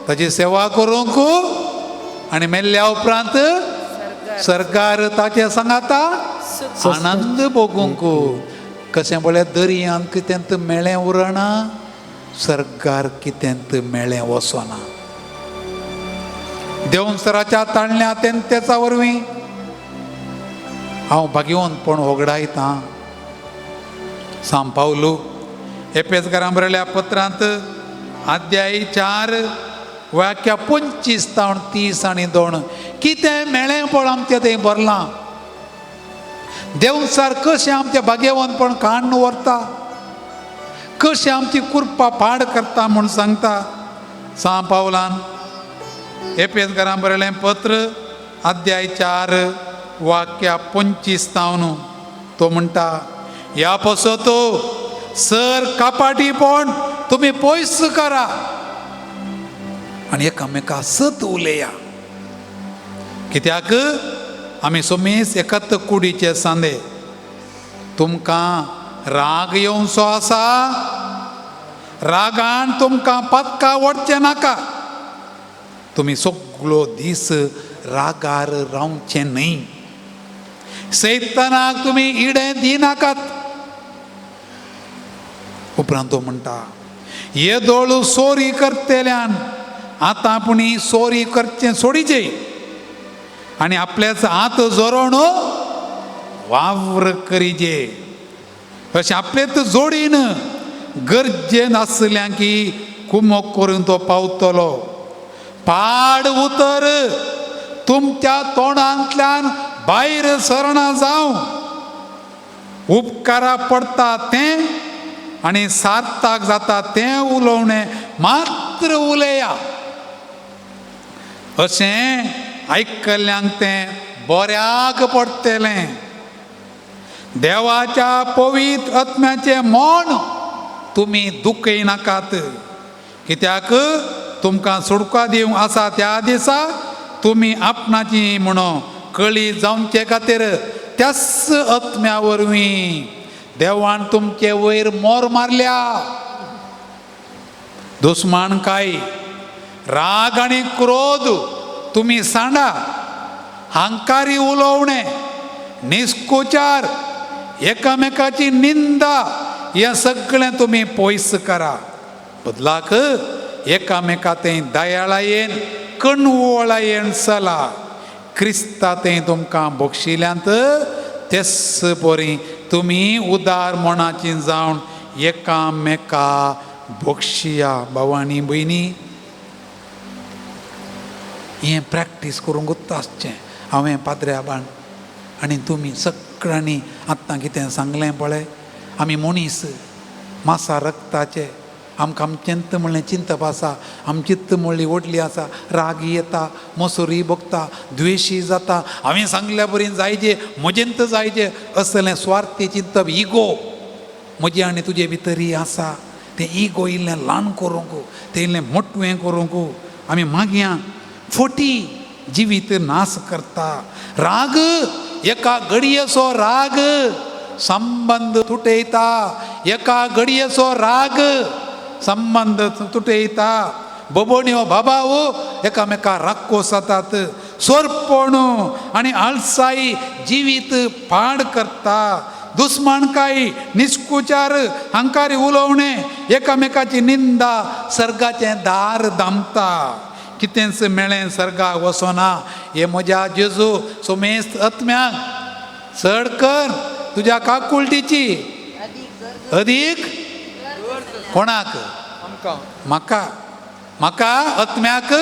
ताची सेवा करूंक आनी मेल्ल्या उपरांत सरकार ताचे सांगाता आनंद भोगूंक. कशें पळयात, दर्यांत कितें मेळें उरना, सरकार कितें मेळें वचना. देवसराच्या ताळण्या तेंतेचा वरवीं हांव भाग्यवंतपण होगडायतां. सांग पावलू एपेसकारां बरयल्या पत्रांत अध्याय 4 वाक्या 25 तावन 30 आनी 2. कितें मेळें पळ आमचें थंय भरलां. देवसार कशें आमचें भाग्यवंतपण काण्ण व्हरता, कशें आमची कुरपा पाड करता म्हूण सांगता. सांग पावलान एपेसकारां बरयलें पत्र अध्याय 4 वाक्या 25 तावन तो म्हणटा, ह्या पसत सर कापाटीपण तुमी पयस करा आनी एकामेका सत उलया. कित्याक आमी सोमीस एकत्र कुडीचे सांदे. तुमकां राग येवचो आसा, रागान तुमकां पातका वडचें नाका. तुमी सगळो दीस रागार रावचें न्हय. सैतानाक तुमी इडें दिनाकात. उपरांत तो म्हणटा, येदोळ सोरी करतल्यान आतां पुणी सोरी करचें सोडीचे आनी आपल्याच हात जोरोण वावर करीजे. अशें आपलेच जोडीन गरजेन आसल्या की कुमोक करून तो पावतलो. पाड उतर तुमच्या तोंडांतल्यान भायर सरना जावं. उपकारा पडटा तें आनी सार्थक जाता तें उलोवणें मात्र उलया. अशें आयकल्ल्यांक तें बऱ्याक पडटलें. देवाच्या पवित्र आत्म्याचें मन तुमी दुखयनाकात. कित्याक तुमकां सुटका दिवंक आसा त्या दिसा तुमी आपणाची म्हणून कळी जावचे खातीर त्याच आत्म्या वरवीं देवान तुमचे वयर मोर मारल्या. दुस्मान काय राग आनी क्रोध तुमी सांडा, हंकारी उलोवणें, निस्कोचार, एकामेकाची निंदा हें सगळें तुमी पयस करा. बदलाक एकामेका तें दयाळायेन कणवळायेन चला. क्रिस्ता तें तुमकां बक्षिल्यांत तेच परी तुमी उदार मनाची जावन एकामेका बक्षिया. भाव आनी भयणी, हें प्रॅक्टीस करूंक आसचें हांवें पाद्र्याबान आनी तुमी सगळ्यांनी आत्तां कितें सांगलें पळय, आमी मनीस मासा रक्ताचे, आमकां आमचेंत म्हणलें चिंतप आसा, आमचीत म्हणली व्हडली आसा, राग येता, मसुरी भोगता, द्वेशी जाता, हांवें सांगल्या बरी जायजे, म्हजेंत जायजे असलें स्वार्थी चिंतप, इगो म्हजे आनी तुजे भितरी आसा. तें इगो इल्लें ल्हान करूंक, तें इल्लें मोटवें करूंक आमी मागया. फोटी जिवीत नाश करता. राग, एका घडयेचो राग संबंद तुटयता, एका घडयेचो राग संबंद तुटयता. बोबोण्यो बाबावो एकामेका राक्को जातात. सोरपण आनी आळसाई जिवीत पाड करता. दुस्मानकाय, निस्कुचार, हंकारी उलोवणें, एकामेकाची निंदा सर्गाचें दार दामता. कितेंच मेळ्ळें सर्गाक वचना. हे म्हज्या जेजू सोमेस्त आत्म्याक चड कर तुज्या काकुळटीची अदीक कोणाक, म्हाका, म्हाका आत्म्याक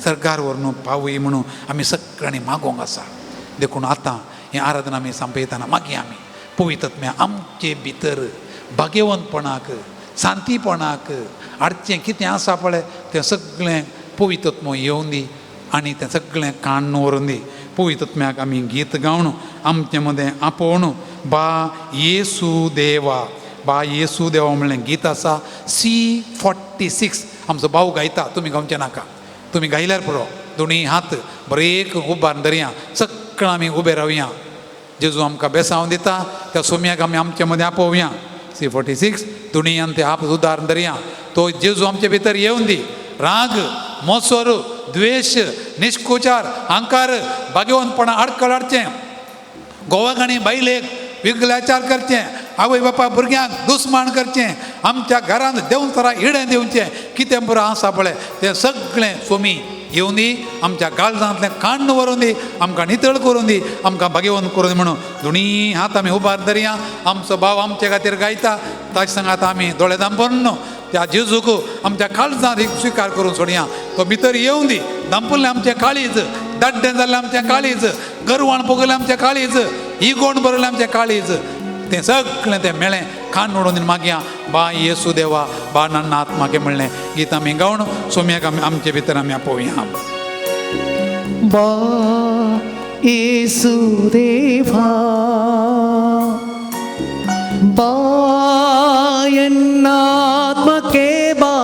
सरकार व्हरून पावय म्हणून आमी सगळ्यांनी मागोंक आसा. देखून आतां हें आराधना आमी सांपयतना मागीर आमी पवित्र आत्म्या आमचे भितर भाग्यवंतपणाक, शांतीपणाक हाडचें कितें आसा पळय तें सगळें पवित्र आत्मो येवन दी आनी तें सगळें काण्ण व्हरून दी. पवित्र आत्म्याक आमी गीत गावन आमचे मदें आपोवन बा येसू देवा, बा येसू देवा म्हणलें गीत आसा C46. आमचो भाव गायता, तुमी गावचें नाका, तुमी गायल्यार पुरो. दोनी हात बरेक उबार धरया, सगळं आमी उबे रावया. जेजू आमकां बेसांव दिता त्या सोम्याक आमी आमचे मदें आपोवया. C46. दोनी ते आप उदार धरया, तो जेजू आमचे भितर येवन दी. राग, मोसोर, द्वेश, निष्कोचार, अहंकार, भाग्यवंतपणा आडकळ हाडचें, गोवाक आनी बायलेक विगलाचार करचें, आवय बापा भुरग्यांक दुस्मान करचें, आमच्या घरांत देंवचारा इडें दिवचें, कितें बरो आसा पळय तें सगळें सोमी येवन दी. आमच्या काळजांतलें काण्ण व्हरून दी, आमकां नितळ करून दी, आमकां भाग्यवंत करून दी म्हणून दोनी हात आमी उबार धरया. आमचो भाव आमचे खातीर गायता, ताचे सांगात आमी दोळे दांपून त्या जेजूक आमच्या काळजांत एक स्विकार करून सोडया. तो भितर येवन दी. दांपुल्लें आमचें काळीज, दाड्डें जाल्लें आमचें काळीज, गर्वान भोगलें आमचें काळीज, इगोण भरलें आमचें काळीज, तें सगळें तें मेळ्ळें खाण उडोवन मागया. बा येसू देवा, बा नन्ना आत्माके म्हणलें गीत आमी गावन सोम्याक आमी आमचे भितर आमी आपोवया. बा येसू देवा, ಬಾ ಎನ್ನಾತ್ಮಕ್ಕೆ ಬಾ,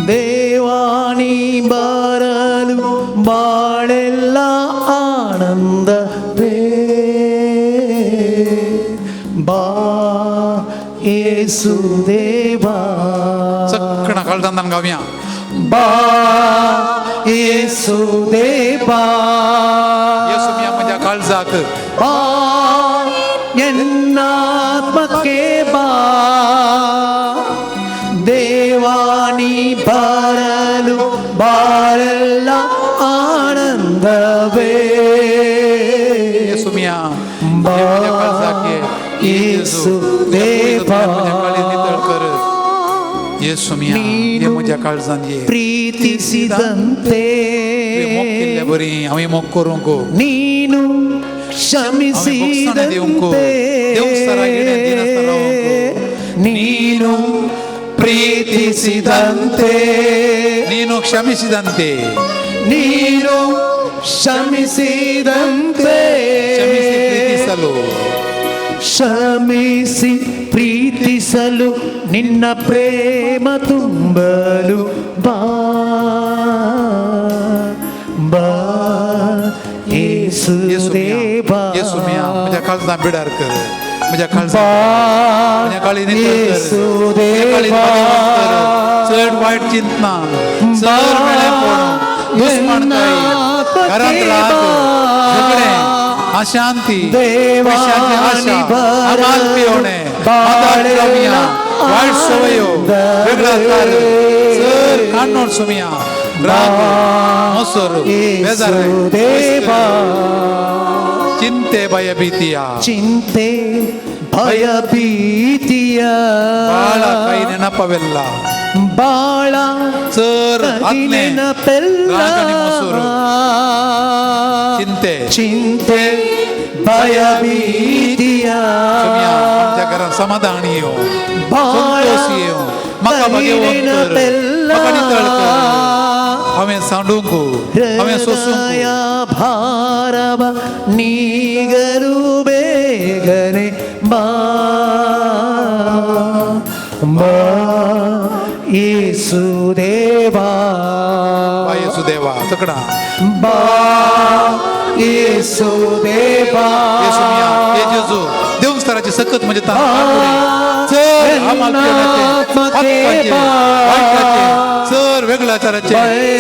ದೇವಾನಿ ಬರಲು ಬಾಳೆಲ್ಲ ಆನಂದವೇ. ಬಾ ಯೇಸು ದೇವಾ. सगळं काळजांत गावया. ಬಾ ಯೇಸು ದೇವಾ, येसू मिया म्हज्या काळजाक, ಬಾ ಎನ್ನಾತ್ಮಕ್ಕೆ ಬಾ, ದೇವಾನಿ ಬರಲು ಬಾಳೆಲ್ಲ ಆನಂದವೇ. येसू मिया ಬಾ म्हज्या काळजाक ये. ಯೇಸು ದೇವಾ, म्हज्या काळीज नितळ कर. येसू मिया, ये म्हज्या काळजांत ये. ಪ್ರೀತಿಸಿದಂತೆ तुवें मोग केल्ले बरी हांवें मोग करूंक, ನೀನು ಕ್ಷಮಿಸಿದಂತೆ, ನೀನು ಪ್ರೀತಿಸಿದಂತೆ, ನೀನು ಕ್ಷಮಿಸಿದಂತೆ, ನೀನು ಕ್ಷಮಿಸಿದಂತೆ, ಕ್ಷಮಿಸಿ ಪ್ರೀತಿಸಲು, ಕ್ಷಮಿಸಿ ಪ್ರೀತಿಸಲು ನಿನ್ನ ಪ್ರೇಮ ತುಂಬಲು ಬಾ ಬಾ ಯೇಸು. येसुदेवा येसुमिया म्हज्या काळजां बिडार कर म्हज्या काळजां म्हज्या काळी नितळ कर म्हज्या काळी भगवंत कर चड वायट चिंतना चड मेळेपण दुस्मानकाय घरांत राग झगडें अशांती पयशांची आशा अमाल पियोणे मदार कमिया वायट सवयो वेगळाकार चड काणोड सुमिया राग मोसर बेजार येसुदेवा चिंते भय भीतिया ಚಿಂತೆ ಭಯ ಭೀತಿಯ ಬಾಳ ಕೈ ನೆನಪವೆಲ್ಲ ಬಾಳ ಸರ್ ಕೈ ಆಜ್ಞೆ ನೆನಪೆಲ್ಲ ರಾಗ आणि ಮೊಸರು. ಚಿಂತೆ ಚಿಂತೆ ಭಯ ಭೀತಿಯ सुमिया आमच्या घरात समाधान येवं ಬಾಳ संतोष येवं म्हाका ಕೈ भगवंत कर ನೆನಪೆಲ್ಲ म्हाका नितळ कर हांवें सांडूंक हांवें सोसूंक ಹೃದಯ ಭಾರವ ನೀಗರು ಬೇಗನೆ ಬಾ ಬಾ ಯೇಸುದೇವಾ येसुदेवा तकडा ಬಾ ಯೇಸುದೇವಾ येसुमिया ये जेजू देवस्तराची सकत म्हणजे चर आमाल पिवण्याचे हक्काचे वायटाचे चर वेगळाचाराचे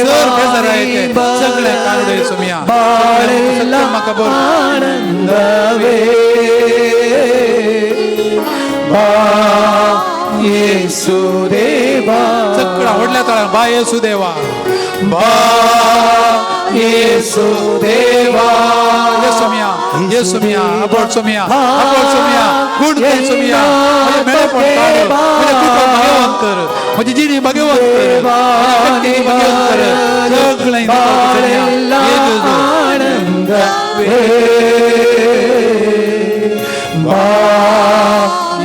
चर बेजारायचे सगळे काढ येसुमिया ಬಾಳೆಲ್ಲ म्हाका बरो ಆನಂದವೇ ಬಾ ಯೇಸುದೇವಾ सगळा व्हडल्या तळान बा येसुदेवा ಬಾ ಯೇಸುದೇವಾ येसुमिया येसुमिया अबोट सुमिया अबोट सुमिया गुड कर सुमिया म्हजें मेळेपण काड म्हजें कुटुंब भगवंत कर म्हजी जिणी भगवंत कर म्हज्या व्यक्तीनी भगवंत कर सगळें सुमिया ಬಾಳೆಲ್ಲ ये जेजू. ಆನಂದವೇ ಬಾ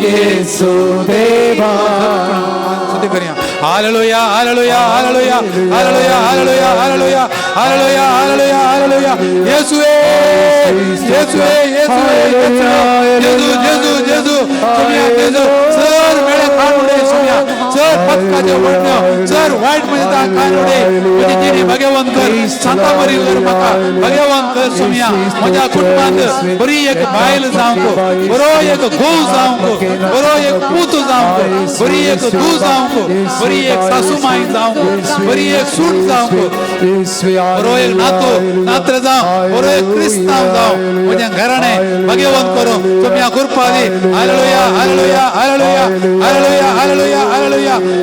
ಯೇಸುದೇವಾ ಸ್ತುತಿ ಕರಿಯ hallelujah hallelujah hallelujah hallelujah hallelujah hallelujah hallelujah hallelujah hallelujah ಯೇಸುವೇ ಯೇಸುವೇ ಯೇಸುವೇ ಯೇಸುವೇ ಜೇಸು ಜೇಸು ಜೇಸು ಸುಮಿಯಾ ಜೇಸು ಸರ್ ಮೇಳೆ ಕಾಣುಡೆ ಸುಮಿಯಾ ಸರ್ ಪತ್ಕಾचे वडण्यो सर वायट म्हणजे ता कानुडे म्हणजे जिणी भगवंत कर सांता बरी कर म्हाका भगवंत कर सुमिया म्हज्या कुटुंबांत बरी एक बायल जावंक बरो एक घोव जावंक बरो एक पूत जावंक बरी एक धूव जावंक बरी एक सासूमाई जावंक बरी एक सूट जावंक बरो एक नातू नात्र जावं बरो एक क्रिस्तांव जावं म्हज्या घराणें भगवंत करूं सोम्या कृपा दी hallelujah hallelujah hallelujah hallelujah hallelujah hallelujah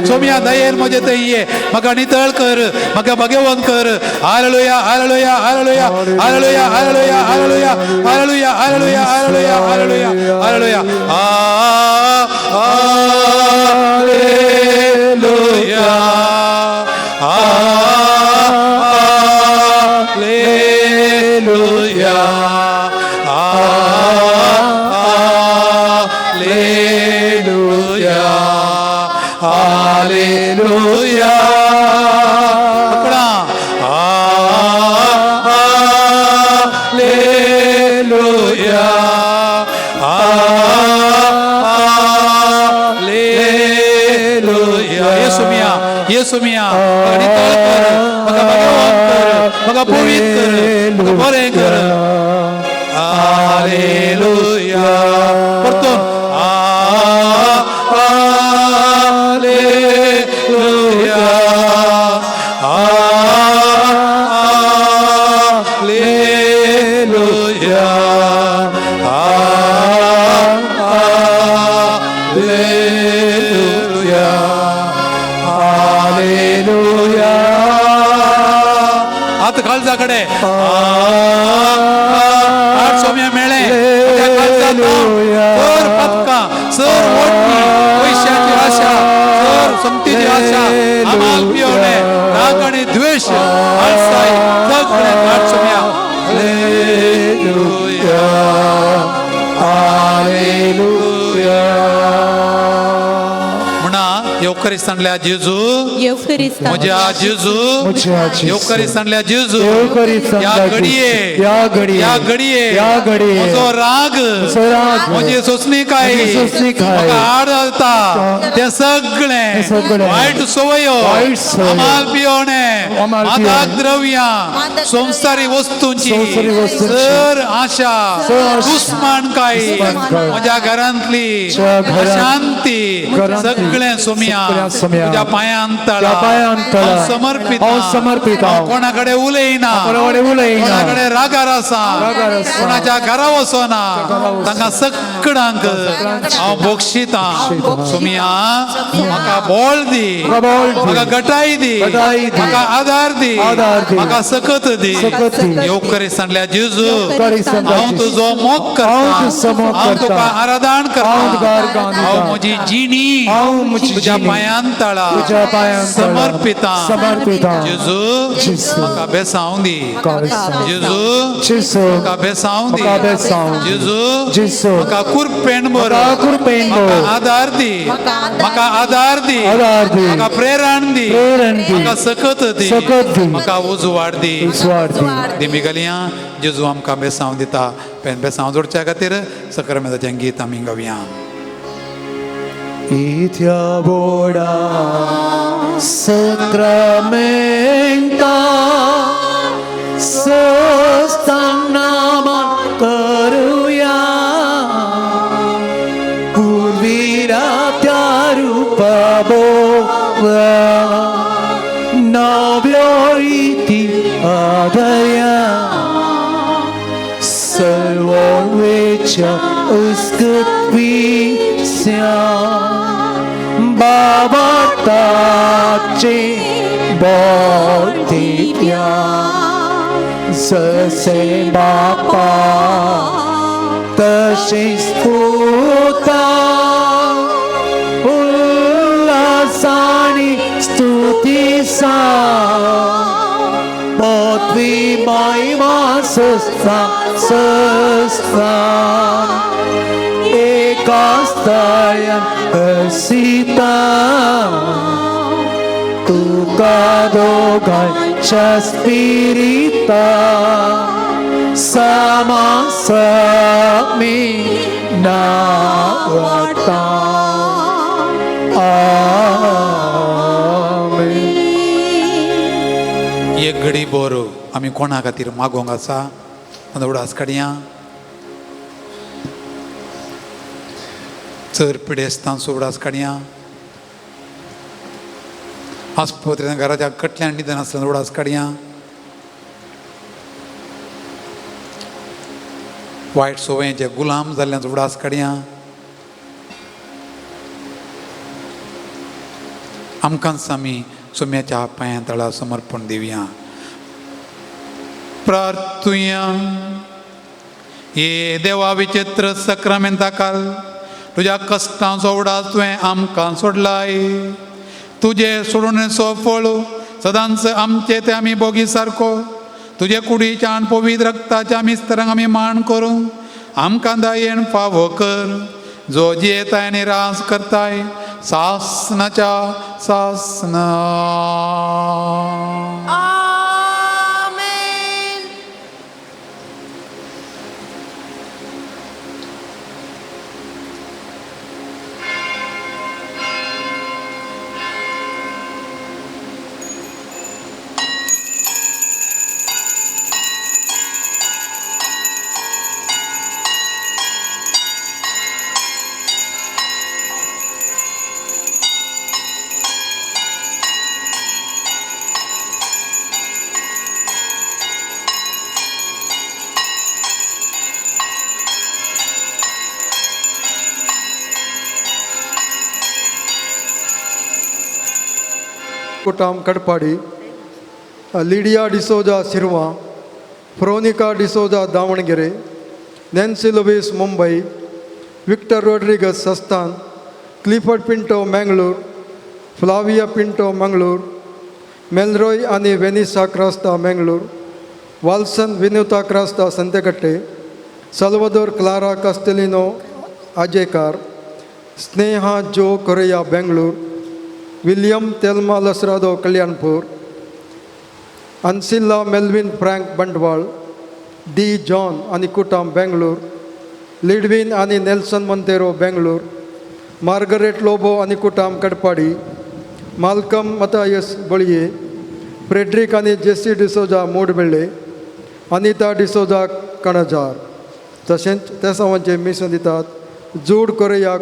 Saumya दयेन म्हजे थंय ये म्हाका नितळ कर म्हाका भगवंत कर hallelujah hallelujah hallelujah hallelujah hallelujah hallelujah hallelujah hallelujah hallelujah hallelujah hallelujah hallelujah hallelujah hallelujah hallelujah पकडा हालेलुया हालेलुया येसुमिया येसुमिया म्हाका नितळ कर म्हाका भगवंत कर म्हाका पवित्र कर म्हाका बरें कर हालेलुया परतून हालेलुया हालेलुया हालेलुया हालेलुया हात काळजा कडे आठ सोम्या मेळे त्या काळजात तर येवकरिस्तांतल्या जेजू, येवकरिस्तांतल्या म्हज्या जेजू, म्हज्या जेजू, येवकरिस्तांतल्या जेजू, येवकरिस्तांतल्या ह्या घडये, ह्या घडये, ह्या घडये, ह्या घडये, म्हजो राग, म्हजो राग, म्हजी सोंसणीकाय, म्हजी सोंसणीकाय, म्हाका आड घालता तें सगळें, तें सगळें, वायट संवयो, वायट संवयो, अमाल पियोणे, अमाल पियोणे, मादक द्रव्यां, संवसारी वस्तूंची, संवसारी वस्तूंची, सर आशा, सर आशा, दुस्मानकाय, दुस्मानकाय, म्हज्या घरांतली म्हज्या घरांत, अशांती, घरांतली, सगळें सोमया, सगळें सोमया, तुज्या पांयान तळा, तुज्या पांयान तळा, हांव समर्पित, हांव समर्पित, हांव कोणा कडेन उलयना, कोणा कडेन उलयना, कोणा कडेन रागार आसा, रागार आसा, कोणाच्या घरा वचना, घरा वचना, तांकां सगळ्यांक हांव बक्षितां. सोमया, म्हाका बळ दी, म्हाका बळ दी, म्हाका गटाय दी, गटाय दी, म्हाका आदार दी, आदार दी, म्हाका सकत दी. सकत दी. येवकरिस्तांतल्या जेजू, येवकरिस्तांतल्या हांव तुजो मोग करता, हांव तुजो मोग हांव करता, तुका आराधन हांव तुका करता, आराधन हांव करता, म्हजी जिणी हांव म्हजी तुज्या जिणी पांयान तळा तुज्या पांयान तळा समर्पितां. समर्पितां. जेजू, जेजू, म्हाका बेसांव दी. म्हाका बेसांव दी. जेजू, जेजू, म्हाका बेसांव दी. म्हाका बेसांव दी. जेजू, जेजू, म्हाका कुरपेण भर, म्हाका कुरपेण भर. म्हाका आदार दी, म्हाका आदार दी, आदार दी, म्हाका प्रेरण दी, प्रेरण दी, म्हाका सकत दी, सकत दी, म्हाका उजवाड दी. उजवाड दी. दिमी गलयां जेजू आमकां बेसांव दिता. बेसांव जोडच्या खातीर सकरमेताचें गीत आमी गावया. इथ्या बोडा सक्रामेंता सस्तांग करूया, पूर्वीरा त्या रूपा बोवा नव्यो इति आदया, सर्वोच्च उसकृत्वीस्या बाबाताचे बोधिप्या, जसे बापा तसेच पुता, उल्हासाने स्तुतीसा पृथ्वी महिमा सस्ता सस्ता एका स्थायन हसीता, तुका दोघांच्या स्पिरिता सामासमी नावता. आमेन. एक घडी बोर आमी कोणा खातीर मागोंक आसा उडास काडया. चड पिडेस्तांचो उडास काडया. आस्पत्रेन घराच्या कटल्यान निदन आसतना उडास काडया. वायट संवयेचे गुलाम जाल्ल्यान उडास काडया. आमकांच आमी सोम्याच्या पांयां तळा समर्पण दिवया. प्रार्थुया. हे देवा विचित्र सक्रामेंता काल तुज्या कश्टांचो उडास तुवें आमकां सोडलाय. तुजे सोडणेचो फळ सदांच आमचे ते आमी बोगी सारको तुजे कुडीच्या आनी पवित्र रक्ताच्या मिस्तरांक आमी मान करूं आमकां दयेन फावो कर, जो जियेताय आनी रास करताय सासनाच्या सासना. आमेन. Kutam Katpadi, Lydia D'Souza Shirva, Fronica D'Souza Davangere, Nancy Luis Mumbai, Victor Rodrigues Sasthan, Clifford Pinto Mangalore, Flavia Pinto Mangalore, Melroy आनी Vanessa Crasta Mangalore, Walson Vinutha Crasta Santhekatte, Salvador Clara Castelino Ajekar, Sneha Jo Correa Bengaluru, William Thelma Lasrado Kalyanpur, Ancilla Melvin Frank Bantwal, D John आनी कुटाम बेंगलोर, लिडवीन आनी Nelson Monteiro Bangalore, Margaret Lobo आनी कुटाम कडपाडी, Malcolm Mathias बळये, Frederick आनी JC D'Souza मोडबेळे, Anita D'Souza कणजार. तशेंच तेसावांचे mission दितात जूड कोरेया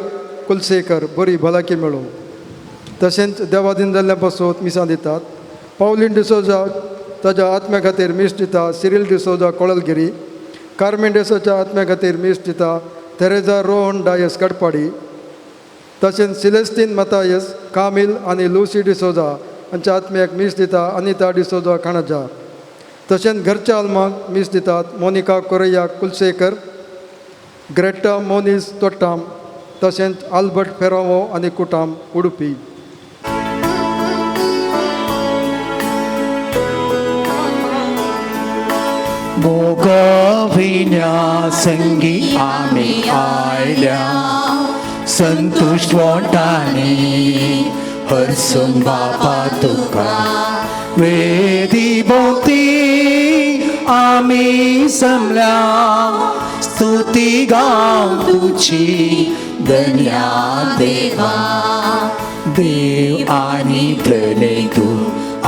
कुलसेकर बरी भलायकी मेळूं. तशेंच देवादीन जाल्ल्या पासून मिसां दितात पावलीन डिसोजा ताज्या आत्म्या खातीर मीस दिता, सिरील डिसोजा कोळलगिरी, कार्मेन डिसोजा आत्म्या खातीर मीस दिता, तेरेजा रोहन डायस कडपाडी, तशेंच सिलेस्तीन मतायस कामील आनी लुसी डिसोजा हांच्या आत्म्याक मीस दिता अनिता डिसोजा खाणाजा. तशेंच घरच्या आल्माक मीस दितात मोनिका कोरया कुलसेकर, ग्रेटा मोनीस तोट्टाम, तशेंच आल्बर्ट फेरावो आनी कुटाम उडुपी. मोगविण्या संगी आमी आयल्या संतुश्ट वोटांनी हरसून बापा तुका वेदी भोवती आमी समल्या स्तुती गांव तुजी धन्या देवा. देव आनी प्रणय तूं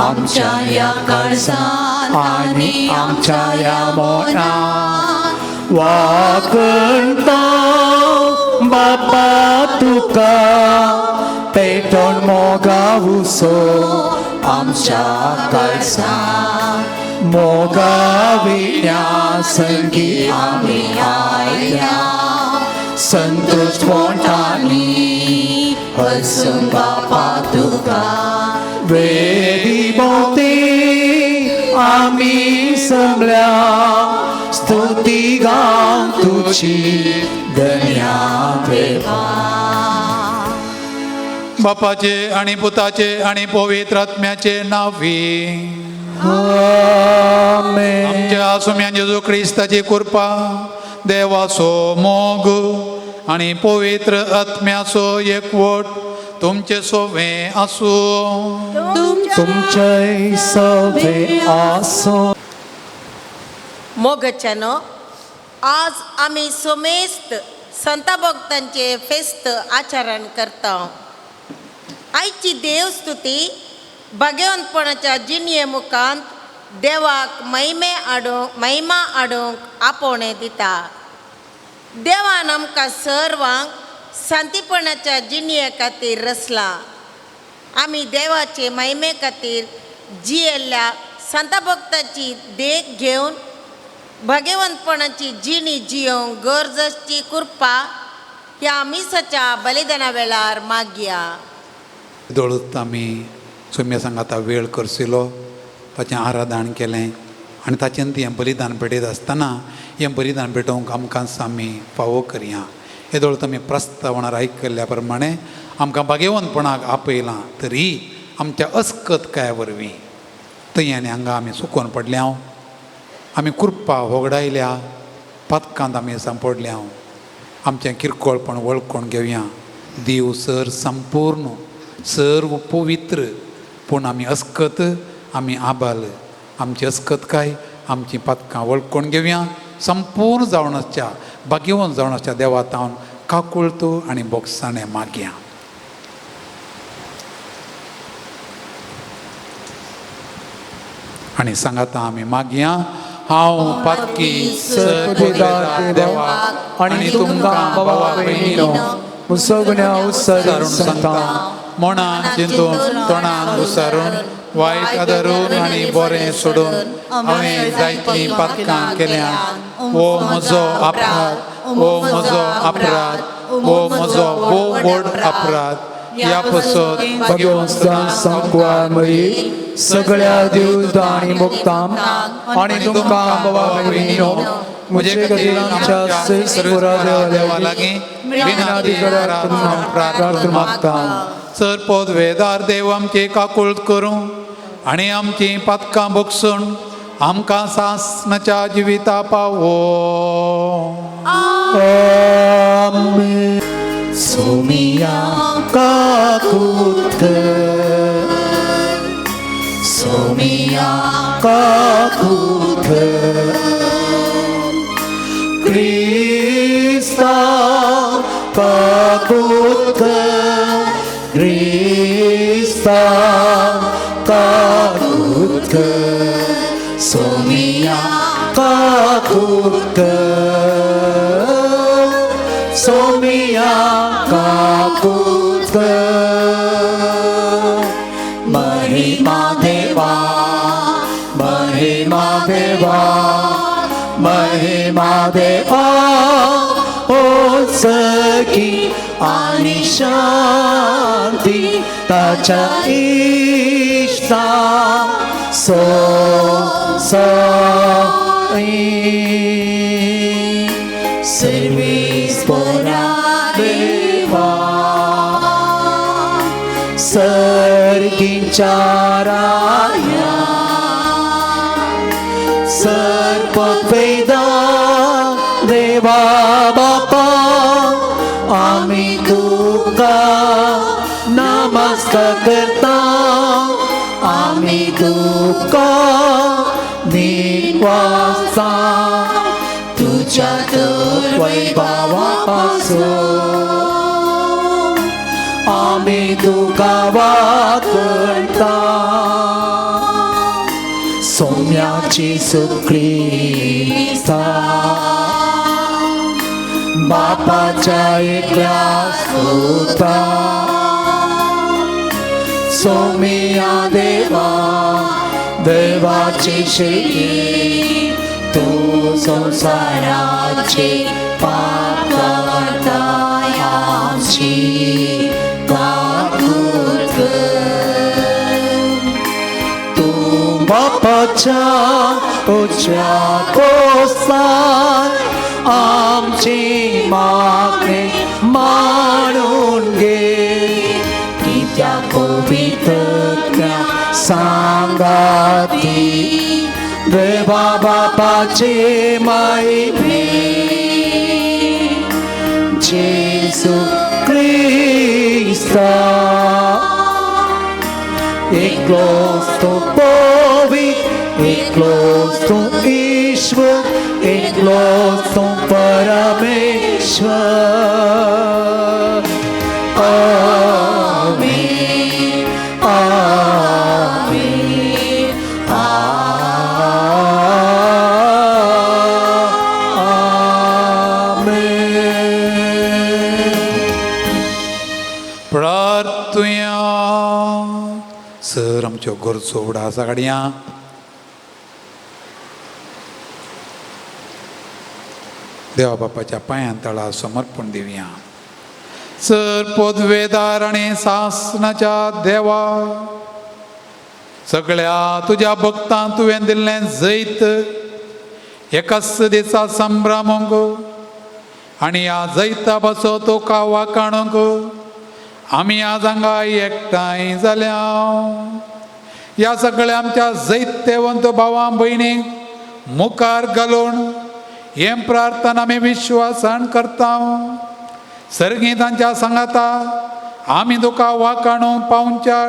आमच्या ह्या काळजान आनी आमच्या ह्या मनान वाकणता बापा तुका पेटोवन मोगा उसो आमच्या काळजान. मोगा विण्या संगी आमी आयल्या संतोष पोटांनी हरसून बापा तुका वेदी भोवती आमी समल्या स्तुती गांव तुजी धन्या देवा. बापाचे आणि पुताचे आणि पवित्र आत्म्याचे नावी आमेन. आमच्या सुम्या जेजू क्रिस्ताची कृपा, देवाचो मोग आणि पवित्र आत्म्याचो एकवट तुमचे सोवे आसूं. तुमचे सवे आसो. मोगच्यानो, आज आमी सोमेस्त संता भक्तांचे फेस्त आचरण करता. आयची देवस्तुती भाग्यवंतपणाच्या जिणये मुखांत देवाक महिमे हाडूंक महिमा हाडूंक आपोवणें दिता. देवान आमकां सर्वांक शांतीपणाच्या जिणये खातीर रचला. आमी देवाचे महिमे खातीर जियेल्ल्या संता भक्ताची देख घेवन भाग्यवंतपणाची जिणी जियोंक गरज आसची कृपा ह्या मिसाच्या बलिदाना वेळार मागया. दोळूच आमी सुम्या सांगाता वेळ करसिलो, ताचें आराधन केलें आनी ताचें हें बलिदान भेटयत आसतना हें बलिदान भेटोवंक आमकां आमी फावो करया. हे दोळत आमी प्रस्तावणार आयकल्ल्या प्रमाणे आमकां भाग्यवंतपणाक आपयलां तरी आमच्या अस्कतकाय वरवीं थंय आनी हांगा आमी सुकोन पडल्या, आमी कृपा होगडायल्या, पातकांत आमी सांपडल्या. आमचें किरकोळपण वळखून घेवया. देव सर संपूर्ण सर्व पवित्र, पूण आमी अस्कत, आमी आबाल. आमची अस्कतकाय आमची पातकां वळखून घेवया. संपूर्ण जावन आसच्या भाग्यवंत जावन आसच्या देवा तावन काकुळतो आनी बोगसाणें मागया. आनी सांगाता आमी मागया. हांव पातकी सर देवा आनी तुमकां बाबा भयणीनो सगळ्या सारून सांगता, मनान चिंतून तोंडान उसारून वायट आदारून आनी बरें सोडून हांवें जायतीं पातकां केल्या. हो म्हजो अपराध, हो म्हजो अपराध, हो म्हजो भोव व्हड अपराध. ह्या पसत भगवंतान संकवामयी सगळ्या देवता आनी मुक्ताम आनी तुमकां बाबा भयणीनो म्हजे खातीर आमच्या सर्वेस्परा देवा लागीं विनादी करात प्रार्थना मागता. सर पदवेदार देव आमची काकूळत करूं आनी आमची पातकां भोगसून आमकां सासनाच्या जिविता पावो. आमेन. सोमिया काकूत कर. क्रिस्ता काकूत कर, क्रिस्ता काकूत कर, सोमिया काकूत कर, सोमिया काकूत कर। महिमा देवा, महिमा देवा, महिमा देवा, ओ सखी आणि शांती ताच्या इष्टा सो साई। सर्वीस पोरा देवा, सर्गीच्या राया, सर्पपेदा देवा बापा, आम्ही तुका नमस्कार करता, आम्ही तुका निवासा, तुझ्या तर वैभवापासून आम्ही तुका वाकळता। सोम्याची सुक्रिस्ता बापाच्या एकल्या सुता, सोमिया देवा देवाची शेती, तू संसाराचे पाप करतायाची काकूत कर। तू बापाच्या उच्या कोसार आमची मागणी मानून घे, कित्याक पवित्रत्या सांगाती देवा बापाचे महिमे, जेसू क्रिस्ता एकलोच तो पवित्र, एकलोच तो ईश्वर, एकलोच तो परमेश्वर। आमीन, आमीन, आमीन। प्रार्थुया सर आमच्यो गरजो उडासा काडया। देवा बापाच्या पांयां तळा समर्पण दिवया। सर पदवेदार आनी सासनाच्या देवा, सगळ्या तुज्या भक्तांक तुवें दिल्लें जैत एकाच दिसा संभ्रमूंक आनी ह्या जैता पासो तुका वाकाणूंक आमी आज हांगा एकठांय जाल्या। ह्या सगळ्या आमच्या जैत्यवंत भावां भयणींक मुखार घालून हें प्रार्थना आमी विश्वासान करता। सर्गी तांच्या सांगाता आमी तुका वाकाणूंक पावच्या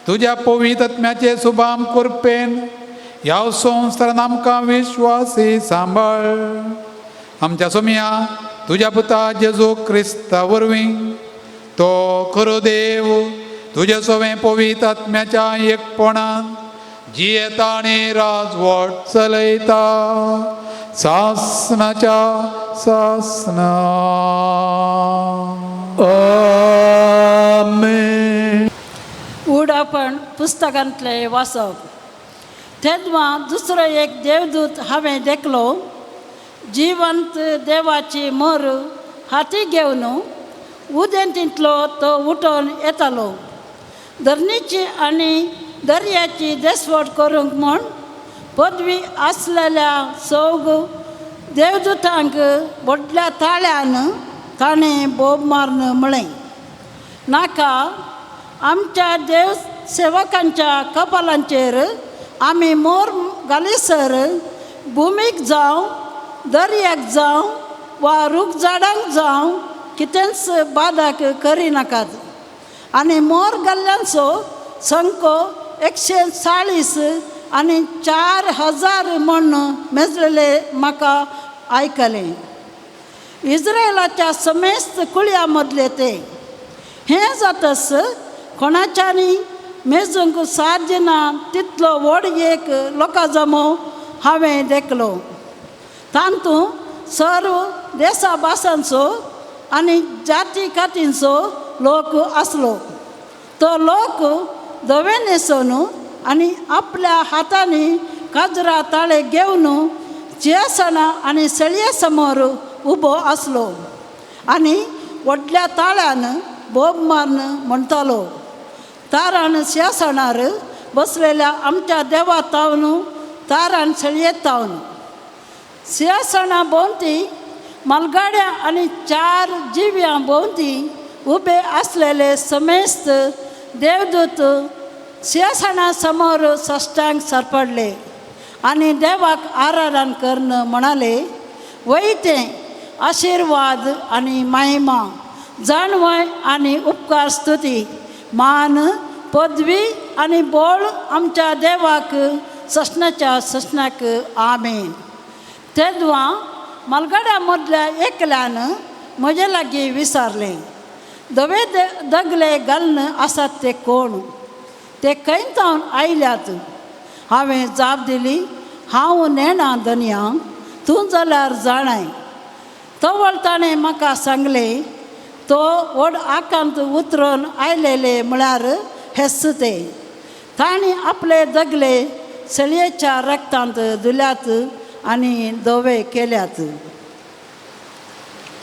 तुज्या पवित्र आत्म्याचे सुभाम कृपेन ह्या संवसारान आमकां विश्वासी सांबाळ। आमच्या सोमया तुज्या पुता जेजू क्रिस्ता वरवीं तो खरो देव तुजे सवें पवित्र आत्म्याच्या एकपणान जियेता आनी राजवट चलयता सासनाच्या सासना। आमेन। उडापण पुस्तकांतलें वाचप। तेन्ना दुसरो एक देवदूत हांवें देखलो, जिवंत देवाची मोर हाती घेवन उदेंतींतलो तो उठोन येतालो। धरणीची आनी दर्याची देसवट करूंक म्हूण पदवी आसलेल्या सौग देवदूतांक व्हडल्या ताळ्यान ताणें बोब मारून म्हळें, नाका आमच्या देव सेवकांच्या कपालांचेर आमी मोर घालीसर भुमीक जावं दर्याक जावं वा रूख झाडांक जावं कितेंच बादाक करिनाकात। आनी मोर घाल्ल्यांचो संको 140 आनी 4000 म्हूण मेजलेले म्हाका आयकलें। इस्रायलाच्या समेस्त कुळयां मदले ते. हें जातस कोणाच्यानी मेजूंक साध्य ना तितलो व्हड एक लोकां जमो हांवें देखलो. तातूंत सर्व देसा भासांचो आनी जाती कातींचो लोक आसलो. तो लोक धवे न्हेसोवन आनी आपल्या हातांनी काजरा ताळे घेवन शिंयासनां आनी सळये समोर उबो आसलो आनी व्हडल्या ताळ्यान बोब मारून म्हणटालो, तारान शिंयासनार बसलेल्या आमच्या देवा तावन तारान सळयेत तावन. शिंयासना भोंवती मालगाड्या आनी चार जिव्यां भोंवती उबे आसलेले समेस्त देवदूत शिंयासना समोर साश्टांग सरपडले आनी देवाक आराधन करून म्हणाले, वयते आशिर्वाद आनी महिमा, जाणवय आनी उपकार, स्तुती, मान, पदवी आनी बोळ आमच्या देवाक ससनाच्या ससनाक. आमेन. तेदवा मालगाड्या मदल्या एकल्यान म्हजे लागीं विचारलें, धवे दगले घालून आसात ते कोण? ते खंय जावन आयल्यात? हांवें जाप दिली, हांव नेणा धनया, तूं जाल्यार जाणाय. तवळ ताणें म्हाका सांगलें, तो व्हड आकांत उतरून आयलेले म्हळ्यार हेच ते. तांणी आपले दगले सळयेच्या रक्तांत धुल्यात आनी धवे केल्यात.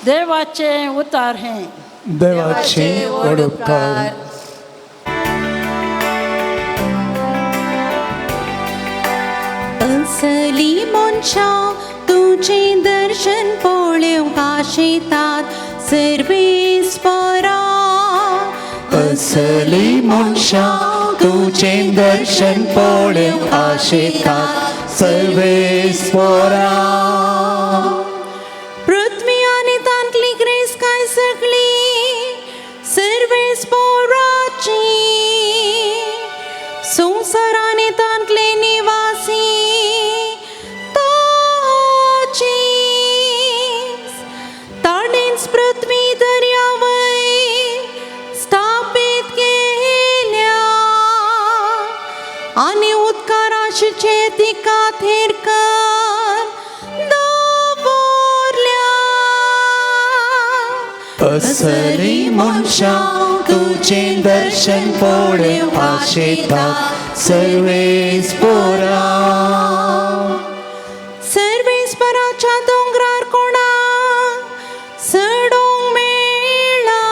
देवाचें उतार हें. देवाचे व्हड उपकार. असली मनशां तुजें दर्शन पळोवंक आशेतात सर्वेस्परा. असली मनशां तुजें दर्शन पळोवंक आशेतात सर्वेस्परा. पृथ्वी आनी तांतली ग्रेस काय सगळी सर्वेस्पराची. संवसार आनी तांतले निवासी ताचीच. ताणेंच पृथ्वी दर्यावय स्थापीत केल्या आनी उदकाराचेर तिका थेर कर दवरल्या. असली मनशां तुजें दर्शन पळोवंक आशेतात सर्वेस्परा. सर्वेस्पराच्या दोंगरार कोणाक चडोवंक मेळ्ळा?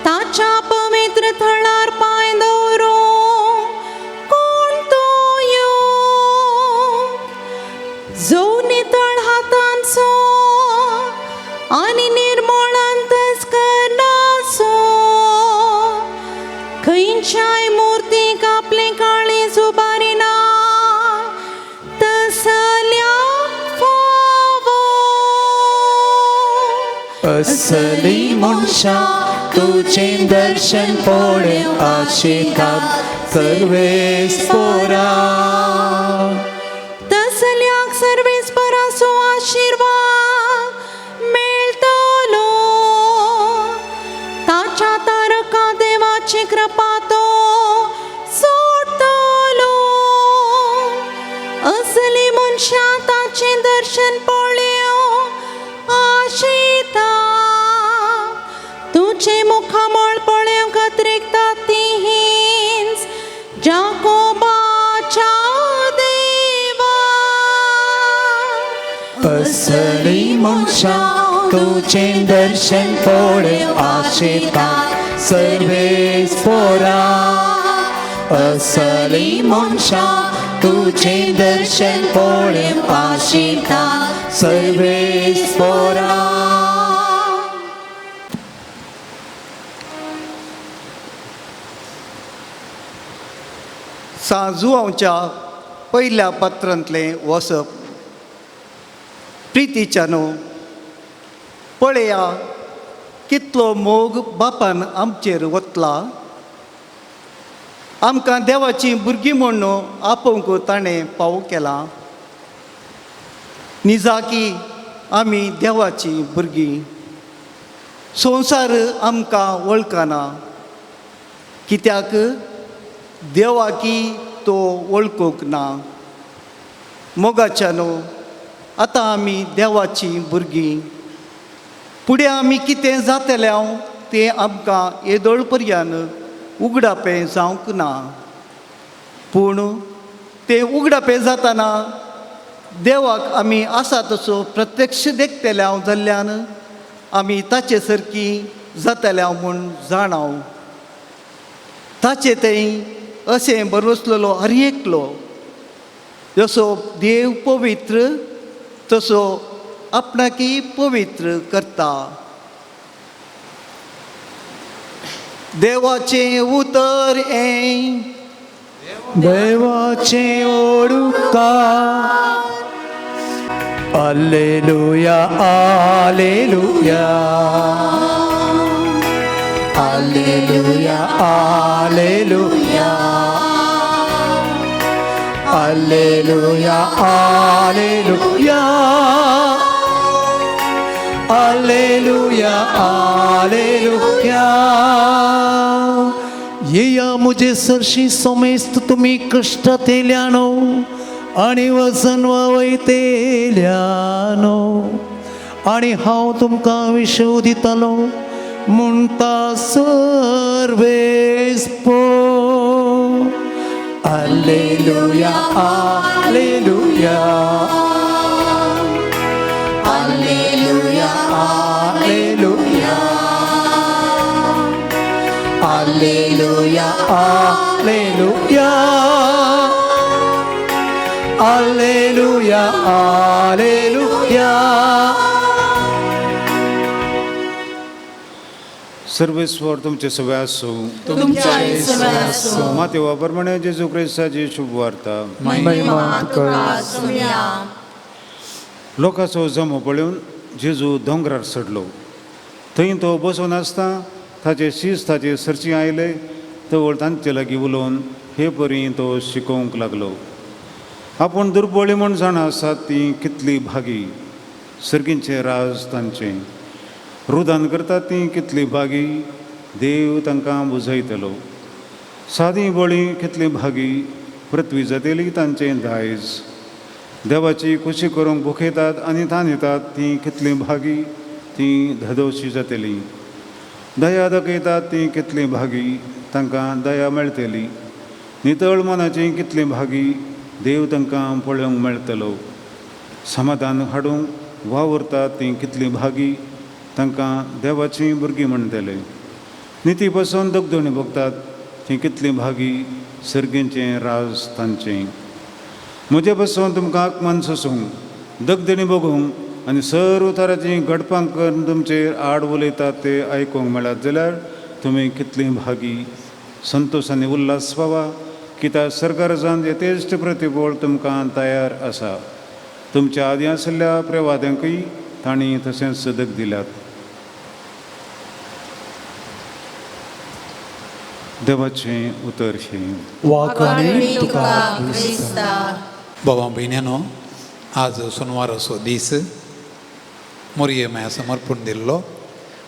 ताच्या पवित्र थळार पांय दवरूंक कोण तो यो? जो नितळ हातांचो आनी निर्मळ अंतस्करणाचो, खंयच्याय मुर्तीक आपलें काळीज उबारिना तसल्याक फावो. असली मनशां तुजें दर्शन पळोवंक आशेतात सर्वेस्परा. तसल्याक सर्वेस्पराचो आशिर्वाद मेळटलो. ताच्या तारका देवाची कृपा तो सोडटलो. असली मनशां ताचें दर्शन पळोवंक आशेता. तुजें मुखामळ पळोवंक अत्रेकता तींच जाकोबाच्या देवा. असली मनशां तुजें दर्शन पळोवंक आशेतात सर्वेस्परा. असली मनशां तुजें दर्शन पळोवंक आशेतात सर्वेस्परा. सांजुआंवच्या पयल्या पत्रांतलें वसप. प्रितीच्यानो, पळया कितलो मोग बापान आमचेर वतला. आमकां देवाचीं भुरगीं म्हूण आपोवंक ताणें पाव केलां. निजाकी आमी देवाचीं भुरगीं. संवसार आमकां वळखना कित्याक देवाकी तो वळखूंक ना. मोगाच्यानो आतां आमी देवाचीं भुरगीं. फुडें आमी कितें जातलें हांव तें आमकां येदोळ पर्यंत उगडापें जावंक ना. पूण तें उगडापें जातना देवाक आमी आसा तसो प्रत्यक्ष देखतले हांव जाल्ल्यान आमी ताचे सारकी जातले हांव म्हूण जाणाव. ताचे थंय अशें बरवसलेलो हर एकलो जसो देव पवित्र तसो आपणाकी पवित्र करता. देवाचें उतर हें देवाचें ओडुका. Alleluia, alleluia, alleluia, alleluia, alleluia, alleluia, alleluia, alleluia. येया मुझे सरशी समेस्त तुमी कश्टांतल्यानो आनी वजन वयतेल्यानो आनी हांव तुमकां विशव दितालो म्हणटा सर्वेस पो. Alleluia, alleluia, alleluia, alleluia, alleluia, alleluia, alleluia, alleluia. सर्वेस्वर तुमचे सगळे आसूं. तुमच्या सगळें आसूं. मातेवा प्रमाणे जेजू क्रिस्ताची शुभ वार्ता. महिमा तुका. सुम्या. लोकांचो जमो पळोवन जेजू दोंगरार चडलो. थंय तो बसून आसता ताचे शीस ताचे सरची आयले तवळ तांचे लागीं उलोवन हे परी तो शिकोवंक लागलो. आपूण दुर्बळी म्हूण जाणा आसात ती कितली भागी, सर्गींचें राज तांचें. रुदान करतात ती कितली भागी, देव तांकां बुजयतलो. सादी बळी कितली भागी, पृथ्वी जातेली तांचें दायज. देवाची खुशी करूंक भुकेतात आनी तानेतात ती कितली भागी, ती धदोशी जातली. दया दाखयतात ती कितली भागी, तांकां दया मेळटली. नितळ मनाची कितली भागी, देव तांकां पळोवंक मेळटलो. समाधान हाडूंक वावुरतात ती कितली भागी, तांकां देवाचीं भुरगीं म्हणटले. निती पसून दगदणी भोगतात ती कितली भागी, सर्गींचें राज तांचें. म्हजे पसून तुमकां आकमान सोसूंक, दगदणी भोगूंक आनी सर्व तरांचीं घडपां करून तुमचेर आड उलयतात ते आयकूंक मेळत जाल्यार तुमी कितली भागी. संतोश आनी उल्हास पावा कित्याक सरकारान यथेश्ट प्रतिबळ तुमकां तयार आसा. तुमच्या आदीं आशिल्ल्या प्रवाद्यांकूय तांणी तशेंच सदक दिल्यात. देवाचें उतर हें. वाखाणी तुका क्रिस्ता. बाबा भयण्यानो, आज सोनवाराचो दीस. मोरये माया समर्पण दिल्लो.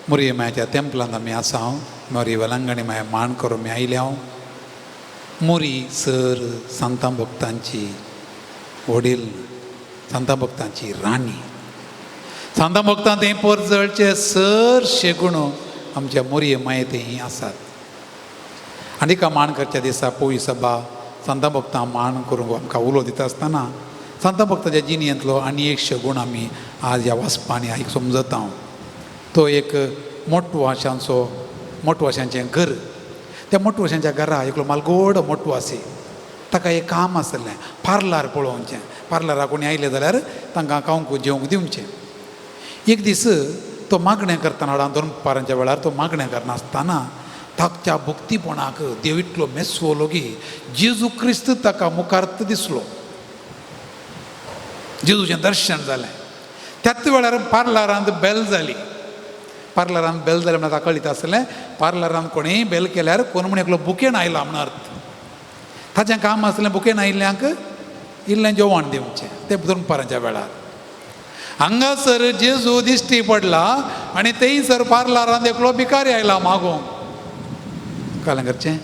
मोरये मायाच्या तेंपलांत आमी आसा. हांव मोरये वेलांगणी माया मान करून आमी आयल्या. हांव मोरी सर सांतां भक्तांची वडील, सांतां भक्तांची राणी. सांतां भक्तां थंय परजळचे सर शेगुण आमच्या मोरये माये थंय आसात. आनी तिका मान करच्या दिसा पोवी सभा सांतां भक्तां मान करूंक आमकां उलो दिता आसतना सांतां भक्ताच्या जिणेंतलो आनी एक शगूण आमी आज ह्या वाचपांनी आयक समजता. हांव तो एक मोटवाशांचो, मोटवाशांचें घर. त्या मोटवाशांच्या घरा एकलो मालगोड मोटवासी. ताका एक काम आसलें, पार्लार पळोवचें. पार्लराक कोणी आयले जाल्यार तांकां खावंक जेवंक दिवचें. एक दीस तो मागणें करतना दनपारांच्या वेळार तो मागणें करनासतना ताच्या भक्तीपणाक देव इतलो मेसवलो की जेजू क्रिस्त ताका मुखार दिसलो. जेजूचें दर्शन जालें. त्याच वेळार पार्लरांत बेल जाली. पार्लरांत बेल जालें म्हणल्यार ताका कळीत आसलें पार्लरांत कोणेय बेल केल्यार कोण म्हण एकलो बुकेन आयला म्हण अर्थ. ताचें काम आसलें बुकेन आयिल्ल्यांक इल्लें जेवण दिवचें ते दनपारांच्या वेळार. हांगासर जेजू दिश्टी पडला आनी थंयसर पार्लारान एकलो भिकारी आयला मागूंक. कळ्ळें करचें?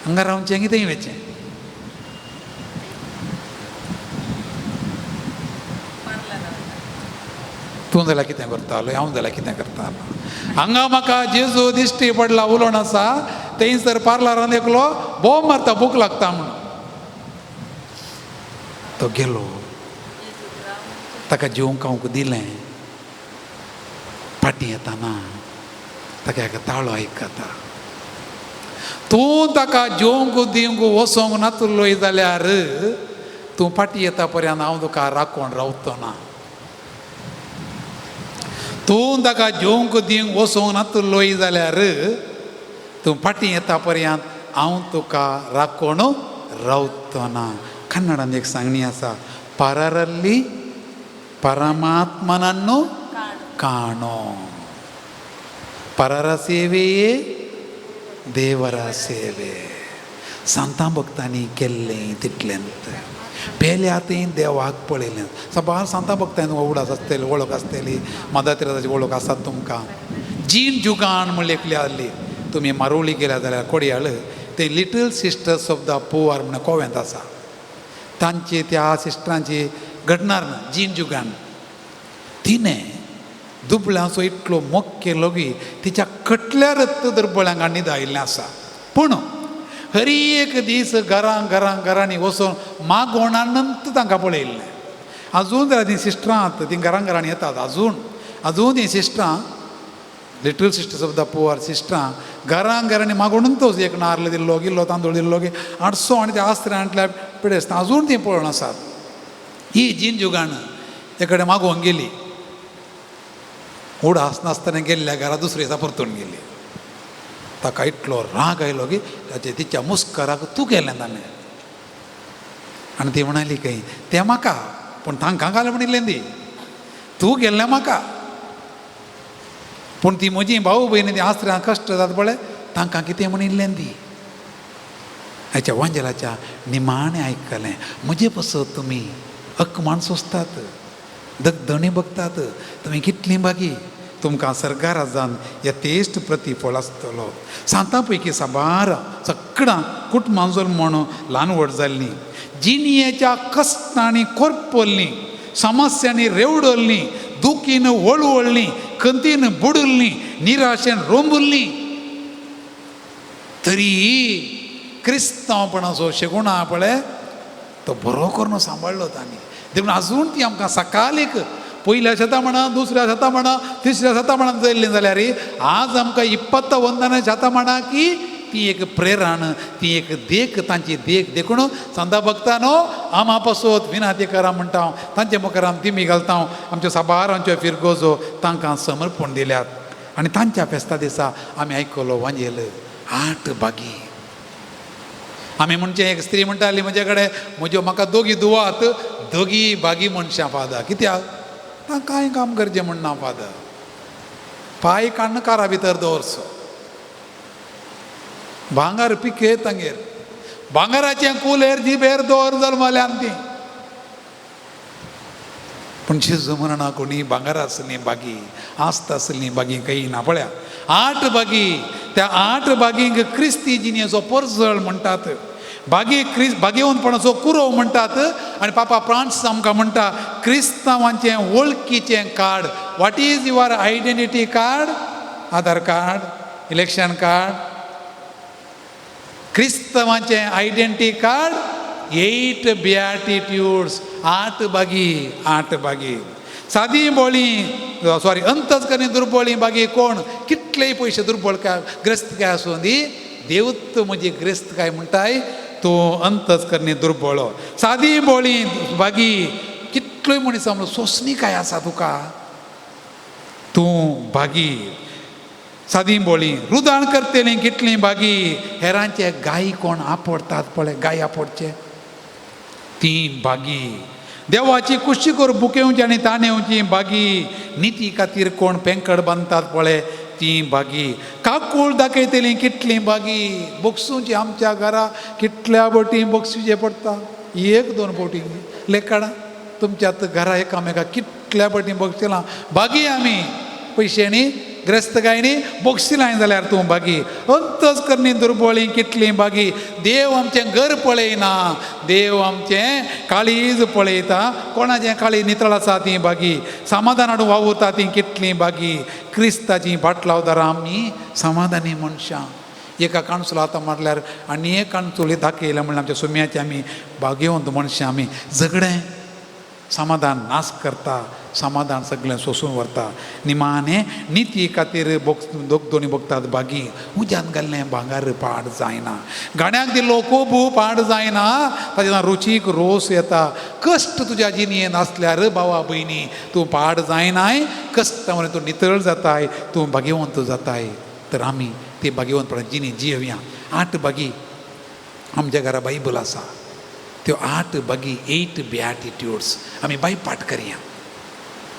हांगा रावचें की थंय वचचें? तूं जाल्यार कितें करतालो, हांव जाल्यार कितें करतालो? हांगा म्हाका जेजू दिश्टी पडला उलोवन आसा, थंयसर पार्लारान एकलो बोम मारता, भूक लागता म्हणून. तो गेलो, ताका जेवंक खावंक दिलें. फाटीं येताना ताका एक ताळो आयकता, तूं ताका जेवंक दिवंक वचोंक नातलोय जाल्यार तूं फाटीं येता पर्यंत हांव तुका राखोवन रावतो ना. तूं ताका जेवंक दिवंक वचोंक नातलोय जाल्यार तूं फाटीं येता पर्यंत हांव तुका राखोवन रावतो ना. कन्नडान एक सांगणी आसा, परारल्ली परमात्मनನ್ನು ಕಾಣೋ, ಪರರ ಸೇವೆಯೇ ದೇವರ ಸೇವೆ. सांतां भक्तांनी केल्लें तितलेंत पेल्या थंय देवाक पळयलें. साबार सांतां भक्तांनी उगडास आसतली, वळख आसतली, मदर तेरेजाची वळख आसात तुमकां. जीण जुगान म्हणली एकली आहली, तुमी मारोळी गेल्या जाल्यार कोडयाळ ते little sisters of the poor म्हणून कोवेंत आसा, तांची त्या सिस्टरांची घडणार ना जीण जुगान. तिणें दुबळ्यांचो इतलो मोग केलो की तिच्या कटल्यारच दुर्बळ्यांक न्हिद आयिल्लें आसा. पूण हर एक दीस घरां घरां घरांनी वचून मागोणानंत तांकां पळयल्लें. आजून जाल्यार तीं सिस्टरां आतां तीं घरां घरांनी येतात. आजून आजून तीं सिस्टरां little sisters of the poor सिस्टरां घरां घरांनी मागोणून तोच एक नार्ल दिल्लो, किल्लो तांदूळ दिल्लो की आठसो आनी त्या आस्त्र्यांतल्या पिडेस्त आजून तीं पळोवन आसात. ही जीन जुगान ते कडेन मागोवंक गेली, उडास नासतना गेल्ल्या घरा दुसरे दिसा परतून गेली. ताका इतलो राग आयलो की ताचे तिच्या मुस्कराक तूं केलें ताणें. आनी ती म्हणाली खंय तें म्हाका, पूण तांकां घालें म्हणिल्लें ती, तूं गेल्लें म्हाका, पूण ती म्हजी भाऊ भयणी ती आसऱ्यां कश्ट जाता पळय तांकां कितें म्हणिल्लें ती. हाच्या वांजेलाच्या निमाणें आयकलें, म्हजे पसत तुमी अकमान सोंसतात, दगदणी बघतात, तुमी कितलीं बागी, तुमकां सरकाराजान यथेश्ट प्रतिफळ आसतलो. सांतां पैकी साबार सगळां कुटुंबां जल्मून ल्हान व्हड जाल्लीं, जिणयेच्या कश्टांनी कोरपल्लीं, समस्यांनी रेवडल्लीं, दुखीन वळवळ्ळीं, खंतीन बुडुल्लीं, निराशेन रोंबुल्लीं, तरी क्रिस्तांवपणाचो शेगुणा पळय तो बरो करून सांबाळ्ळो तांणी. देखून आजून ती आमकां सकाळीक पयल्या शतमानां, दुसऱ्या शतमानां, तिसऱ्या शतमानां चल्लीं जाल्यार आज आमकां 21 शतमानां की ती एक प्रेरण, ती एक देख, तांची देख. देखून सांता भक्तानो आमा पासत विनाती करा म्हणटा हांव, तांचे मुखार आमी दिमी घालता हांव. आमच्यो साबार आमच्यो फिरगोजो तांकां समर्पण दिल्यात आनी तांच्या फेस्ता दिसा आमी आयकलो वांजेल 8 बागी. आमी म्हणचे एक स्त्री म्हणटाली म्हजे कडेन, म्हज्यो म्हाका दोगी दुवात, दोगी बागी मनशां फादर, कित्याक तांकां कांय काम करचें म्हण ना फादर, पांय काडून कारा भितर दवरचो, भांगर पिके तांगेर, भांगराचें कुलेर जिबेर दवर जल्मल्यान ती. पूण जेजू म्हणना कोणी भांगर आसलीं बागी, आस्त आसलीं बागी काही ना. पळया 8 बागी, त्या 8 बागींक क्रिस्ती जिणेचो परजळ म्हणटात, बागी क्रिस्त बागेवनपणाचो कुरोव म्हणटात. आनी पापा फ्रांस आमकां म्हणटा क्रिस्तांवांचें वळखीचें card. What is your identity card? Aadhaar card, election card. क्रिस्तांवांचें identity card 8 beatitudes, 8 बागी, 8 बागी. सादी बोळी, सॉरी, अंतस्करणी दुर्बळी बागी कोण? कितलेय पयशे दुर्बळ काय ग्रस्त काय आसूं दी, देवत म्हजी ग्रस्त काय म्हणटाय तूं अंतस्करणी दुर्बळो. सादी बोळी बागी कितलोय मनीस म्हणलो सोंसणी काय आसा तुका, तूं बागी. सादी बोळी रुदाण करतलीं कितलीं बागी, हेरांचे गाय कोण आपडटात पळय, गाय आपडचे ती बागी. देवाची कुशी कर बुकेवची आनी ताणेवची बागी, निती खातीर कोण पेंकड बांदतात पळय ती बागी. काकूळ दाखयतलीं कितलीं बागी, बक्षुची आमच्या घरा कितल्या बोटी बक्षुचे पडटा, 1-2 बोटी लेकाडां. तुमच्या आतां घरा एकामेका कितल्या पटी बगशिलां बागी आमी पयशे ग्रस्त गायनी बक्षिलां जाल्यार तूं बागी अंतच करणी दुर्बळी कितली बागी देव आमचें घर पळयना देव आमचें काळीज पळयता कोणाचें काळीज नितळ आसा ती बागी समाधान हाडून वावुरता ती कितली बागी क्रिस्ताची फाटलावदारां आमी समाधानी मनशां एका काणसुला आतां म्हटल्यार आनी एक काणसुली दाखयलें म्हणल्यार आमच्या सुम्याची आमी भाग्यवंत मनशां आमी झगडें समाधान नाश करता समाधान सगळें सोसून व्हरता निमाणें निती खातीर दोग दोनी भोगतात बागी उज्यान घाल्लें भांगर पाड जायना गाण्याक दिल्लो कोबू पाड जायना ताच्या रुचीक रोस येता कश्ट तुज्या जिणेन आसल्यार भावा भयणी तूं पाड जायनाय कश्ट तूं नितळ जाताय तूं भाग्यवंत जाताय तर आमी ती भाग्यवंतपणान जिणी जियोया. आठ बागी आमच्या घरा बायबल आसा त्यो आठ बागी 8 बियाटिट्यूड्स आमी बायपाट करया.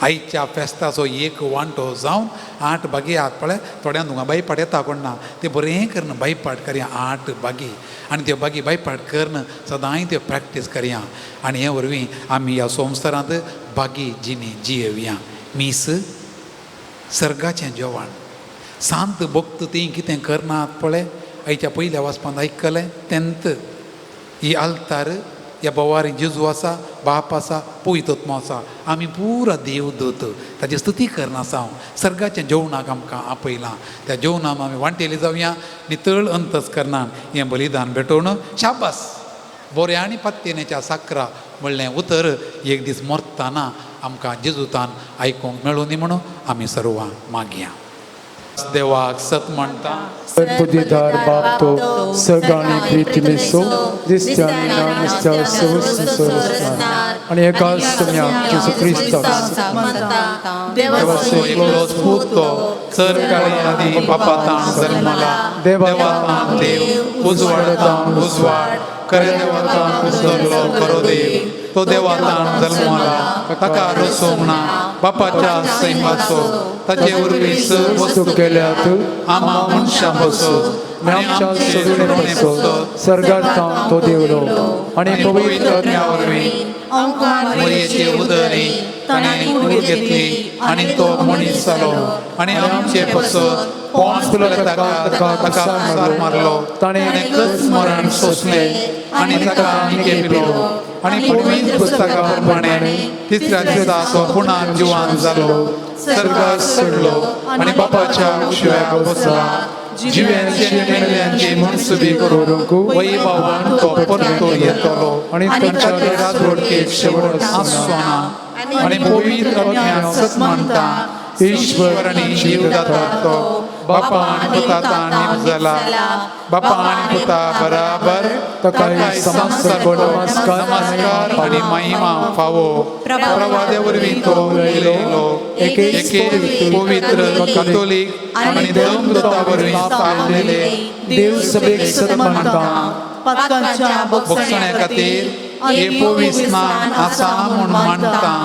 आयच्या फेस्ताचो एक वांटो जावन 8 बागी आहात पळय थोड्यांक तुमकां बायपाट येता कोण ना ते बरें करून बायपाट करया 8 बागी आनी त्यो बागी बायपाट करून सदांय त्यो प्रॅक्टीस करया आनी हे वरवीं आमी ह्या संवसारांत बागी जिणी जियेवया. मीस सर्गाचें जेवण सांत भक्त ती कितें करनात पळय आयच्या पयल्या वाचपांत आयकलें 10th ही आल्तार ह्या बोवारी जेजू आसा बाप आसा पवित्र आसा आमी पुरा देवदूत ताची स्तुती करना आसा हांव सर्गाच्या जेवणाक आमकां आपयलां त्या जेवणाक आमी वांटेली जावया नितळ अंतस करनान हें बलिदान भेटोवन शाबास बोऱ्या आनी पत्तेनेच्या साकरा म्हणलें उतर एक दीस मरतना आमकां जेजूतान आयकूंक मेळूं न्ही म्हणून आमी सर्वां मागया. देवाक सत म्हणटा पदवीधार बाप तो सगळ्यांनी प्रीती दिसत्यानी ना दिसत्या आणि एकाच सुम्या जेजू क्रिस्ताक देवाचो एकलोच पूत तो चर काळी आदी बापाताण जल्मला देवाताण देव उजवाडताण उजवाड खरे देवाताण उजरलो खरो देव तो देवाताण जल्मला ताका रसोवंक ना बापाच्या सैमाचो ताचे वरवीं वस्तू केल्यात आमा मनशां पसून आनी आमच्या सगळे पसून सर्गात तो देवलो आनी पवित्र आत्म्या वरवीं मरियेचे उदरी ताणें कूड घेतली आनी तो मनीस जालो आनी आमचे पसत पोंस ताका ताका मारलो ताणें कच मरण सोंसलें आनी ताका निके पिलो आनी पवित्र पुस्तका प्रमाणे तिसऱ्या दिसा तो पुणा जिवान जालो सर्गात चडलो आनी बापाच्या उशव्याक बसला जिव्यांची मेल्ल्यांची मनसुबी करूंक वैभवान तो परतो येतलो आनी ताच्या राजवटकेक शेवट आसचो ना आनी पवित्र आत्म्याक सत मानता ईश्वर आनी जीवदाता तो बापा आनी पुता निम जाला बापा आनी पुता बराबर ताकाय समस्त नमस्कार आनी महिमा फावो प्रवाद्या वरवीं तो उलयलो एके पवित्र कॅथोलीक आनी धर्मदूता वरवीं स्थापलेले देव सभेक सत मानता पातकांच्या भोगसण्या खातीर हे पवित्र स्नान आसा म्हूण मानता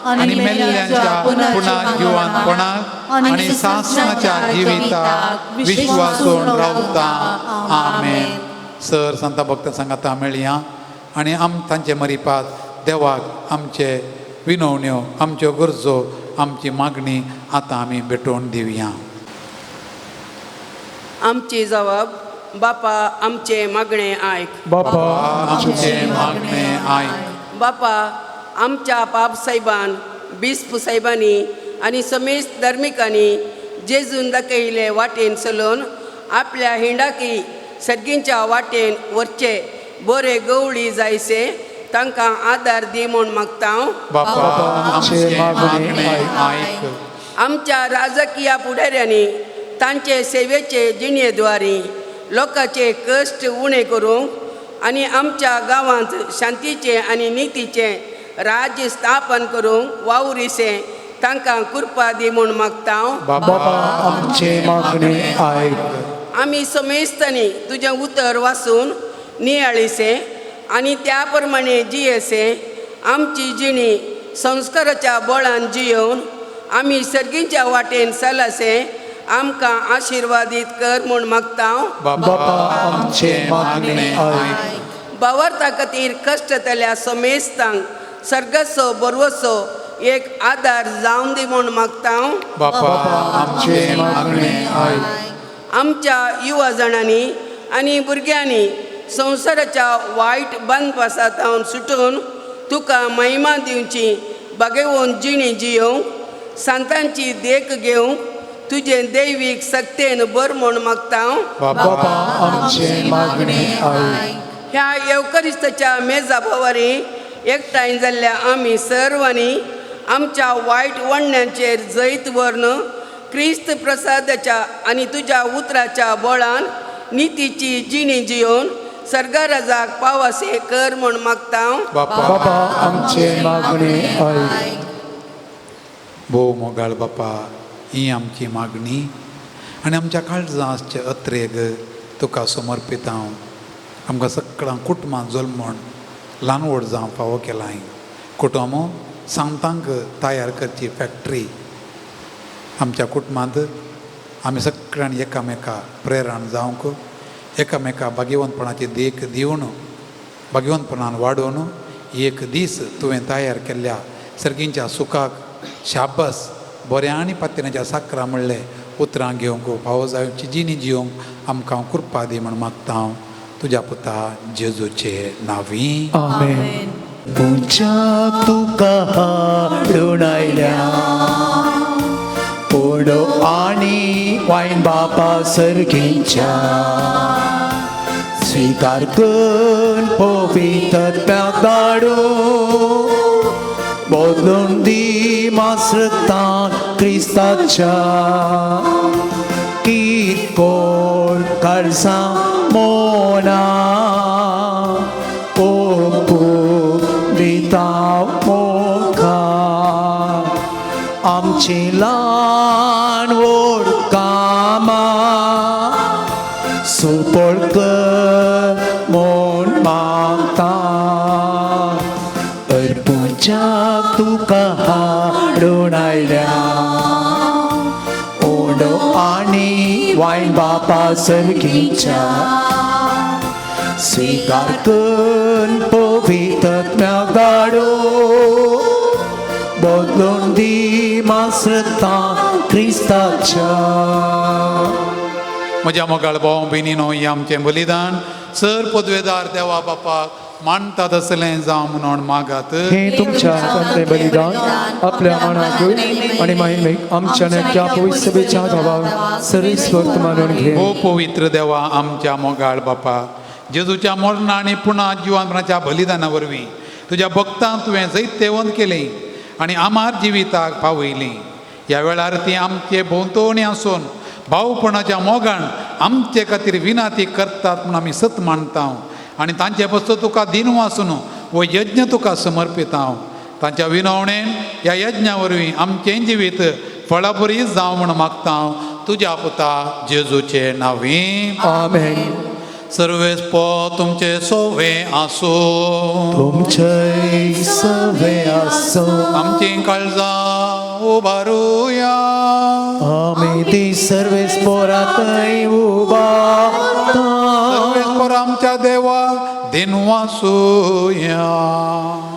आनी मेल्ल्यांच्या पुनः जिवानपणाक आनी सासणाच्या जिविताक विश्वासून रावता. आमेन. सर संता भक्त सांगाता मेळया आनी आम तांचे मरिपात देवाक आमचे विनवण्यो आमच्यो गरजो आमची मागणी आतां आमी भेटोवन दिवया. आमची जबाब बापा आमचे मागणे आयक. बापा आमचे मागणे आयक. बापा आमच्या पाप साहेबान बिस्प साहेबांनी आनी समेस्त धर्मिकांनी जेजून दाखयले वाटेन चलोवन आपल्या हिंडाकी सर्गींच्या वाटेन वरचे बरे गवळी जायसे तांकां आदार दी म्हूण मागता हांव. बापा आमचे मागणे आयक. आमच्या राजकीय फुडाऱ्यांनी तांचे सेवेचे जिणेद्वारी लोकांचे कश्ट उणें करूंक आनी आमच्या गांवांत शांतीचें आनी नितीचें राज्य स्थापन करूंक वावुरीसें तांकां कृपा दी म्हूण मागता हांव. बापा आमचे मागणे आयक. आमी समेस्तांनी तुजें उतर वाचून नियाळीसें आनी त्या प्रमाणे जियेसें आमची जिणी संस्काराच्या बळान जियोवन आमी सर्गीच्या वाटेन चलासें आमकां आशिर्वादीत कर म्हूण मागता हांव. बापा आमचे मागणे आयक. बावर्ता खातीर कश्ट जातल्या समेस्तांक सर्गाचो बरवसो एक आदार जावन दी म्हूण मागता. बापा आमचे मागणे आयक. आमच्या युवा जाणांनी आनी भुरग्यांनी संवसाराच्या वायट बांदपासांत सुटून तुका महिमा दिवची बागेवन जिणी जियोवंक सांतांची देख घेवंक तुजें दैवीक सक्तेन बर म्हूण मागता. बापा आमचे मागणे आयक. ह्या येवकरिस्ताच्या मेजा भोवारी एकठांय जाल्ल्या आमी सर्वांनी आमच्या वायट वणण्यांचेर जैत व्हरून क्रिस्त प्रसादाच्या आनी तुज्या उतराच्या बळान नितीची जिणी जियोवन सर्गाराजाक पावासे कर म्हूण मागता. बापा बापा आमचे मागणे आयक. भोव मोगाळ बापा, ही आमची मागणी आनी आमच्या काळजां आसचे अत्रेग तुका समर्पित हांव. आमकां सगळ्यां कुटुंबां जल्मण ल्हान व्हड जावं फावो केलां. कुटुंब सांतांक तयार करची फॅक्टरी आमच्या कुटुंबांत आमी सगळ्यांनी एकामेका प्रेरण जावंक, एकामेका भाग्यवंतपणाची देख दिवन भाग्यवंतपणान वाडोवन एक दीस तुवें तयार केल्ल्या सर्गींच्या सुखाक शाबास बऱ्या आनी पात्याच्या साकरा म्हणलें उतरां घेवंक फावो जावची जिणी जिवंक आमकां कृपा दी म्हूण मागता हांव तुज्या पुता जेजूचे नांवी. आमेन. पुजा तुका हाडून आयल्या पोडो आनी वायन बापा सर्गीच्या, स्विकार कर पवित्रत्म्याक धाडून बदलून दी मासतान क्रिस्ताच्या. कितकोळ काळजां मोना पोपू दिता मोखा, आमची ल्हान व्हड कामां सुपळ कर म्हूण मागता. अर्पुजाक तुका हाडून आयल्या ओंडो आनी वायन बापा सर्गीच्या, स्विकार कर पवित्रत्म्याक धाडून बदलून दी मासता क्रिस्ताच्या. म्हज्या मोगाळ भाव भयणीनो, हें आमचें बलिदान सर पदवेदार देवा बापाक मानतात असलें जावं म्हणून मागात. हे तुमच्या हातांतलें बलिदान आपल्या मनाकूय आनी महिमेक आमच्या नेत्या पवित्र सभेच्या गांवाक सर्वेस्वर मानून घे. हो पवित्र देवा आमच्या मोगाळ बापा, जेजूच्या मरणा आनी पुणा जिवानपणाच्या बलिदाना वरवीं तुज्या भक्तांक तुवें जैत्यवंत केलें आनी आमार जिविताक पावयलीं. ह्या वेळार ती आमचे भोंवतणी आसून भावपणाच्या मोगान आमचे खातीर विनाती करतात म्हूण आमी सत मानता आनी तांचे पासून तुका दिनू आसून हो यज्ञ तुका समर्पिता. तांच्या विनवणेन ह्या यज्ञा वरवीं आमचें जिवीत फळापुरी जावं म्हूण मागता तुज्या पुता जेजूचे नांवी. आमेन. सर्वेस पो तुमचे सोवे आसूं. तुमचे सवे आसो. आमची काळजां उबारुया. आमी ती सर्वेस पोरातय उबा. सर्वेस पोर आमच्या देवा दिनवासुया.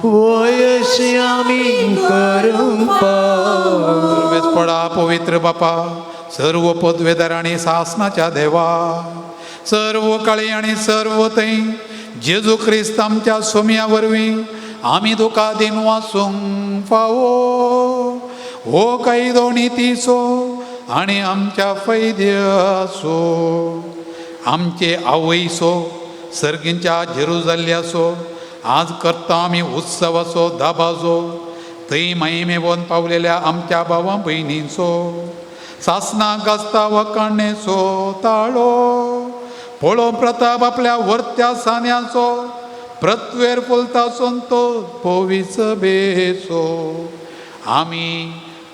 वयशी आमी करूंक पाव. सर्वेस पडा पवित्र बापा, सर्व पदवेदार आनी सासनाच्या देवा, सर्व काळी आनी सर्व थंय जेजू क्रिस्त आमच्या सोम्या वरवीं आमी तुका दिनवासूंक फावो. हो कायदो नितीचो आनी आमच्या फैद्याचो, आमचे आवयचो सर्गींच्या जेरुजाल्याचो आज करता आमी उत्सवाचो दाबाजो. थंय महिमेवन पावलेल्या आमच्या भावा भयणींचो सासना गाजता वकाणेचो ताळो पळोवं प्रताप आपल्या वर्त्या सान्याचो प्रत्वेर फुलता संतो पोवीच बेचो. आमी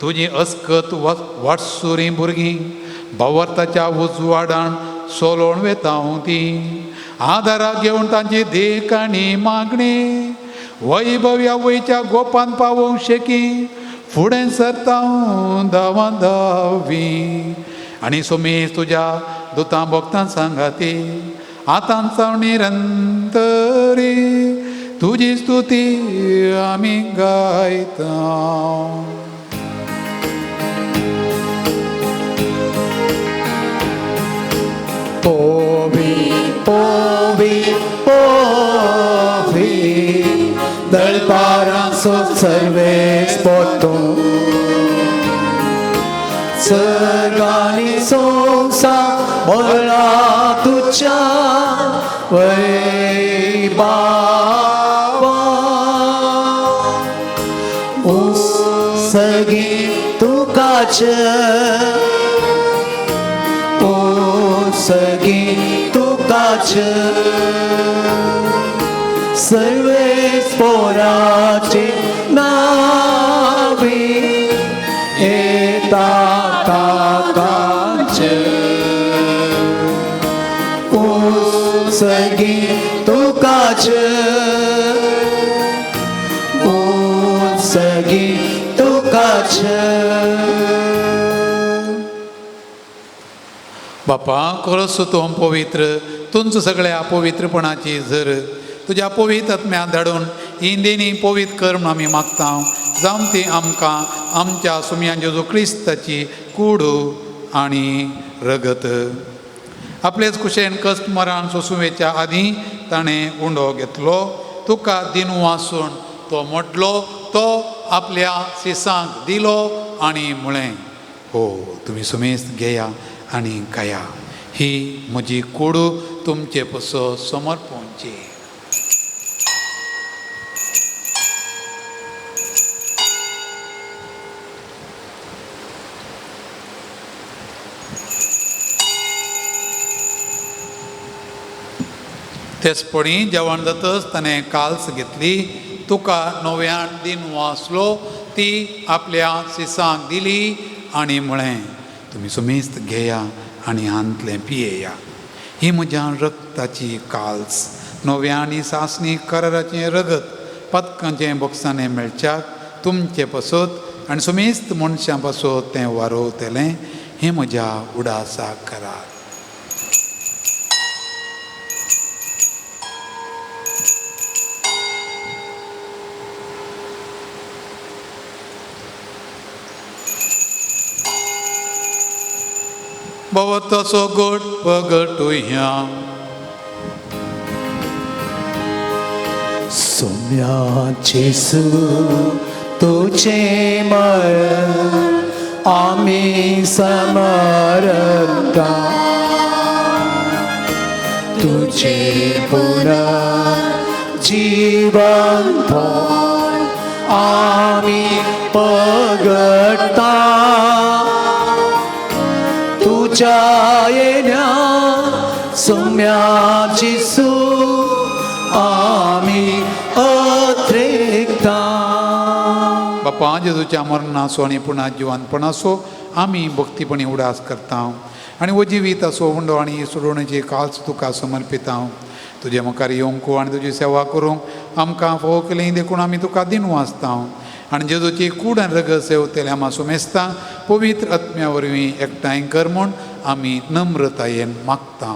तुजी अस्कत वाटसुरी भुरगीं भावार्थाच्या उजवाडान सोलोवन वेता ती आदाराक घेवन तांची देख आनी मागणी वैभव आवयच्या गोपान पावोवंक शेकी फुडें सरता धांवा धावी. आनी सोमेश तुज्या दुतां भोगतां सांगाती आतां जावं निरंतरी तुजी स्तुती आमी गायता. पोवी पोवी पोवी दळपारांचो सर्वेस पोतो सर्गानी संसा बोला तुझ्या वैभावा उसगी तुकाच उसगी तुकाच सर्वेस पोराचे नावे येता ताकाच उसगी तुकाच उसगी तुकाच. बापा खरोच तूं पवित्र, तुमचं सगळ्या पवित्रपणाची झर तुज्या पवित्र आत्म्या धाडून ही देणी पवित्र कर म्हूण आमी मागता. जावन ती आमकां आमच्या सुमयान जेजू क्रिस्ताची कूड आनी रगत. आपलेच कुशेन कश्ट मरण सोंसुवेच्या आदीं ताणें उंडो घेतलो, तुका दिनू वासून तो मोडलो, तो आपल्या शिसांक दिलो आनी म्हळें, हो तुमी सुमेस्त घेया आनी खाया, ही म्हजी कूड तुमचे पसो समर्पणची. तेचपणी जेवण जातच ताणें काल्स घेतली, तुका नव्यान दिन वाचलो, ती आपल्या शिसांक दिली आनी म्हळें, तुमी सुमेस्त घेया आनी हांतलें पियेया, ही म्हज्या रक्ताची काल्स, नव्या आनी सासणी कराराचें रगत पदकांचें बोक्सांनी मेळच्याक तुमचे पासत आनी सुमेस्त मनशां पासत तें वारोवतलें, हें म्हज्या उडासाक करात. भोवतसो गोड पगटुया. सोम्या जेसू तुझे मरण आमी समरता, तुझे पुनर्जीवन आमी पगडता, तुझ्या येण्या सोम्या जेसू आमी अत्रेकता. बापा जेजूच्या मरणाचो आनी पुन्हा जिवनपणाचो आमी भक्तीपणी उडास करता आनी हो जिवीत असो उंडो आनी सोडोवण्याची काल्स तुका समर्पिता. तुजे मुखार येवंक आनी तुजी सेवा करूंक आमकां फावो केली देखून आमी तुका दिनू आसता आनी जेजूची कूड आनी रगत सेवतले आमा सुमेस्ता पवित्र आत्म्या वरवीं एकठांय कर म्हूण आमी नम्रतायेन मागता.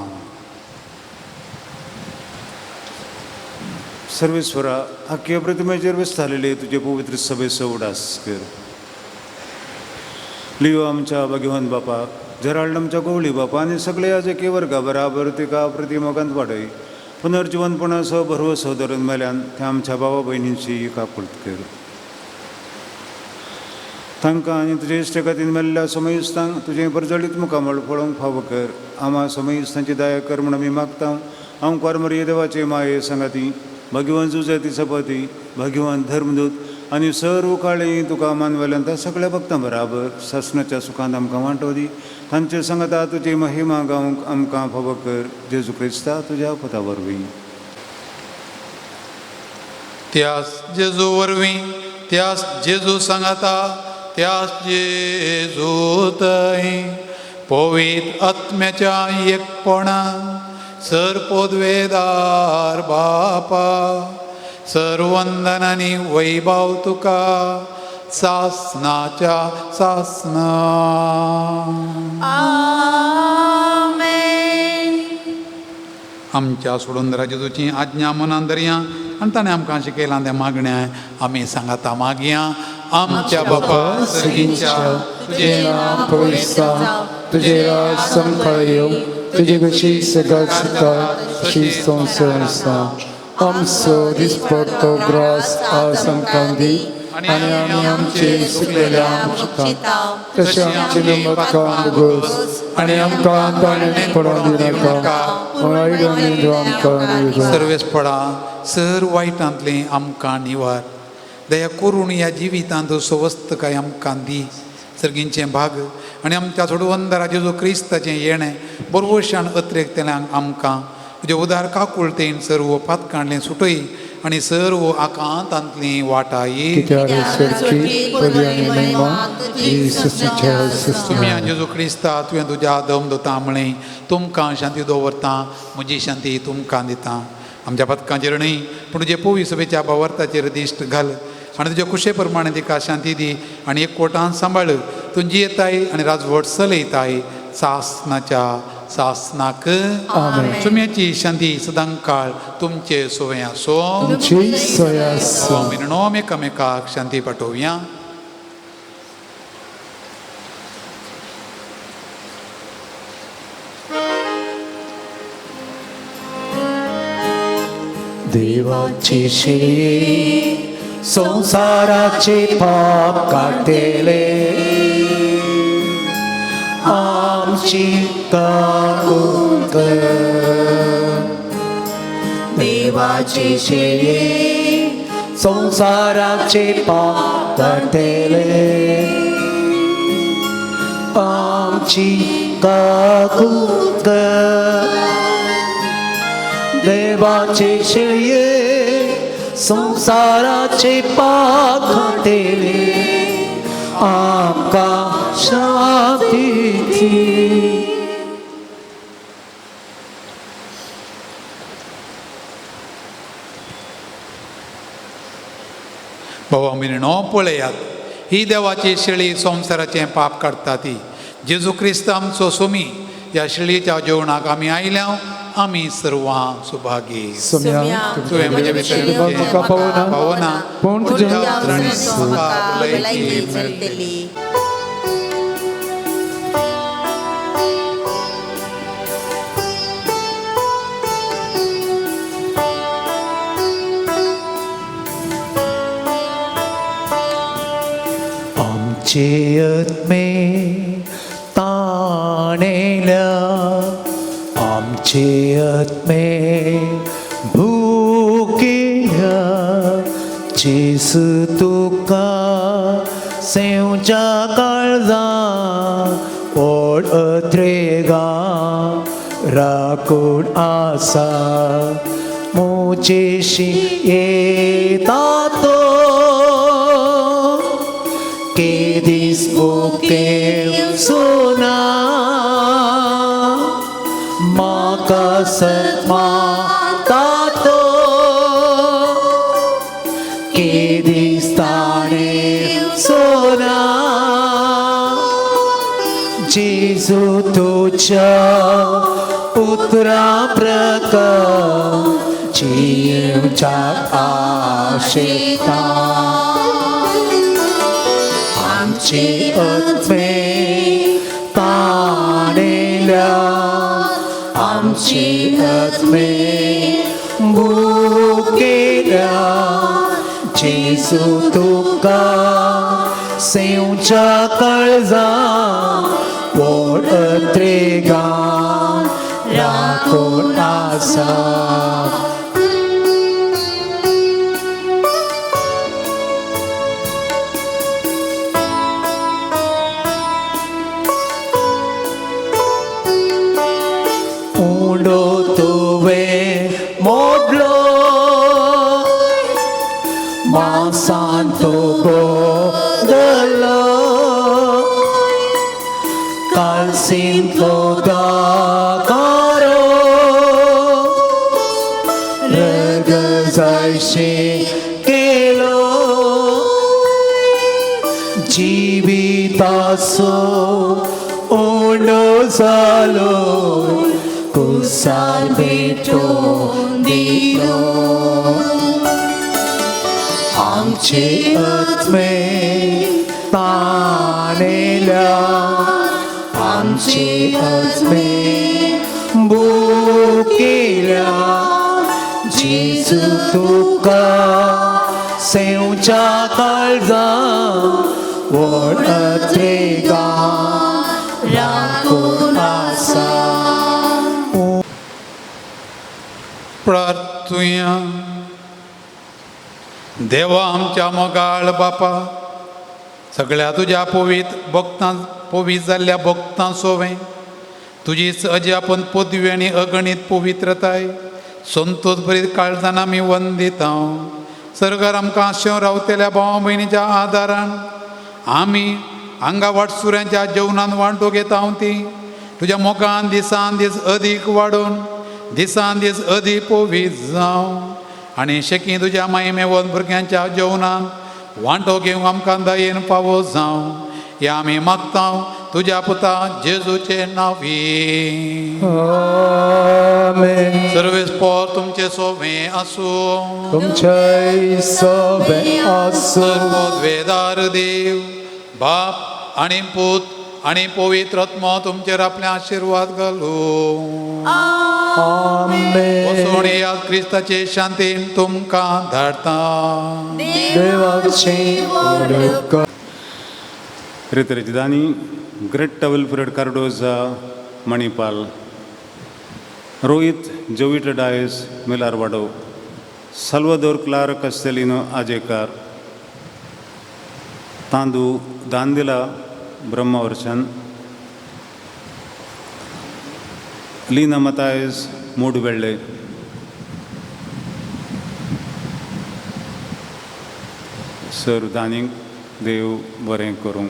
सर्वेश्वरा आख्या प्रतिमेचेर विस्तारलेले तुजे पवित्र सभेचो उडास कर. लियो आमच्या भाग्यवान बापा, जराल्ड आमच्या गोवळी बापा आनी सगळे आजकी वर्गा बराबर तिका प्रतिमोगांत वाडय. पुनर्जिवनपणाचो भरवसो धरून मेल्यान त्या आमच्या बाबा भयणींची काकुळट कर. तांकां आनी तुजे इश्टगतीन मेल्ल्या समयस्तांक तुजें परजळीत मुखामळ पळोवंक फावो कर. आमा समयस्तांची दया कर म्हूण आमी मागता. हांव कोरमरी देवाचे माये सांगाती भगवान जुजाती सपती भगवान धर्मदूत आनी सर्व काळी तुका मानवेल्यान त्या सगळ्या भक्तां बराबर सासणाच्या सुखांत आमकां वांटो दी. तांचे सांगाता तुजी महिमा गावंक आमकां फावो कर. जेजू क्रिस्ता तुज्या पता वरवीं. त्यास जेजू वरवीं, त्यास जेजू सांगाता, त्यास जेजू थंय पवित्र आत्म्याच्या एकपणा सर पोदवेदार बापा सर्वंदन आनी वैभव तुका सासनाच्या सासना. आमेन. आमच्या सोडून जेजूची आज्ञा मनान धरया आनी ताणें आमकां शिकयलां तें मागणें आमी सांगाता मागया. आमच्या बापा सगळींच्या तुजें नांव पवित्र जावं, तुजें राज समकाळ येवं, तुजी कशी सगळ्यात सुद्दां तशी संवसार आसा. आमचो दिसपडतो ग्रास आज आमकां दी आनी आमी आमचे सुकलेल्या आमच्या तशें आमचे नमत्कार गोस आनी आमकां ताणें पडोवन दिनाका आमकां. सर्वेस पडा सर वायटांतलें आमकां निवार, दया करून ह्या जिवितांत सवस्तकाय आमकां दी. सर्गींचें भाग आनी आमच्या सोडवंदरा जेजू क्रिस्ताचें येणें बरवशान अत्रेकतल्यांक आमकां तुजे उदार काकुळतेन सर्व पातकांडलें सुटय आनी सर्व आकांतांतली वाटाय. तुमी जेजू क्रिस्ता तुवें तुज्या दम दोता म्हळें तुमकां शांती दवरता, म्हजी शांती तुमकां दिता. आमच्या पथकांचेर न्हय पूण तुजे पोवी सभेच्या बावर्ताचेर दिश्ट घाल आनी तुज्या खुशे प्रमाणे तिका शांती दी आनी एक कोटान सांबाळ. तूं जियेताय आनी राजवट चलयताय सासनाच्या सासनाक. सुम्याची शांती सदांकाळ तुमचे सोवे आसो. मिरणो एकामेकाक शांती पाठोवया. देवाची शिळी संसाराचे पाप काडटले, आमची काकूट कर. देवाची शिळी संसाराचे पाप काडटले, आमची काकूट कर. देवाचे शिळये संसाराचे पाप काडटले, आमकां शांती दी. बाबा मिरणो पळयात, ही देवाची शेळी संवसाराचें पाप काडटा ती. जेजू क्रिस्त आमचो सोमी ह्या शेळयेच्या जेवणाक आमी आयल्या, आमी सर्वां सुभागी. तुवें म्हजे भितर पावना पूण तुज्या उतरांनी म्हाका भलायकी मेळटली. आमचे आत्मे ताणेल्या, आमचे आत्मे भुकेल्या, जेजू तुका सेवच्या काळजा ओड अत्रेगा राखून आसा. म्हजेशी येता तो केदीस भुकेव सोना, म्हाका सतमाता तो केदीस ताणेव सोना. जेजू तुज्या उतरा प्रकार जिवच्याक आशेता. आमचे आत्मे ताणेल्या, आमचे आत्मे भुकेल्या, जेजू तुका सेवच्या काळजा पोट अत्रेगा राखून आसा. उंडो तुवें मोडलो मांसान तो गोदलो, कालसींतलो दाकारो रगजायशें केलो. जिविताचो उंडो जालो कुसार भेटोवन दिलो. आमचे आत्मे तानेल्या, आमचे आत्मे भुकेल्या. जेजू तुका सेवच्या काळजा व्हड अत्रेगान राखून आसा. प्रार्थुया. देवा आमच्या मोगाळ बापा, सगळ्या तुज्या पवीत भक्तां पवीत जाल्ल्या भक्तां सोवें तुजीच अजापन पदवी आनी अगणीत पवित्रताय संतोष भरीत काळजान आमी वंदिता. सरकार आमकां आशेवन रावतल्या भावा भयणीच्या आदारान आमी हांगा वाटसुऱ्यांच्या जेवणान वांटो घेता ती तुज्या मोगान दिसान दीस अदीक वाडोवन दिसान दीस अदीक पवीत जावं आनी शेकी तुज्या मायमेवन भुरग्यांच्या जेवणान वांटो घेवंक आमकां दयेन फावो जावं. ह्या आमी मागता तुज्या पुता जेजूचे नांवी. आमेन. सर्वेस्पोर तुमचे सोवे आसूं. तुमच्याय सोबें आसूं. सर्वोद्वेदार देव बाप आनी पूत आनी पवित्र आत्मो तुमचेर आपले आशिर्वाद घालूं. आमेन. वचून येयात, क्रिस्ताचे शांतीन तुमकां धाडटा. देवाचे उपकार. Ritrejidani, Great Wilfred Cardoza, Manipal, Rohit Jovita Dias, Milarwado, Salvador Clara Castellino Ajekar, Tandu Dandila Brahmavarshan, Leena Matthias Moodubelle. Sir दानीक देव बरें करूं.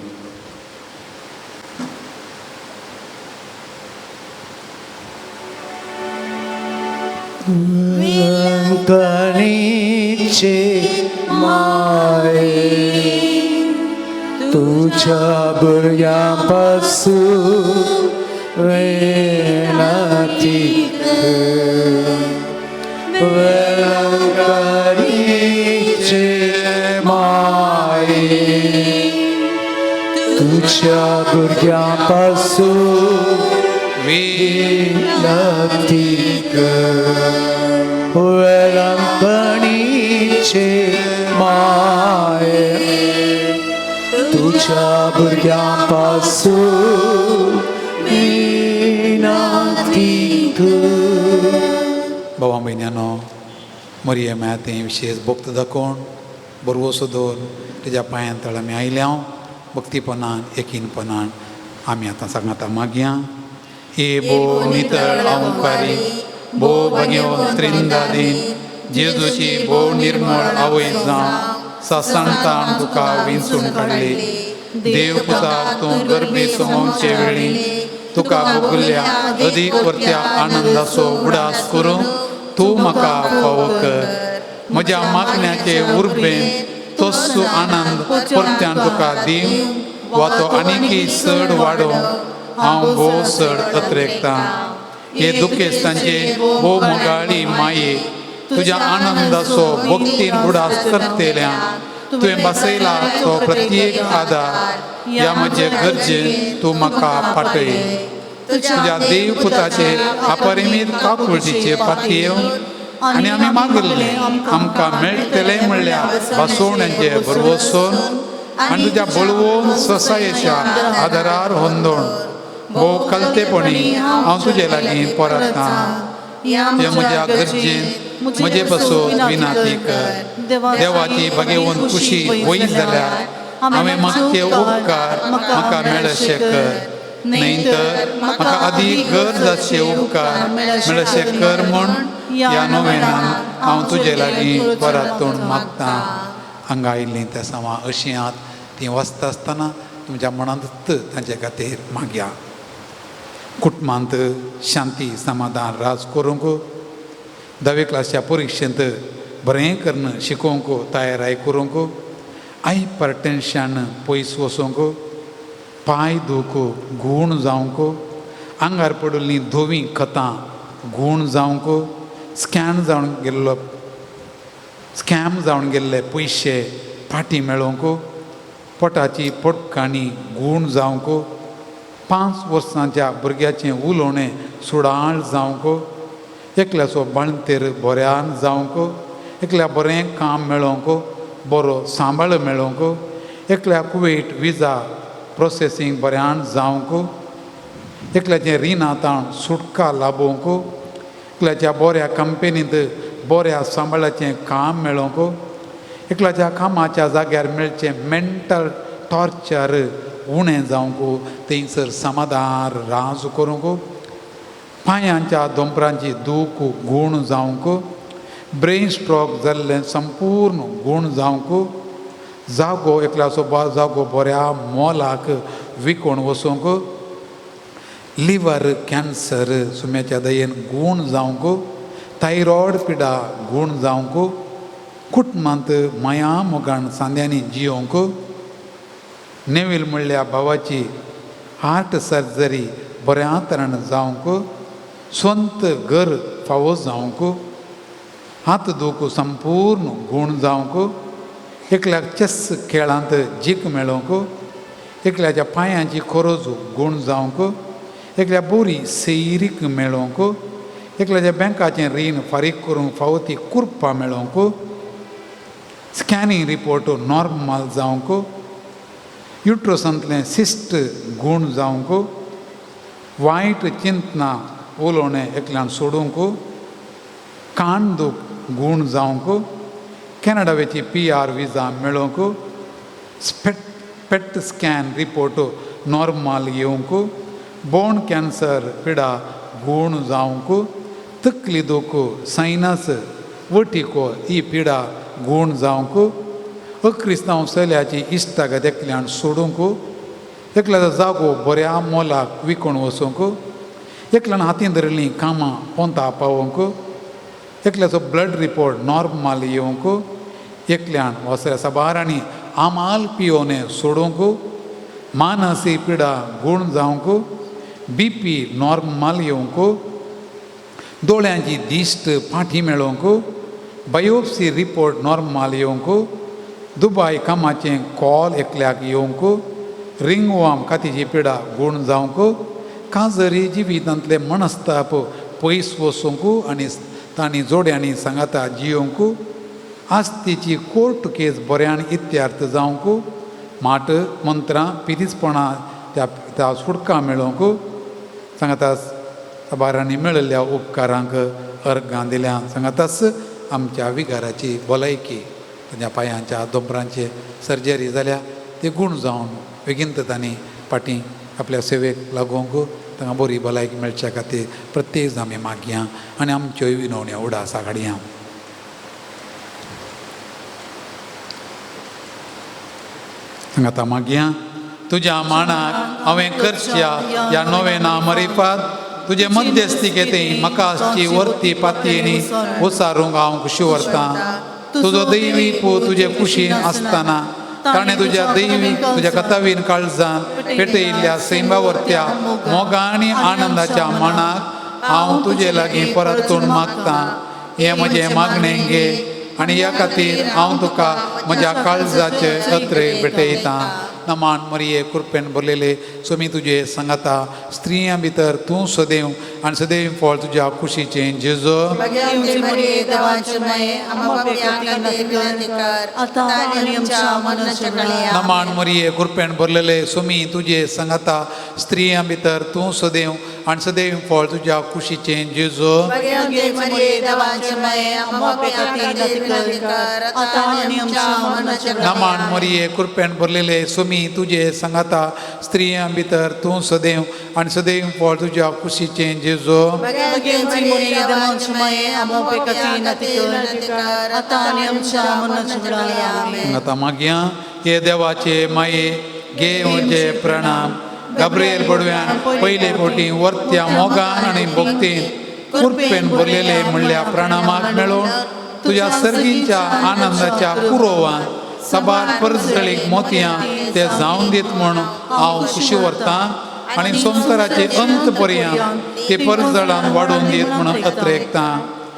वेलंकणीचे माये तुझ्या भुरग्यां पासून विनंती कर. वेलंकणीचे माये तुझ्या भुरग्यां पासून विनंती कर. वेलंकणीचे माये तुझ्या भुरग्यां पासून विनंती कर. भावा भयण्यानो, मरिये माया तें विशेष भक्त दाखोवन बरवसो दवर तेज्या पांयान तळ आमी आयल्या हांव भक्तीपणान एकीनपणान आमी आतां सांगाता मागया. ए भो नितळ अंकारी भो भगेवन त्रिंदादीन जेजूची भो निर्मळ आवय जावं सासणतान तुका विंचून काडली. देव पुताक तूं गर्भी समोवचे वेळी तुका भोगल्या अदीक परत्या आनंदाचो उडास करूं तूं म्हाका फावो कर. म्हज्या मागण्याचे उर्बेन तोच आनंद परत्यान तुका दिवं वा तो आनीकय चड वाडोवंक हांव भोव चड अत्रेकतां. हे दुखेस्तांचे भोव मोगाळी माये तुज्या आनंदाचो भक्तीन उडास करतल्या तुवें बसयला तो प्रत्येक आदार ह्या म्हजे गरजेन तूं म्हाका पाटय. तुज्या देव पुताचे अपरिमीत काकुळटीचे पातयेवन आनी आमी मागिल्लें आमकां मेळटलें म्हणल्यार बसवण्याचे भरवसून आनी तुज्या बळवून ससायेच्या आदारार होंदोण भोव कलतेपणी हांव तुजे लागीं परतां. ह्या म्हज्या गरजेन म्हजे पासून विनाती कर. देवाची भगेवन खुशी वयर जाल्यार हांवें मागचे उपकार म्हाका मेळशे कर, न्हय तर म्हाका अदीक गरज आसचे उपकार मेळशे कर म्हूण ह्या नोवेनान हांव तुजे लागीं परतून मागतां. हांगा आयिल्लीं त्या समा अशीं आहात तीं वचता आसतना तुमच्या मनांतच तांचे खातीर मागया. कुटुंबांत शांती समाधान राज करूंक, धावे क्लासच्या परिक्षेंत बरें करून शिकोवंक तयाराय करूंक, हायपर टेंशन पयस वचोंक, पांय दूख गूण जावंक, आंगार पडिल्लीं धवीं खतां गूण जावंक, स्कॅन जावन गेल्लो स्कॅम जावन गेल्ले पयशे फाटी मेळोवंक, पोटाची पोटकाणी गूण जावंक, 5 वर्सांच्या भुरग्याचें उलोवणें सुडाळ जावंक, एकल्याचो बाळंतेर बऱ्यान जावंक, एकल्या बरें काम मेळोवंक, बरो सांबाळ मेळोवंक, एकल्या कुवेट विजा प्रोसेसींग बऱ्यान जावंक, एकल्याचें रिणां ताण सुटका लाबोवंक, एकल्याच्या बऱ्या कंपनींत बऱ्या सांबाळाचें काम मेळोवंक, एकल्याच्या कामाच्या जाग्यार मेळचें मेंटल टॉर्चर उणें जावंक, थंयसर समाधान राज करूंक, पांयांच्या दोंपरांची दूख गूण जावंक, ब्रेन स्ट्रोक जाल्लें संपूर्ण गूण जावंक, जागो एकल्याचो जागो बऱ्या मोलाक विकोण वचूंक, लिवर कॅन्सर सुम्याच्या दयेन गूण जावंक, थायरॉयड पिडा गूण जावंक, कुटुंबांत माया मोगान सांद्यांनी जियोवंक, नेवील म्हणल्या भावाची हार्ट सर्जरी बऱ्या तरान जावंक, स्वंत घर फावो जावंक, हात दूख संपूर्ण गूण जावंक, एकल्याक चॅस खेळांत जीक मेळोवंक, एकल्याच्या पांयांची खोरोज गूण जावंक, एकल्या बोरी सैरीक मेळोवंक, एकल्याच्या बँकाचें रीण फारीक करूंक फावो ती कुरपा मेळोवंक, स्कॅनिंग रिपोर्ट नॉर्मल जावंक, युट्रसांतलें सिस्ट गूण जावंक, वायट चिंतना उलोवणें एकल्यान सोडूंक, कान दूख गूण जावंक, कॅनडावेची PR विजा मेळोवंक, पेट स्कॅन रिपोर्ट नॉर्मल येवंक, बोन कॅन्सर पिडा गूण जावंक, तकली दूख सायनस वटिको ही पिडा गूण जावंक, अक्रिस्तांव चल्याची इश्टागत एकल्यान सोडूंक, एकल्याचो जागो बऱ्या मोलाक विकून वचूंक, एकल्यान हातीन धरिल्लीं कामां पोंता पावोवंक, एकल्याचो ब्लड रिपोर्ट नॉर्मल येवंक, एकल्यान वसऱ्या साबारांनी आमाल पियोने सोडूंक, मानसी पिडा गूण जावंक, BP normal येवंक, दोळ्यांची दिश्ट फाटी मेळोवंक, बायोप्सी रिपोर्ट नॉर्मल येवंक, दुबाय कामाचें कॉल एकल्याक येवंक, रिंगवाम कातीची पिडा गूण जावंक, काजरी जिवितांतले मनस्ताप पयस वचूंक आनी तांणी जोड्यांनी सांगाता जियोवंक, आस्तीची कोर्ट केस बऱ्यान इत्यार्थ जावंक, माट मंत्रां पिरीसपणां त्या त्या सुटका मेळोवंक, सांगाता साबारांनी मेळिल्ल्या उपकारांक अर्गां दिल्या. सांगाताच आमच्या विगाराची भलायकी, तांच्या पांयांच्या दोंपरांचे सर्जरी जाल्या ती गूण जावन बेगीन तांणी फाटीं आपल्या सेवेक लागोवंक तांकां बरी भलायकी मेळच्या खातीर प्रत्येक जाण आमी मागया आनी आमच्योय विनवण्यो उडासा काडया. आतां मागया, तुज्या माणाक हांवें करच्या ह्या नोवेना मरिपात तुजे मध्यस्थिकेंत म्हाका आसची वर्ती पातयेनी उसारूंक हांव खुशी व्हरतां. तुजो दैवी पूत तुजे कुशीन आसतना ताणें तुज्या दैवी तुज्या कथावीन काळजान पेटयिल्ल्या सैमा वर्त्या मोगा आनी आनंदाच्या मनाक हांव तुजे लागीं परतून मागतां. हें म्हजें मागणें घे आनी ह्या खातीर हांव तुका म्हज्या काळजाचे अत्रे भेटयतां. नमान मरिये, कृपेन भरलेले, स्वामी तुजे सांगाता, स्त्रियां भितर तूं सदैव आनी सदैव फळ तुज्या कुशीचें जेजो. नमान मरिये, कृपेन भरलेले, स्वामी तुजे सांगाता, स्त्रियां भितर तूं सदैव आनी सदैव फळ तुज्या कुशीचें जेजो. नमान मरिये, कृपेन भरलेले, स्वामी तुजे सांगाता, स्त्रियां भितर तूं सदैव आनी सदैव फळ तुज्या कुशीचें जेजो. आतां मागया, हे देवाचे माये घे म्हजे प्रणाम. गाब्रिएल बडव्यान पयले फावटी वर्त्या मोगान आनी भक्तीन कृपेन भरलेले म्हणल्या प्रणामाक मेळोवन तुज्या सर्गीच्या आनंदाच्या पुरोवान साबार परजळीक मोतयां ते जावन दीत म्हूण हांव खुशी व्हरतां आनी संवसाराचे अंत पर्यंत ते परजळान वाडोवन दीत म्हूण अत्रेकतां.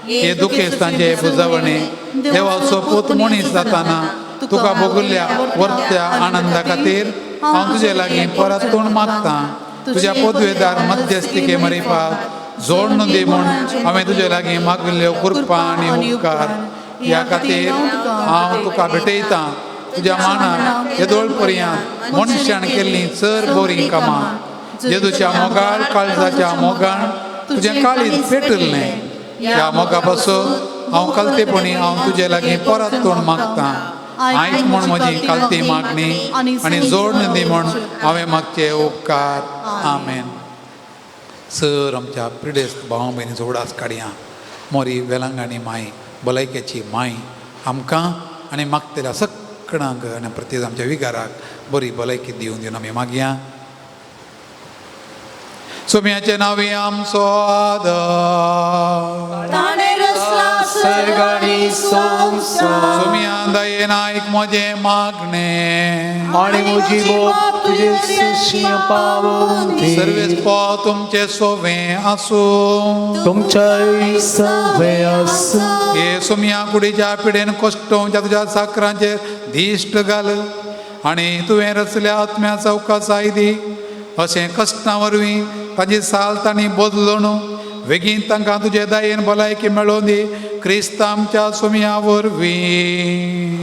हे दुखेस्तांचे बुजावणे देवाचो पूत मनीस जाताना तुका भोगुल्ल्या वर्त्या आनंदा खातीर हांव तुजे लागीं परत तोंड मागतां. तुज्या पदवेदार मध्यस्थिके मरिपाक जोडणू दी म्हूण हांवें तुजे लागीं मागिल्ल्यो कृपा आनी उपकार. ह्या खातीर हांव तुका भेटयतां. तुज्या मानाक येदोळ पर्यंत मनशान केल्लीं चड बरीं कामां, जेजूच्या मोगाळ काळजाच्या मोगान तुजें काळीज पेटल्लें. ह्या मोगा पासून हांव कलतेपणी हांव तुजे लागीं परत तोंड मागतां. आयक म्हूण म्हजी कालती मागणी आनी जोडणी दी म्हूण हांवें मागचे उपकार. आमेन. सर आमच्या पिडेस्त भाव भयणीचो उडास काडया. मोरी वेलंगाणी माय, भलायकेची माय, आमकां आनी मागतल्या सगळ्यांक आनी प्रत्येक आमच्या विगाराक बरी भलायकी दिवन दिवन आमी मागया. सोम्याचे नांवे आमचो आदर. सोम्या दयेन आयक म्हजें मागणें आनी म्हजी बोब तुजे सुशी पावोवन दी. सर्वेस पो तुमचे सोवें आसूं. तुमच्याय सवे आसूं. हे सोम्या कुडीच्या पिडेन कश्टोवच्या तुज्या साकरांचेर दिश्ट घाल आनी तुवें रचल्या आत्म्या चौका दी. अशें कश्टां वरवीं ताजी साल तांणी बदलून बेगीन तांकां तुजे दयेन भलायकी मेळोवन दी. क्रिस्त आमच्या सोम्या वरवीं.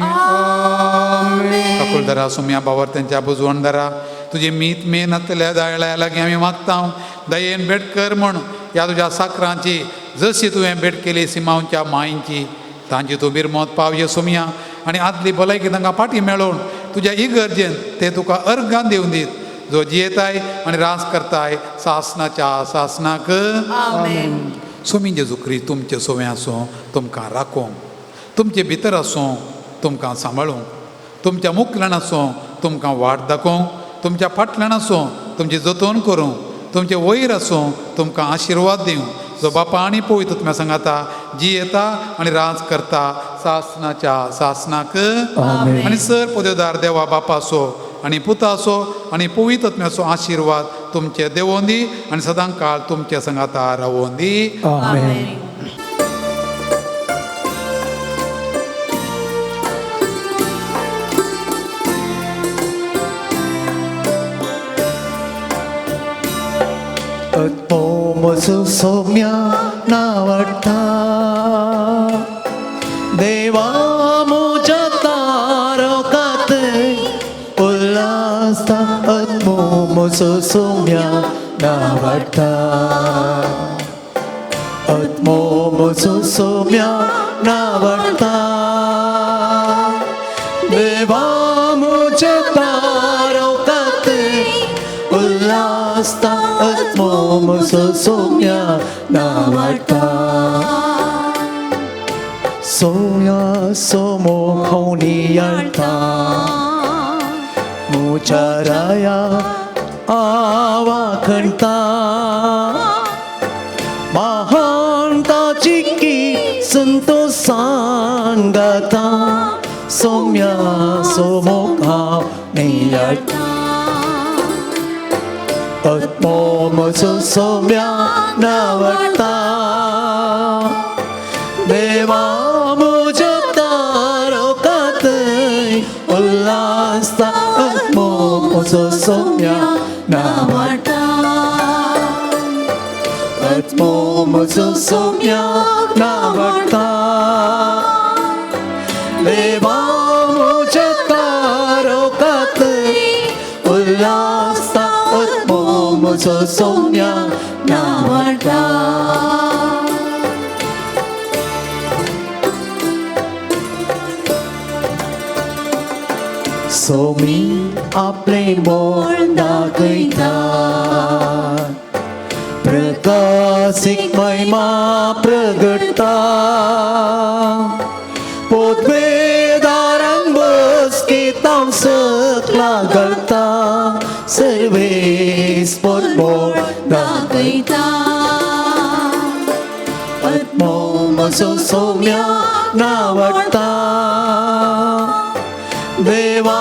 काकुळधरा सोम्या बाबर तेंच्या बुजवण धरा. तुजी मीत मेन आसतल्या दायळ्या लागीं आमी मागता दयेन भेट कर म्हूण ह्या तुज्या साकरांची जशी तुवें भेट केली सिमांवच्या मांयची तांची तूं बिरमोत पावये सोम्या आनी आदली भलायकी तांकां फाटीं मेळोवन तुज्या इगर्जेन ते तुका अर्गान दिवन दीत, जो जियेताय आनी रास करताय सासनाच्या सासनाक. सोमी जेजू क्रिस्त तुमचे सोवें आसूं, तुमकां राखूंक, तुमचे भितर आसूं, तुमकां सांबाळूंक, तुमच्या मुखल्यान आसूं, तुमकां वाट दाखोवंक, तुमच्या फाटल्यान आसूं, तुमची जतन करूंक, तुमचे वयर आसूं, तुमकां आशिर्वाद दिवं, जो बापा आनी पवित्र तुमच्या सांगाता जियेता आनी राज करता सासनाच्या सासनाक. आनी सर पदवेदार देवा बापाचो आनी पुताचो आनी पवित्र आत्म्याचो आशिर्वाद तुमचे देवोन दी आनी सदां काळ तुमचे सांगाता रावोन दी. आमेन. अत्मो म्हजो सोम्या नावडटा देवा म्हज्या तारकात उल्हासता. आत्मो म्हजो सोम्या नावडटा. आत्मो म्हजो सोम्या नावडटा देवा म्हज्या तारकात उल्हासता. आत्मो म्हजो सोम्या नावडटा. सोया सोमो खोनियाळटा मुचाराया आवाखणता महान ताची की संतोषान गाता. सोम्या सोमो नियाळटा. आत्मो म्हजो सोम्या नावडटा देवा म्हज्या तारकात उल्हासता. आत्मो म्हजो सोम्या नावडटा. आत्मो म्हजो सोम्या नावडटा देवा म्हज्या तारकात उल्हासता. आत्मो म्हजो सोम्या नावडटा. सोमी आपलें बोळ दाखयता प्रकाशीक महिमा प्रगटता. पोतवेदारांक बसकेता सकला घालता सर्वेस पोरबोळ दाखयता. आत्मो म्हजो सोम्या नावडटा देवा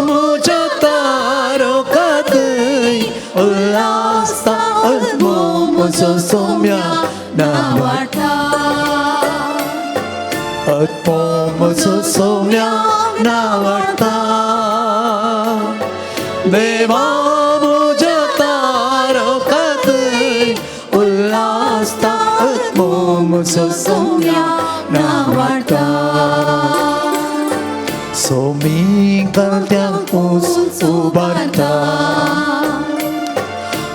म्हज्या तारकात उल्हासता. आत्मो म्हजो सोम्या नावडटा. आत्मो म्हजो सोम्या नावडटा देवा म्हज्या तारकात उल्हासता आत्मो म्हजो सोम्या नावडटा सोमी घालत्यांक ऊंच उबारता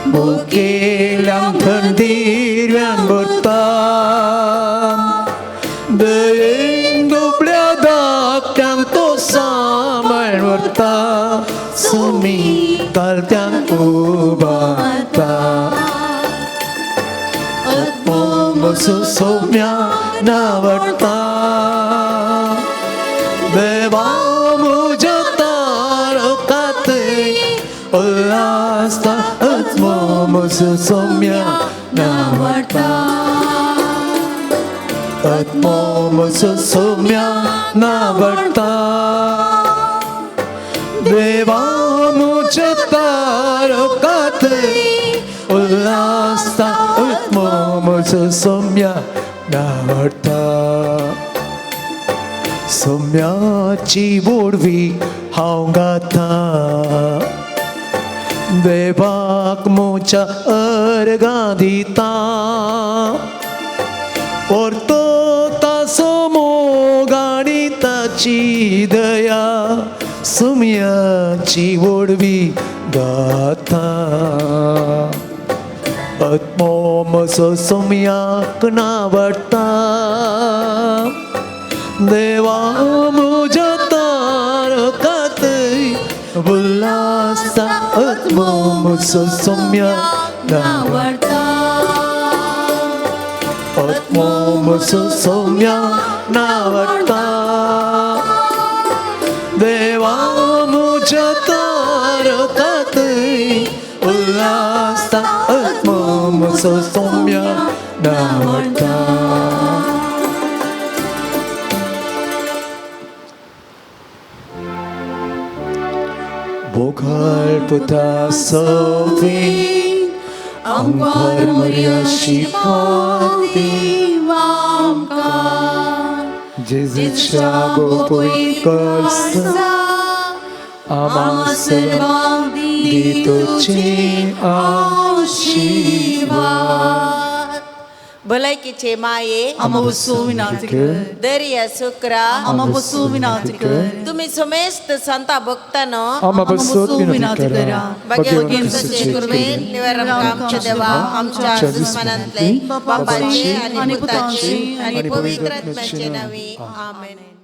मुखेल्यांक थंदिऱ्यान भरता दयेन दुबळ्या धाकट्यांक तो सांबाळ व्हरता सोमी घालत्यांक उबारता आत्मो म्हजो सोम्या नावडटा देवा म्हज्या तारकात उल्हासता आत्मो म्हजो सोम्या नावडटा आत्मो म्हजो सोम्या नावडटा देवा म्हज्या तारकात उल्हासता आत्मो म्हजो सोम्या नावडटा सोम्याची वोडवी हांव गाता देवाक म्हज्या अर्गां दिता परतो ताचो मोग आनी ताची दया सोम्याची वोडवी गाता आत्मो म्हजो सोम्याक नावडटा देवा म्हज्या तारकात उल्हासता आत्मो म्हजो सोम्या नावडटा आत्मो म्हजो सोम्या नावडटा देवा म्हज्या तारकात उल्हासता आत्मो म्हजो सोम्या नावडटा. बोघाळ पुता सोवी आमकार मर्या शिकवती जेजूच्या गोपूय करसा आम्हा सर्वांक दितोची आशीर्वाद. भलायकीचे माये आमा वसू विनांती कर दर्या सुक्रा आमा वसू विनांती कर तुम्ही समेस्त संता भक्तानो आम्हा बसोत विनंती करा भगवंताचे कृपेन निवारण आमच्या देवा आमच्या दुस्मनांतले बापाचे आणि पुताचे आणि पवित्र आत्म्याचे नावे आमेन.